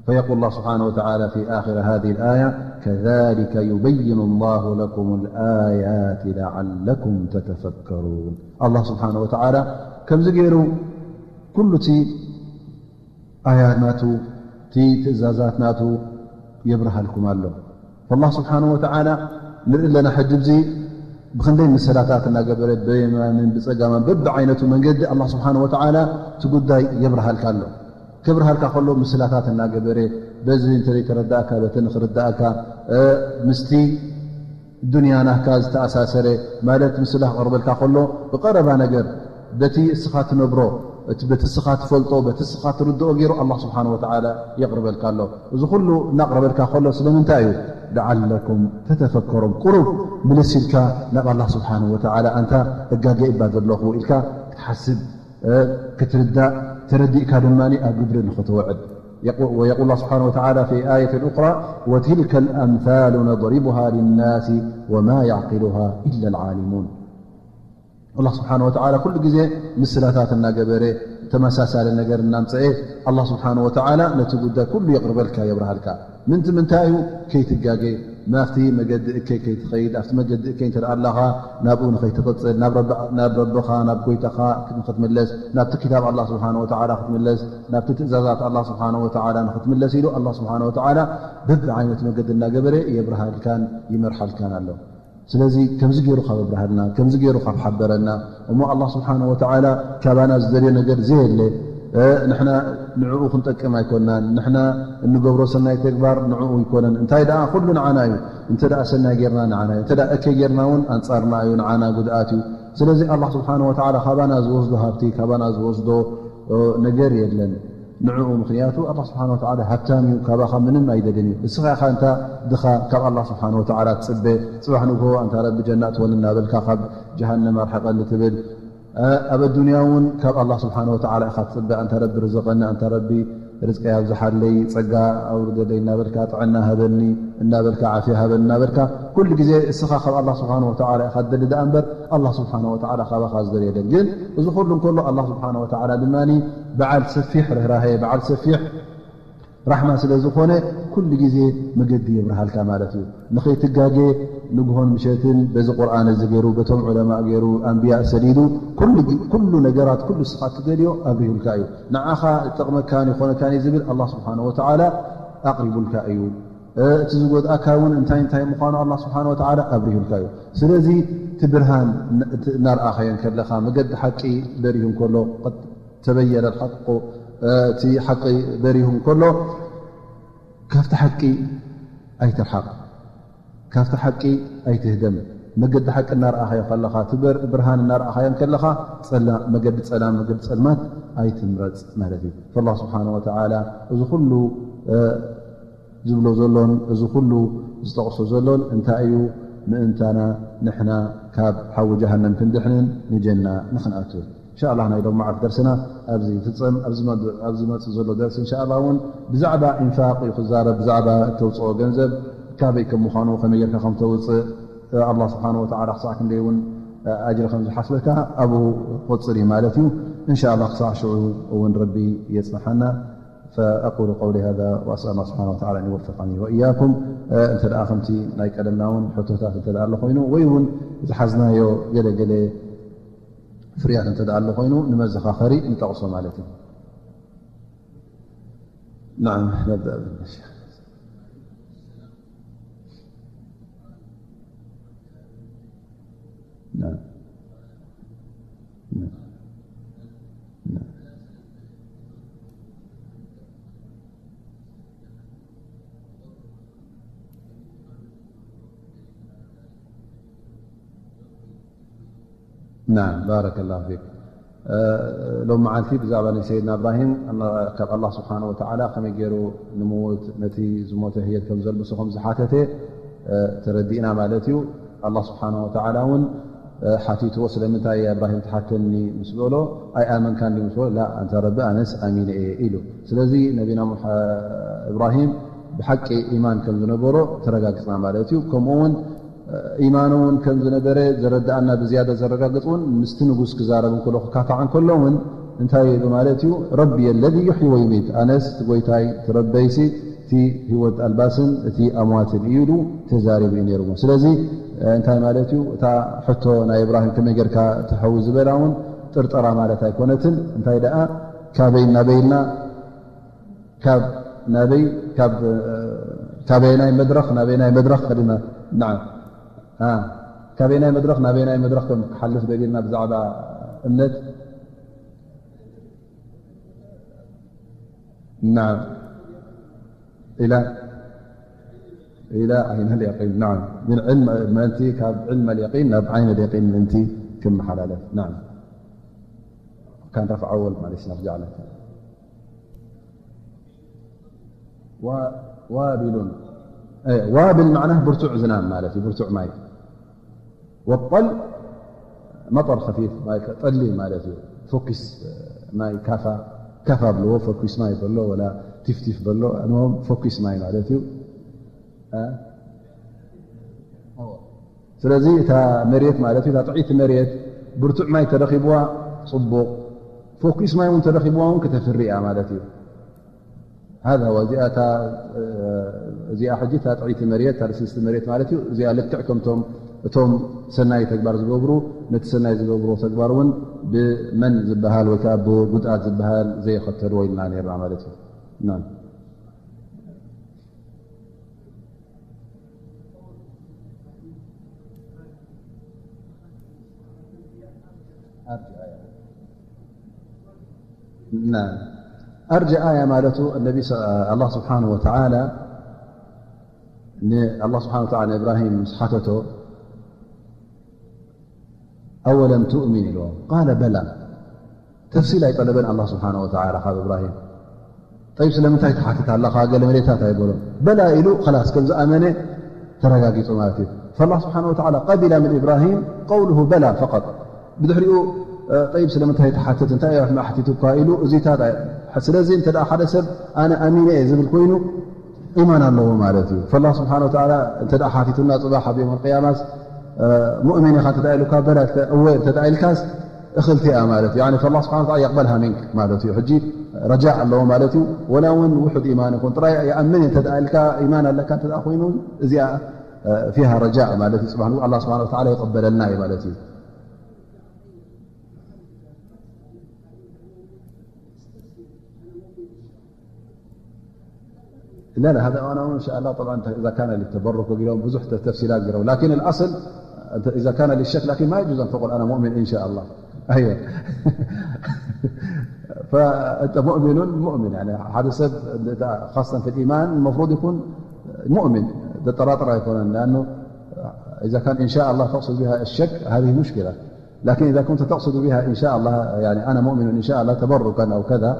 فيقول الله سبحانه وتعالى في آخر هذه الآية: كذلك يبين الله لكم الآيات لعلكم تتفكرون. الله سبحانه وتعالى ከምዚ ገይሩ ኩሉ እቲ ኣያት ናቱ፣ እቲ ትእዛዛት ናቱ የብርሃልኩም ኣሎ። فالله سبحانه وتعالى ንርኢ ኣለና። ሕጂ እዚ ብኽንደይ ምስላታት እናገበረ፣ ብየማንን ብጸጋማን በብዓይነቱ መንገዲ الله سبحانه وتعالى እቲ ጉዳይ የብርሃልካ ኣሎ። ከብርሃልካ ከሎ ምስላታት እናገበረ፣ በዚ እንተ ዘይተረዳእካ በቲ ንኽርዳእካ፣ እ፣ ምስቲ ዱንያ ናካ ዝተኣሳሰረ፣ ማለት ምስላ ክቐርበልካ ከሎ ብቐረባ ነገር፣ በቲ እስኻ ትነብሮ፣ እቲ በቲ እስኻ ትፈልጦ፣ በቲ እስኻ ትርድኦ ገይሩ ኣላህ ስብሓን ወተዓላ የቕርበልካ ኣሎ። እዚ ኩሉ እናቕረበልካ ከሎ ስለምንታይ እዩ? ለዓለኩም ተተፈከሩን። ቁሩብ ምልስ ኢልካ ናብ ኣላህ ስብሓን ወተዓላ፣ ኣንታ እጋገ እባ ዘለኹ ኢልካ ክትሓስብ፣ እ፣ ክትርዳእ፣ ተረዲእካ ድማ ኣብ ግብሪ ንኽተውዕል። የቁ-፣ ወየቁል ኣላህ ስብሓን ወተዓላ ፊ ኣየትን ኡኽራ፣ ወትልከ ልኣምሳሉ ነድሪቡሃ ሊናሲ ወማ ያዕቂሉሃ ኢላ ልዓሊሙን። ኣላህ ስብሓን ወተዓላ ኩሉ ግዜ ምስላታት እናገበረ፣ ተመሳሳሊ ነገር እናምፀኤ፣ ኣላህ ስብሓን ወተዓላ ነቲ ጉዳይ ኩሉ የቕርበልካ፣ የብርሃልካ። ምንቲ ምንታይ እዩ? ከይትጋገ፣ ናብቲ መገዲ እከይ ከይትኸይድ፣ ኣብቲ መገዲ እከይ እንተ ደኣ ኣለኻ፣ ናብኡ ንኸይትቕጽል፣ ናብ ረብ-፣ ናብ ረብኻ፣ ናብ ጎይታኻ ንኽትምለስ፣ ናብቲ ክታብ ኣላህ ስብሓን ወተዓላ ክትምለስ፣ ናብቲ ትእዛዛት ኣላህ ስብሓን ወተዓላ ንኽትምለስ ኢሉ ኣላህ ስብሓን ወተዓላ በብዓይነቱ መገዲ እናገበረ የብርሃልካን ይመርሓልካን ኣሎ። ስለዚ ከምዚ ገይሩ ካብ ኣብርሃልና፣ ከምዚ ገይሩ ካብ ሓበረና፣ እሞ ኣላህ ስብሓን ወተዓላ ካባና ዝደልዮ ነገር ዘየለ፣ እ፣ ንሕና ንዕኡ ክንጠቅም ኣይኮናን። ንሕና እንገብሮ ሰናይ ተግባር ንዕኡ ኣይኮነን። እንታይ ደኣ ኩሉ ንዓና እዩ። እንተ ደኣ ሰናይ ጌርና ንዓና እዩ። እንተ ደኣ እከይ ጌርና እውን ኣንጻርና እዩ፣ ንዓና ጉድኣት እዩ። ስለዚ ኣላህ ስብሓን ወተዓላ ካባና ዝወስዶ ሃብቲ፣ ካባና ዝወስዶ፣ እ፣ ነገር የለን። ንዕኡ፣ ምኽንያቱ ኣላህ ስብሓን ወተዓላ ሃብታም እዩ፣ ካባኻ ምንም ኣይደልን እዩ። እስኻ ኢኻ እንታ ድኻ ካብ ኣላህ ስብሓን ወተዓላ ትጽበ፣ ጽባሕ ንግሆ ኣንታ ረቢ ጀና እትወኒ እናበልካ ካብ ጀሃነም ኣርሕቐኒ ትብል። እ፣ ኣብ ኣዱንያ እውን ካብ ኣላህ ስብሓን ወተዓላ ኢኻ ትጽበ፣ ኣንታ ረቢ ርዘቐኒ፣ ኣንታ ረቢ ርዝቀይ ኣብዝሓለይ፣ ጸጋ ኣውርደለይ እናበልካ፣ ጥዕና ሃበኒ እናበልካ፣ ዓፍያ ሃበኒ እናበልካ፣ ኩሉ ግዜ እስኻ ካብ ኣላህ ስብሓን ወተዓላ ኢኻ ትደሊ ደኣ እምበር ኣላህ ስብሓን ወተዓላ ካባኻ ዝደልዮ የለን። ግን እዚ ኩሉ እንከሎ ኣላህ ስብሓን ወተዓላ ድማ በዓል ሰፊሕ ርህራሄ፣ በዓል ሰፊሕ ራሕማ ስለ ዝኾነ ኩሉ ግዜ መገዲ የብርሃልካ ማለት እዩ። ንኸይትጋገ ንግሆን ምሸትን በዚ ቁርኣን እዚ ገይሩ፣ በቶም ዑለማእ ገይሩ፣ ኣንብያእ ሰዲዱ፣ ኩሉ ግ-፣ ኩሉ ነገራት፣ ኩሉ እስኻ እትደልዮ ኣብሪሁልካ እዩ። ንዓኻ ይጠቕመካን ይኾነካን እዩ ዝብል ኣላህ ስብሓን ወተዓላ ኣቕሪቡልካ እዩ። እ፣ እቲ ዝጎድኣካ እውን እንታይ እንታይ ምዃኑ ኣላህ ስብሓን ወተዓላ ኣብሪሁልካ እዩ። ስለዚ እቲ ብርሃን ን-፣ እቲ እናርኣኻዮ እንከለኻ፣ መገዲ ሓቂ በሪሁ እንከሎ፣ ቀድ ተበየነ ልሓቁ፣ እ፣ እቲ ሓቂ በሪሁ እንከሎ፣ ካብቲ ሓቂ ኣይትርሓቕ፣ ካብቲ ሓቂ ኣይትህደም። መገዲ ሓቂ እናርኣኻዮ ከለኻ፣ እቲ በር-፣ ብርሃን እናርኣኻዮ እንከለኻ፣ ጸላ-፣ መገዲ ጸላም፣ መገዲ ጸልማት ኣይትምረጽ ማለት እዩ። ፈላህ ስብሓነ ወተዓላ እዚ ኩሉ፣ እ፣ ዝብሎ ዘሎን እዚ ኩሉ ዝጠቕሶ ዘሎን እንታይ እዩ? ምእንታና ንሕና ካብ ሓዊ ጀሃነም ክንድሕንን ንጀና ንኽንኣቱ። እንሻ ኣላህ ናይ ሎማዓት ደርስና ኣብዚ ይፍጸም። ኣብ ዝመ-፣ ኣብ ዝመጽእ ዘሎ ደርሲ እንሻ ኣላህ እውን ብዛዕባ ኢንፋቕ እዩ ክዛረብ፣ ብዛዕባ እተውፅኦ ገንዘብ ካበይ ከም ምዃኑ፣ ከመይ ጌርካ ከም ተውፅእ፣ ኣላህ ስብሓነ ወተዓላ ክሳዕ ክንደይ እውን ኣጅሪ ከም ዝሓስበካ ኣብኡ ክቕፅል እዩ ማለት እዩ። እንሻ ኣላህ ክሳዕ ሽዑ እውን ረቢ የፅንሓና። فأقول قولي هذا وأسأل الله سبحانه وتعالى أن يوفقني وإياكم. እንተ ደኣ ከምቲ ናይ ቀደምና እውን ሕቶታት እንተ ደኣ ኣሎ ኮይኑ፣ ወይ እውን ዝሓዝናዮ ገለ ገለ ፍርያት እንተ ደኣ ኣሎ ኮይኑ፣ ንመዘኻኸሪ ንጠቕሶ ማለት እዩ። نعم، نبدأ بالنشاء. نعم. نعم. نعم. نعم، بارك الله فيك. እ፣ ሎም መዓልቲ ብዛዕባ ናይ ሰይድና እብራሂም፣ ኣና-፣ ካብ ኣላህ ስብሓነ ወተዓላ ከመይ ገይሩ ንምውት፣ ነቲ ዝሞተ ህየት ከም ዘልብሶ ከም ዝሓተተ፣ እ፣ ተረዲእና ማለት እዩ። ኣላህ ስብሓነ ወተዓላ እውን፣ እ፣ ሓቲትዎ፣ "ስለምንታይ እያ እብራሂም ትሓተኒ?" ምስ በሎ፣ "ኣይኣመንካን ድዩ?" ምስ በሎ፣ "ላ፣ ኣንታ ረቢ፣ ኣነስ ኣሚነ እየ" ኢሉ። ስለዚ ነቢና ሙሓ-፣ እብራሂም ብሓቂ ኢማን ከም ዝነበሮ ተረጋጊጽና ማለት እዩ። ከምኡ እውን ኢማኑ እውን ከም ዝነበረ ዘረድኣና ብዝያዳ ዘረጋግጽ እውን ምስቲ ንጉስ ክዛረብ እንከሎ ክካታዕ እንከሎ እውን እንታይ ብማለት እዩ? ረቢ ለዚ ዩሕይ ወዩሚት፣ ኣነስ እቲ ጎይታይ እቲ ረበይሲ እቲ ህይወት ኣልባስን እቲ ኣምዋትን እዩ ኢሉ ተዛሪቡ እዩ ነይሩ። ስለዚ እንታይ ማለት እዩ? እታ ሕቶ ናይ እብራሂም ከመይ ጌርካ ትሐዊ ዝበላ እውን ጥርጠራ ማለት ኣይኮነትን። እንታይ ደኣ ካበይ ናበይና ካብ ናበይ ካብ ካበየናይ መድረኽ ናበየናይ መድረኽ ከድና ና ካበየናይ መድረኽ ናበየናይ መድረኽ ከም ክሓልፍ ደሊልና ብዛዕባ እምነት ና إلى إلى عين اليقين نعم من علم ምእንቲ ካብ علم اليقين ናብ عين اليقين ምእንቲ ክመሓላለፍ نعم كان رفع أول معلش نرجع لك و- وابل إيه، وابل معناه ብርቱዕ ዝናም ማለት እዩ ብርቱዕ ማይ والطل مطر خفيف ማይ ጠሊ ማለት እዩ ፎኪስ ማይ ካፋ ካፋ ብልዎ ፎኪስ ማይ በሎ ወላ ቲፍቲፍ በሎ المهم ፎኪስ ማይ ማለት እዩ ስለዚ እታ መሬት ማለት እዩ እታ ጥዒቲ መሬት ብርቱዕ ማይ ተረኺብዋ ፅቡቕ ፎኪስ ማይ እውን ተረኺብዋ እውን ክተፍሪ እያ ማለት እዩ هذا هو እዚኣ እታ እዚኣ ሕጂ እታ ጥዒቲ መሬት እታ ልስልስቲ መሬት ማለት እዩ እዚኣ ልክዕ ከምቶም እቶም ሰናይ ተግባር ዝገብሩ ነቲ ሰናይ ዝገብርዎ ተግባር እውን ብመን ዝበሃል ወይ ከዓ ብጉድኣት ዝበሃል ዘየኸተልዎ ኢልና ነርና ማለት እዩ أرجع آية مالته النبي الله سبحانه وتعالى الله سبحانه وتعالى إبراهيم مسحتته أولم تؤمن له قال بلى ተፍሲል ኣይጠለበን ኣላ ስብሓን ወተዓላ ካብ እብራሂም። ጠይብ ስለምንታይ ትሓትት ኣለኻ? ገለ መሬታት ኣይበሎን። በላ ኢሉ ኸላስ ከም ዝኣመነ ተረጋጊጹ ማለት እዩ። ፈላ ስብሓን ወተዓላ ቀቢላ ምን ኢብራሂም ቀውልሁ በላ ፈቐጥ። ብድሕሪኡ ጠይብ ስለምንታይ ትሓትት እንታይ እዮም ኣሕቲቱካ ኢሉ እዚታት። ስለዚ እንተ ሓደ ሰብ ኣነ ኣሚነ እየ ዝብል ኮይኑ ኢማን ኣለዎ ማለት እዩ። ፈላ ስብሓን ወተዓላ እንተ ሓቲቱና ፅባሕ ኣብ የውም ቅያማስ ሙእሚን ኢኻ እንተ ኢሉካ በላ እወ እንተ ኢልካስ እኽልቲ እያ ማለት እዩ። ፈላ ስብሓን ወተዓላ የቕበልሃ ሚንክ ማለት እዩ። ሕጂ ረጃእ ኣለዎ ማለት እዩ። ወላ እውን ውሑድ ኢማን ይኹን ጥራይ ይኣምን እየ እንተ ኢልካ ኢማን ኣለካ እንተ ኮይኑ እዚኣ ፊሃ ረጃእ ማለት እዩ። ፅባሕ ንጉ ኣላ ስብሓን ወተዓላ ይቕበለልና እዩ ማለት እዩ። لا لا هذا أنا إن شاء الله طبعا إذا كان للتبرك وقيلهم بزح تفسيرات قروا لكن الأصل إذا كان للشك لكن ما يجوز أن تقول أنا مؤمن إن شاء الله. أيوة. فأنت مؤمن مؤمن يعني هذا سب خاصة في الإيمان المفروض يكون مؤمن. تتراطر يكون لأنه إذا كان إن شاء الله تقصد بها الشك هذه مشكلة. لكن إذا كنت تقصد بها إن شاء الله يعني أنا مؤمن إن شاء الله تبركا أو كذا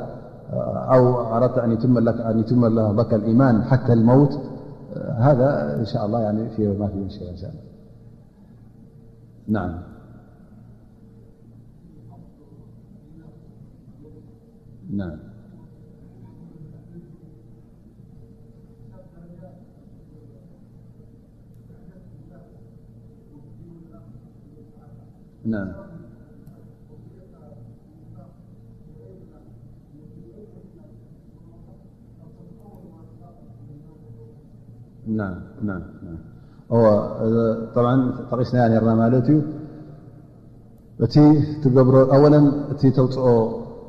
أو أردت أن يتم لك أن يتم لك الإيمان حتى الموت هذا إن شاء الله يعني في ما في مشكلة إن شاء الله. نعم. نعم. نعم. نعم نعم نعم. እወ طبعا ጠቒስናያ ነርና ማለት እዩ። እቲ ትገብሮ ኣወለን እቲ ተውፅኦ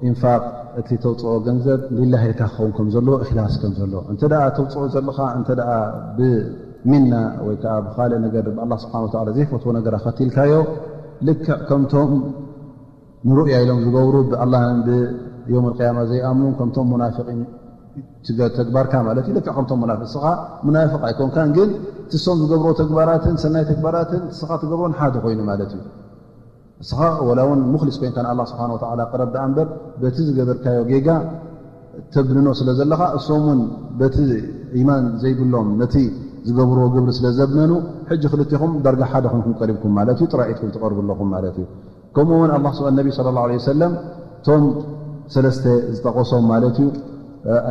ኢንፋቅ እቲ ተውፅኦ ገንዘብ ሊላህ ኢልካ ክኸውን ከም ዘለዎ እክላስ ከም ዘለዎ እንተ ደኣ ተውፅኦ ዘለኻ እንተ ደኣ ብሚና ወይ ከዓ ብካልእ ነገር ብኣላ ስብሓን ወተዓላ ዘይፈትዎ ነገር ኣኸቲልካዮ ልክዕ ከምቶም ንሩእያ ኢሎም ዝገብሩ ብኣላህን ብየውም ልቅያማ ዘይኣምኑን ከምቶም ሙናፊቂን ተግባርካ ማለት እዩ። ልክዕ ከምቶም ሙናፊቅ እስኻ ሙናፊቅ ኣይኮንካን ግን ትሶም ዝገብሮ ተግባራትን ሰናይ ተግባራትን እስኻ ትገብሮን ሓደ ኮይኑ ማለት እዩ። እስኻ ወላ እውን ሙኽሊስ ኮይንካ ንኣላ ስብሓን ወተዓላ ቅረብ ደኣ እምበር በቲ ዝገበርካዮ ጌጋ ተብንኖ ስለ ዘለኻ እሶም እውን በቲ ኢማን ዘይብሎም ነቲ ዝገብርዎ ግብሪ ስለ ዘብነኑ ሕጂ ክልቴኹም ዳርጋ ሓደ ኮይንኩም ቀሪብኩም ማለት እዩ። ጥራይ ኢድኩም ትቐርቡ ኣለኹም ማለት እዩ። ከምኡ እውን ኣላ ስብሓን ነቢ ስለ ላ ሰለም እቶም ሰለስተ ዝጠቐሶም ማለት እዩ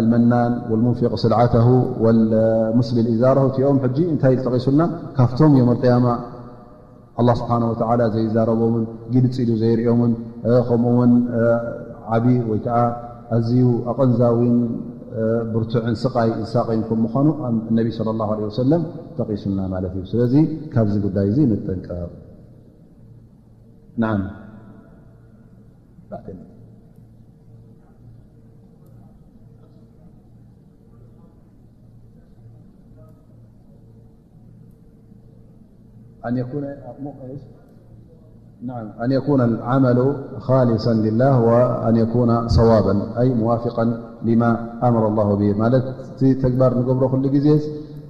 المنان والمنفق سلعته والمسبل إزاره እቲኦም ሕጂ እንታይ ተጠቒሱልና ካብቶም የውም ልቅያማ ኣላ ስብሓን ወተዓላ ዘይዛረቦምን ግልፂ ኢሉ ዘይርእዮምን ከምኡ እውን ዓቢ ወይ ከዓ ኣዝዩ ኣቐንዛዊን ብርቱዕን ስቓይ ዝሳቐዩን ከም ምዃኑ ነቢ ሰለላሁ ዐለይሂ ወሰለም ጠቒሱልና ማለት እዩ። ስለዚ ካብዚ ጉዳይ እዚ ንጠንቀቕ። نعم. أن يكون، نعم، أن يكون العمل خالصا لله، وأن يكون صوابا، أي موافقا لما أمر الله به. ማለት እቲ ተግባር ንገብሮ ኩሉ ግዜ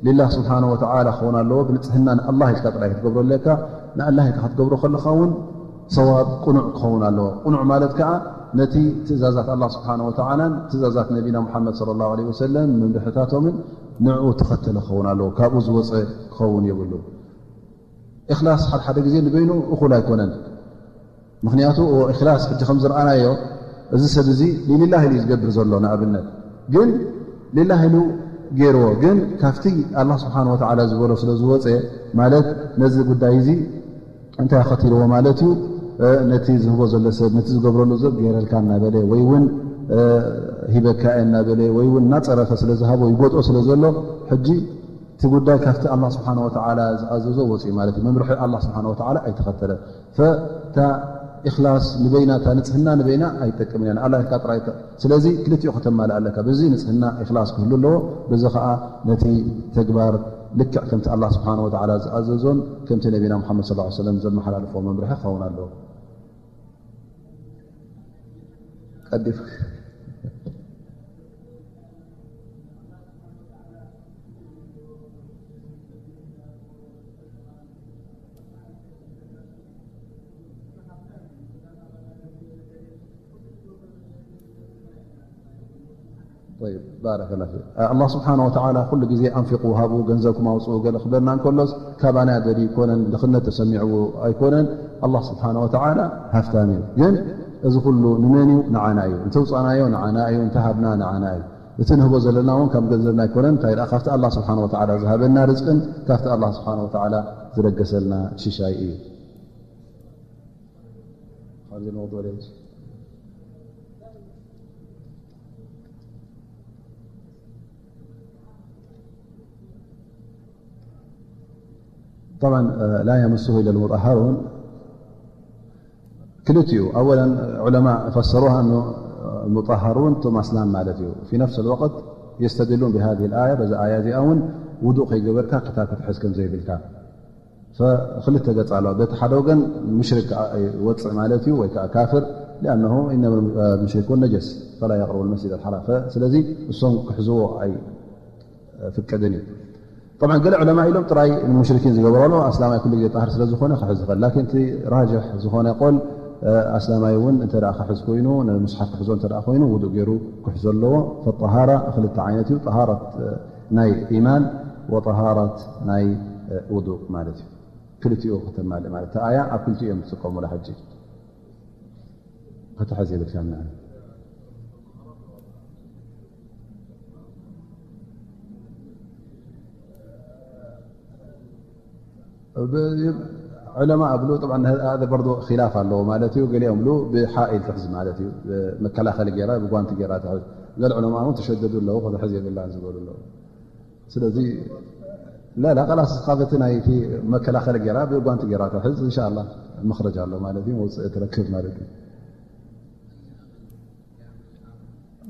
ሊላህ ስብሓነ ወተዓላ ክኸውን ኣለዎ። ብንጽህና ንኣላህ ኢልካ ጥራይ ክትገብሮ ኣለካ። ንኣላህ ኢልካ ክትገብሮ ከለኻ እውን ሰዋብ ቅኑዕ ክኸውን ኣለዎ። ቅኑዕ ማለት ከዓ ነቲ ትእዛዛት ኣላህ ስብሓነ ወተዓላን ትእዛዛት ነቢና ሙሓመድ ሰለላሁ ዐለይሂ ወሰለም መምርሕታቶምን ንዕኡ ተኸተለ ክኸውን ኣለዎ። ካብኡ ዝወፀ ክኸውን የብሉ። ኢኽላስ ሓደ ሓደ ግዜ ንበይኑ እኹል ኣይኮነን። ምኽንያቱ እዎ ኢኽላስ ሕጂ ከም ዝረኣናዮ እዚ ሰብ እዚ ሊላህ ኢሉ እዩ ዝገብር ዘሎ። ንኣብነት ግን ሊላህ ኢሉ ገይርዎ፣ ግን ካብቲ ኣላህ ስብሓነ ወተዓላ ዝበሎ ስለ ዝወፀ፣ ማለት ነዚ ጉዳይ እዚ እንታይ ኣኸቲልዎ ማለት እዩ? ነቲ ዝህቦ ዘሎ ሰብ፣ ነቲ ዝገብረሉ ሰብ ገይረልካ እናበለ ወይ እውን ሂበካ እየ እናበለ ወይ እውን እናፀረፈ ስለ ዝሃቦ ይጎጥኦ ስለ ዘሎ፣ ሕጂ እቲ ጉዳይ ካብቲ ኣላህ ስብሓነ ወተዓላ ዝኣዘዞ ወፂኡ ማለት እዩ። መምርሒ ኣላህ ስብሓነ ወተዓላ ኣይተኸተለን። ፈታ ኢኽላስ ንበይና፣ እታ ንፅህና ንበይና ኣይጠቅምን እያ። ንኣላህ ኢልካ ጥራይ ተ-፣ ስለዚ ክልቲኡ ከተማልእ ኣለካ። በዚ ንፅህና ኢኽላስ ክህሉ ኣለዎ። በዚ ከዓ ነቲ ተግባር ልክዕ ከምቲ ኣላህ ስብሓነ ወተዓላ ዝኣዘዞን ከምቲ ነቢና ሙሓመድ ሰለላሁ ዐለይሂ ወሰለም ዘመሓላለፎ መምርሒ ክኸውን ኣለዎ። ቀዲፍ طيب، ባረከላ ፊክ። ኣላህ ስብሓነ ወተዓላ ኩሉ ግዜ ኣንፊቁ፣ ሃቡ፣ ገንዘብኩም ኣውፅኡ ገለ ክብለና እንከሎስ ካባና ደልዩ ኣይኮነን፣ ድኽነት ተሰሚዕዎ ኣይኮነን። ኣላህ ስብሓነ ወተዓላ ሃፍታም እዩ። ግን እዚ ኩሉ ንመን እዩ? ንዓና እዩ። እንተውፃናዮ ንዓና እዩ፣ እንተሃብና ንዓና እዩ። እቲ ንህቦ ዘለና እውን ካብ ገንዘብና ኣይኮነን። እንታይ ደኣ ካብቲ ኣላህ ስብሓነ ወተዓላ ዝሃበና ርዝቅን ካብቲ ኣላህ ስብሓነ ወተዓላ ዝለገሰልና ሽሻይ እዩ። طبعا، لا يمسه إلا المطهرون. ክልቲኡ، أولا، ዑለማ ፈሰሩሃ أنه المطهرون እቶም ኣስላም ማለት እዩ። في نفس الوقت يستدلون بهذه الآية، በዛ ኣያ እዚኣ እውን ውዱእ ከይገበርካ ክታብ ክትሕዝ ከም ዘይብልካ። ፈክልተ ገጽ ኣለዋ። በቲ ሓደ ወገን ሙሽሪክ ይወጽእ ማለት እዩ፣ ወይ ከዓ ካፍር፣ لأنه إنما المشركون نجس فلا يقربوا المسجد الحرام። ስለዚ እሶም ክሕዝዎ ኣይፍቀድን እዩ። طبعا ገለ ዑለማ ኢሎም ጥራይ ንሙሽሪኪን ዝገበሩ ኣለዉ፣ ኣስላማይ ኩሉ ግዜ ጣህር ስለ ዝኾነ ክሕዝ ይኽእል። ላኪን እቲ ራጅሕ ዝኾነ ቆል ኣስላማይ እውን እንተ ደኣ ክሕዝ ኮይኑ፣ ንሙስሓፍ ክሕዞ እንተ ደኣ ኮይኑ ውዱእ ገይሩ ክሕዞ ኣለዎ። ፈጠሃራ ክልተ ዓይነት እዩ። ጠሃረት ናይ ኢማን ወጠሃረት ናይ ውዱእ ማለት እዩ። ክልቲኡ ከተማልእ ማለት እታ ኣያ ኣብ ክልቲኡ እዮም ዝጥቀሙላ። ሕጂ ከተሐዝ የብልካ ምናምን ዑለማ እብሉ። طبعا هذا برضو خلاف ኣለዎ ማለት እዩ። ገሊኦም እብሉ ብሓኢል ትሕዝ ማለት እዩ፣ መከላኸሊ ገይራ ብጓንቲ ገይራ ትሕዝ። ገለ ዑለማ እውን ተሸደዱ ኣለዉ፣ ክትሕዝ የብላን ዝበሉ ኣለዉ። ስለዚ لا لا خلاص እስኻ በቲ ናይቲ መከላኸሊ ገይራ ብጓንቲ ገይራ ትሕዝ إن شاء الله مخرج ኣሎ ማለት እዩ፣ መውፅኢ ትረክብ ማለት እዩ።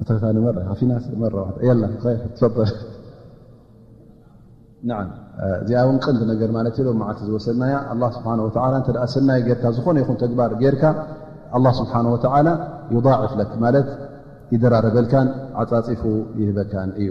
أتيتني مرة، في ناس مرة واحدة. يلا، خير، تفضل. نعم. እዚኣ እውን ቀንዲ ነገር ማለት እዩ። ሎም መዓልቲ ዝወሰድናያ ኣላህ ስብሓነ ወተዓላ እንተ ደኣ ሰናይ ጌርካ፣ ዝኾነ ይኹን ተግባር ጌርካ፣ ኣላህ ስብሓነ ወተዓላ يضاعف لك ማለት ይደራረበልካን ዓጻጺፉ ይህበካን እዩ።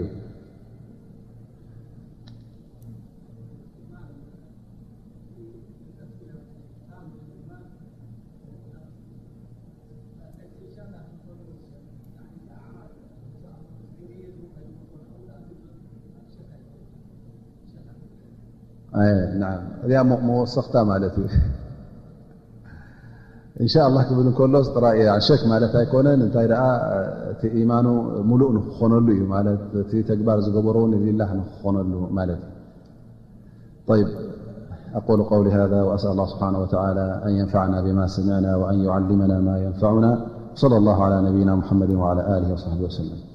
እዚኣ መወሰኽታ ማለት እዩ። እንሻ ኣላህ ክብል እንከሎስ ጥራይ እያ ሸክ ማለት ኣይኮነን። እንታይ ደኣ እቲ ኢማኑ ሙሉእ ንክኾነሉ እዩ ማለት፣ እቲ ተግባር ዝገበሮ እውን ሊላህ ንክኾነሉ ማለት እዩ። طيب، أقول قولي هذا وأسأل الله سبحانه وتعالى أن ينفعنا بما سمعنا وأن يعلمنا ما ينفعنا صلى الله على نبينا محمد وعلى آله وصحبه وسلم.